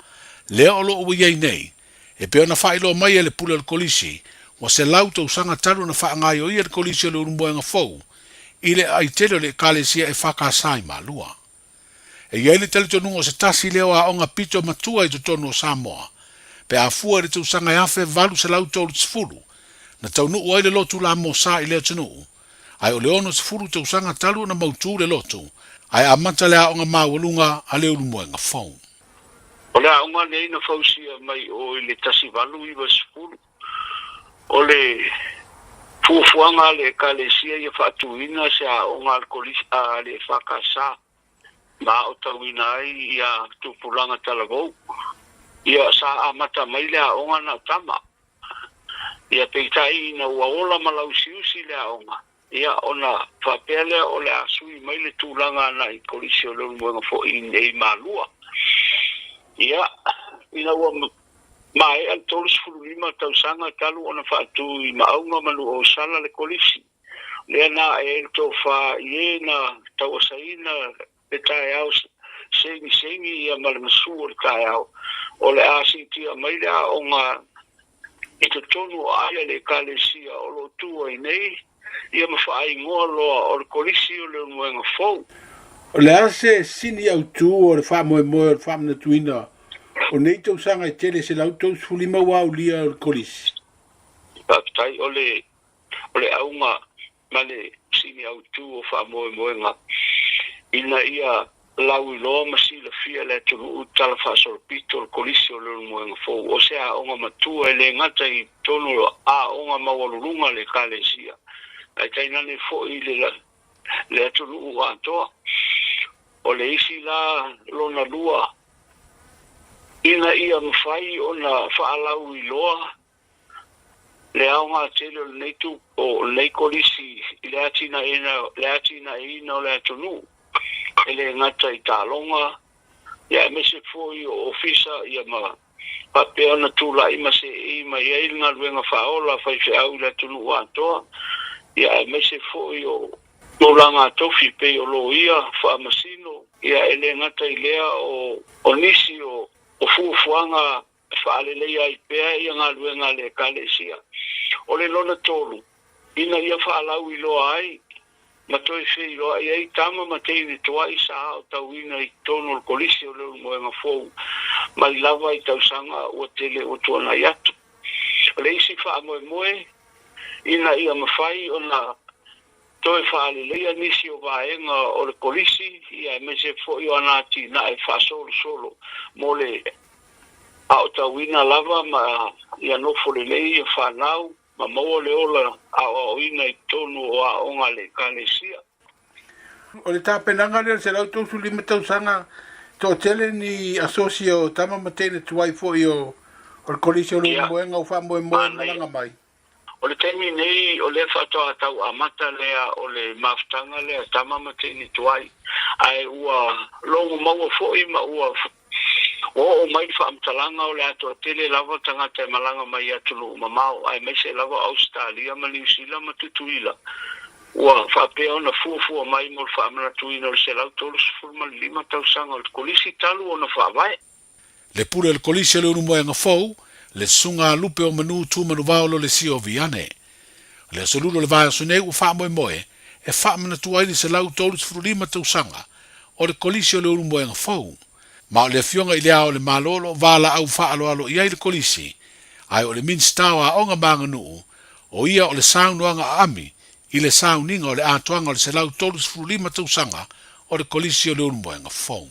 lea o lo o ua i ai nei, e pei ona faailoa mai e le pule o le kolisi, ua 100 tausaga talu ona faagaioia le kolisi o le Ulumoega Fou i le aai tele o le Ekalesia EFKS i Malua. E i ai le talitonuga o se tasi lea o aoga pito matua i totonu o Samoa, pe a fua i le tausaga e 1830 na taunuu ai le lotu lamosa i le atunuu, ae o le 60 tausaga talu ona mautū le lotu, ae amata le aoga maualuga a le Ulumoega Fou. O le aoga lenei na fausia mai o i le 1890. O le fuafuaga a le Ekalesia ia faatuina se aoga a le Kolisi a le EFKS ma aotauina ai ia tupulaga talavou. Ia sa amata mai le aoga na o tama. Ia peitai ina ua ola ma lausiusi le aoga, ia ona faapea lea o le a sui mai le tulaga agai Kolisi o Leulumoega foi i Malua. Ia ina ua maea le 35 tausaga talu ona faatu i Maauga ma Nuuausala le Kolisi, lea na ae ai le tofa i e na tauasaina le taeao segiseigi ia ma le gasu o le taeao, o le a siitia mai le aoga i totonu o aai a le Ekalesia o lo o tu ai nei, ia ma faaigoa loa o le Kolisi o Leulumoega Fou. O le a se sini autū o le faamoemoe o le faamanatuina o nei tausaga e tele 135 ua aulia o le Kolisi? Faafetai. O le, o le auga ma le sini autū o faamoemoega ina ia lauiloa ma silafia le atunuu i tala faasolopito o le Kolisi o Leulumoega Fou, o se aoga matua e le gata i totonu o aoga maualuluga a le Ekalesia, ae tainane foi i le le atunuu atoa. O le isi la lona lua, ina ia mafai ona faalauiloa le aoga tele o lenei tu, o lenei kolisi i le atinaeina, le atinaeina o le atunuu, e le gata i taaloga, ia aemaise foi o ofisa, ia ma faapea ona tulai ma seei mai ai le galuega faaola a faifeau i le atunuu atoa, ia aemaise foi o tulaga tofi pei o loia, faamasino, ia e le gata i lea o, o nisi o, o fuafuaga e faaleleia ai pea ia galuega a le Ekalesia. O le lona tolu, ina ia faalauiloa ai ma toe feiloai ai tama ma teine tuai sa aotauina i totonu o le Kolisi o Leulumoega Fou mai lava i tausaga ua tele ua tuanai atu. O le isi faamoemoe, ina ia mafai ona toe faaleleia nisi o vaega o le Kolisi ia aemaise foi o ana atinae faasolosolo mo le aotauina lava ma ia nofo lelei ia fanau. ma maua le ola aoaoina i totonu o aoga a le Ekalesia. O le tapenaga lea o le 135 tausaga, toatele ni asosi o tama ma teine tuai foi o le Kolisi o Leulumoega ua faamoemoe e malaga mai. O le taimi nei, o lea faatoa tau amata lea o le mafutaga lea tama ma teine tuai, ae ua logo maua foi ma ua oo mai le faamatalaga o le a toatele lava tagata e malaga mai i atunuu mamao, aemaise lava o Ausetalia ma Niu Sila ma Tutuila, ua faapea ona fuafua mai mo le faamanatuina o le 135 tausaga o le Kolisi talu ona faavae. Le pule o le Kolisi o Leulumoega Fou, le Susuga a Lupe o Manu Tu Manuvaolo le Sio Viane. O le aso lula o le vaiaso nei ua faamoemoe e faamanatu ai le 135 tausaga o le Kolisi o Leulumoega Fou. Ma o le Afioga i Le Ao o le Malo o lo o valaau faaaloalo i ai le Kolisi, ae o le Minisita o Aoga ma Aganuu, o ia o le saunoaga aami i le sauniga o le atoaga o le 135 tausaga o le Kolisi o Leulumoega Fou.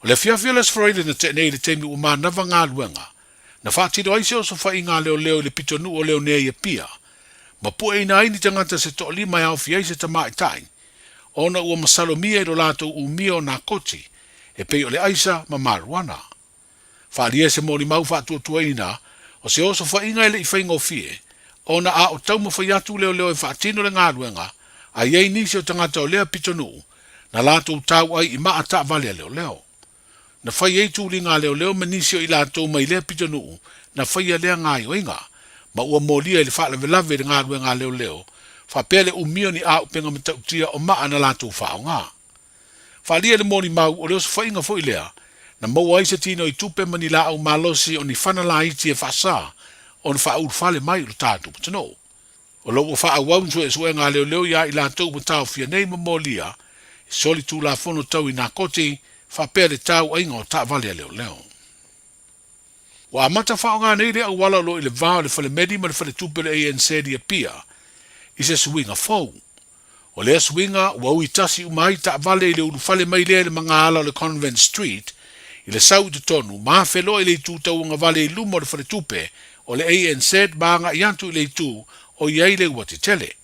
O le afiafi o le Aso Faraile na tea nei i le taimi ua manava galuega, na faatino ai se osofaiga a leoleo i le pitonuu o Leonea i Apia, ma pueina ai ni tagata se toalima e aofia ai se tamaitai, ona ua masalomia i lo latou umia o nā koti, e pei o le aisa ma marijuana. Faaalia se molimau faatuatuaina o se osofaiga e le i faigofie, ona a o taumafai atu leoleo e faatino le galuega, a i ai nisi o tagata o lea pitonuu na latou tau ai i maa taavale a leoleo. Na fai ai tuliga a leoleo ma nisi o i latou mai lea pitonuu na faia lea gaoioiga, ma ua molia i le faalavelave i le galuega a leoleo, faapea le umi o ni auupega matautia o maa na latou faaaoga. Faaalia le molimau o le osofaiga foi lea na maua ai se tino i tupe ma ni laau malosi o ni fana laiti e faasa ona faaulufale mai i lo tatou atunuu. O lo ua faaauau ni suesuega a leoleo iā i latou ua taofia nei ma molia i soli tulafono tau i nakoti faapea le tauaiga o taavale a leoleo. Ua amata faaaoga nei le auala o lo o i le va o le falemeli ma le faletupe o le ANZ i Apia i se suiga fou. O lea suiga ua ui tasi uma ai taavale i le ulufale mai lea i le magaala o le Convent Street i le sau i totonu ma afe loa i le itu tauagavale i luma o le faletupe o le ANZ ma agai atu i le itu o i ai le uati tele.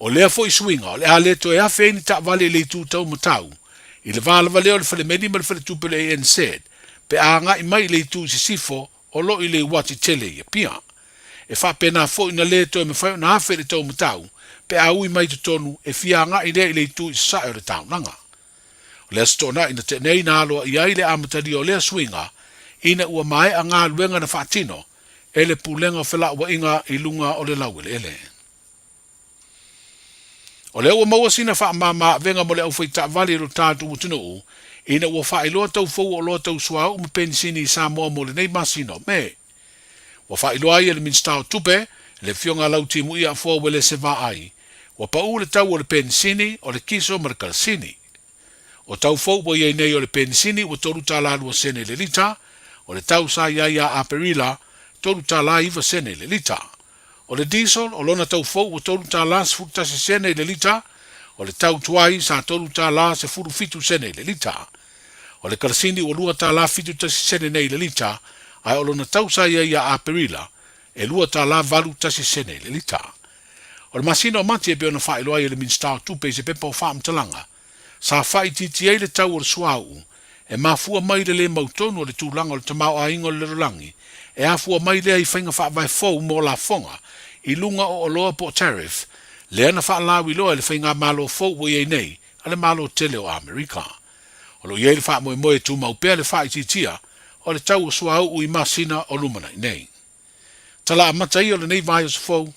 O lea foi suiga o le a le toe afe ai ni taavale i le itu taumatau i le va lava lea o le falemeli ma le faletupe o le ANZ pe a agai mai i le itu i sisifo o lo i le uati tele i Apia. E faapena foi na le toe mafai ona afe i le taumatau pe a ui mai i totonu e fia agai lea i le itu i sasae o le taulaga. O le Aso Toonai na tea nei na aloaia ai le amatalia o lea suiga ina ua maea galuega na faatino e le Pulega o Felauaiga i luga o le laueleele. O lea ua maua sina faamama avega mo le aufaitaavale i lo tatou atunuu ina ua faailoa tau fou o oloa tau suauu ma penisini i Samoa mo lenei masina o Me. Ua faailoa ai e le Minisita o Tupe, le Afioga a Lautimuia Afoa Uelese Vaai, ua pau le tau o le penisini, o le kiso ma le kalasini. O tau fou ua i ai nei o le penisini ua $3 lua sene i le lita, o le tau sa i ai ia Aperila, $3 iva sene i le lita. O le diesel, o lona tau fou ua $3 11 sene i le lita, o le tau tuai sa $3 17 sene i le lita. O le karasini ua $2 71 sene nei i le lita, ae o lona tau sa i ai ia Aperila, e $2 81 sene i le lita. O le masina o Mati e pei ona faailoa ai e le Minisita o Tupe i se pepa o faamatalaga, sa faaitiitia ai le tau o le suauu e mafua mai i le lē mautonu o le tulaga o le tamaoaiga o le lalolagi e afua mai lea i faiga faavae fou mo lafoga i luga o oloa po o tariff lea na faalauiloa e le faigamalo fou ua i ai nei a le Malo tele o Amerika. O lo o i ai le faamoemoe e tumau pea le faaitiitia o le tau o suauu i masina o lumanai nei. Tala amata ia o lenei vaiaso fou.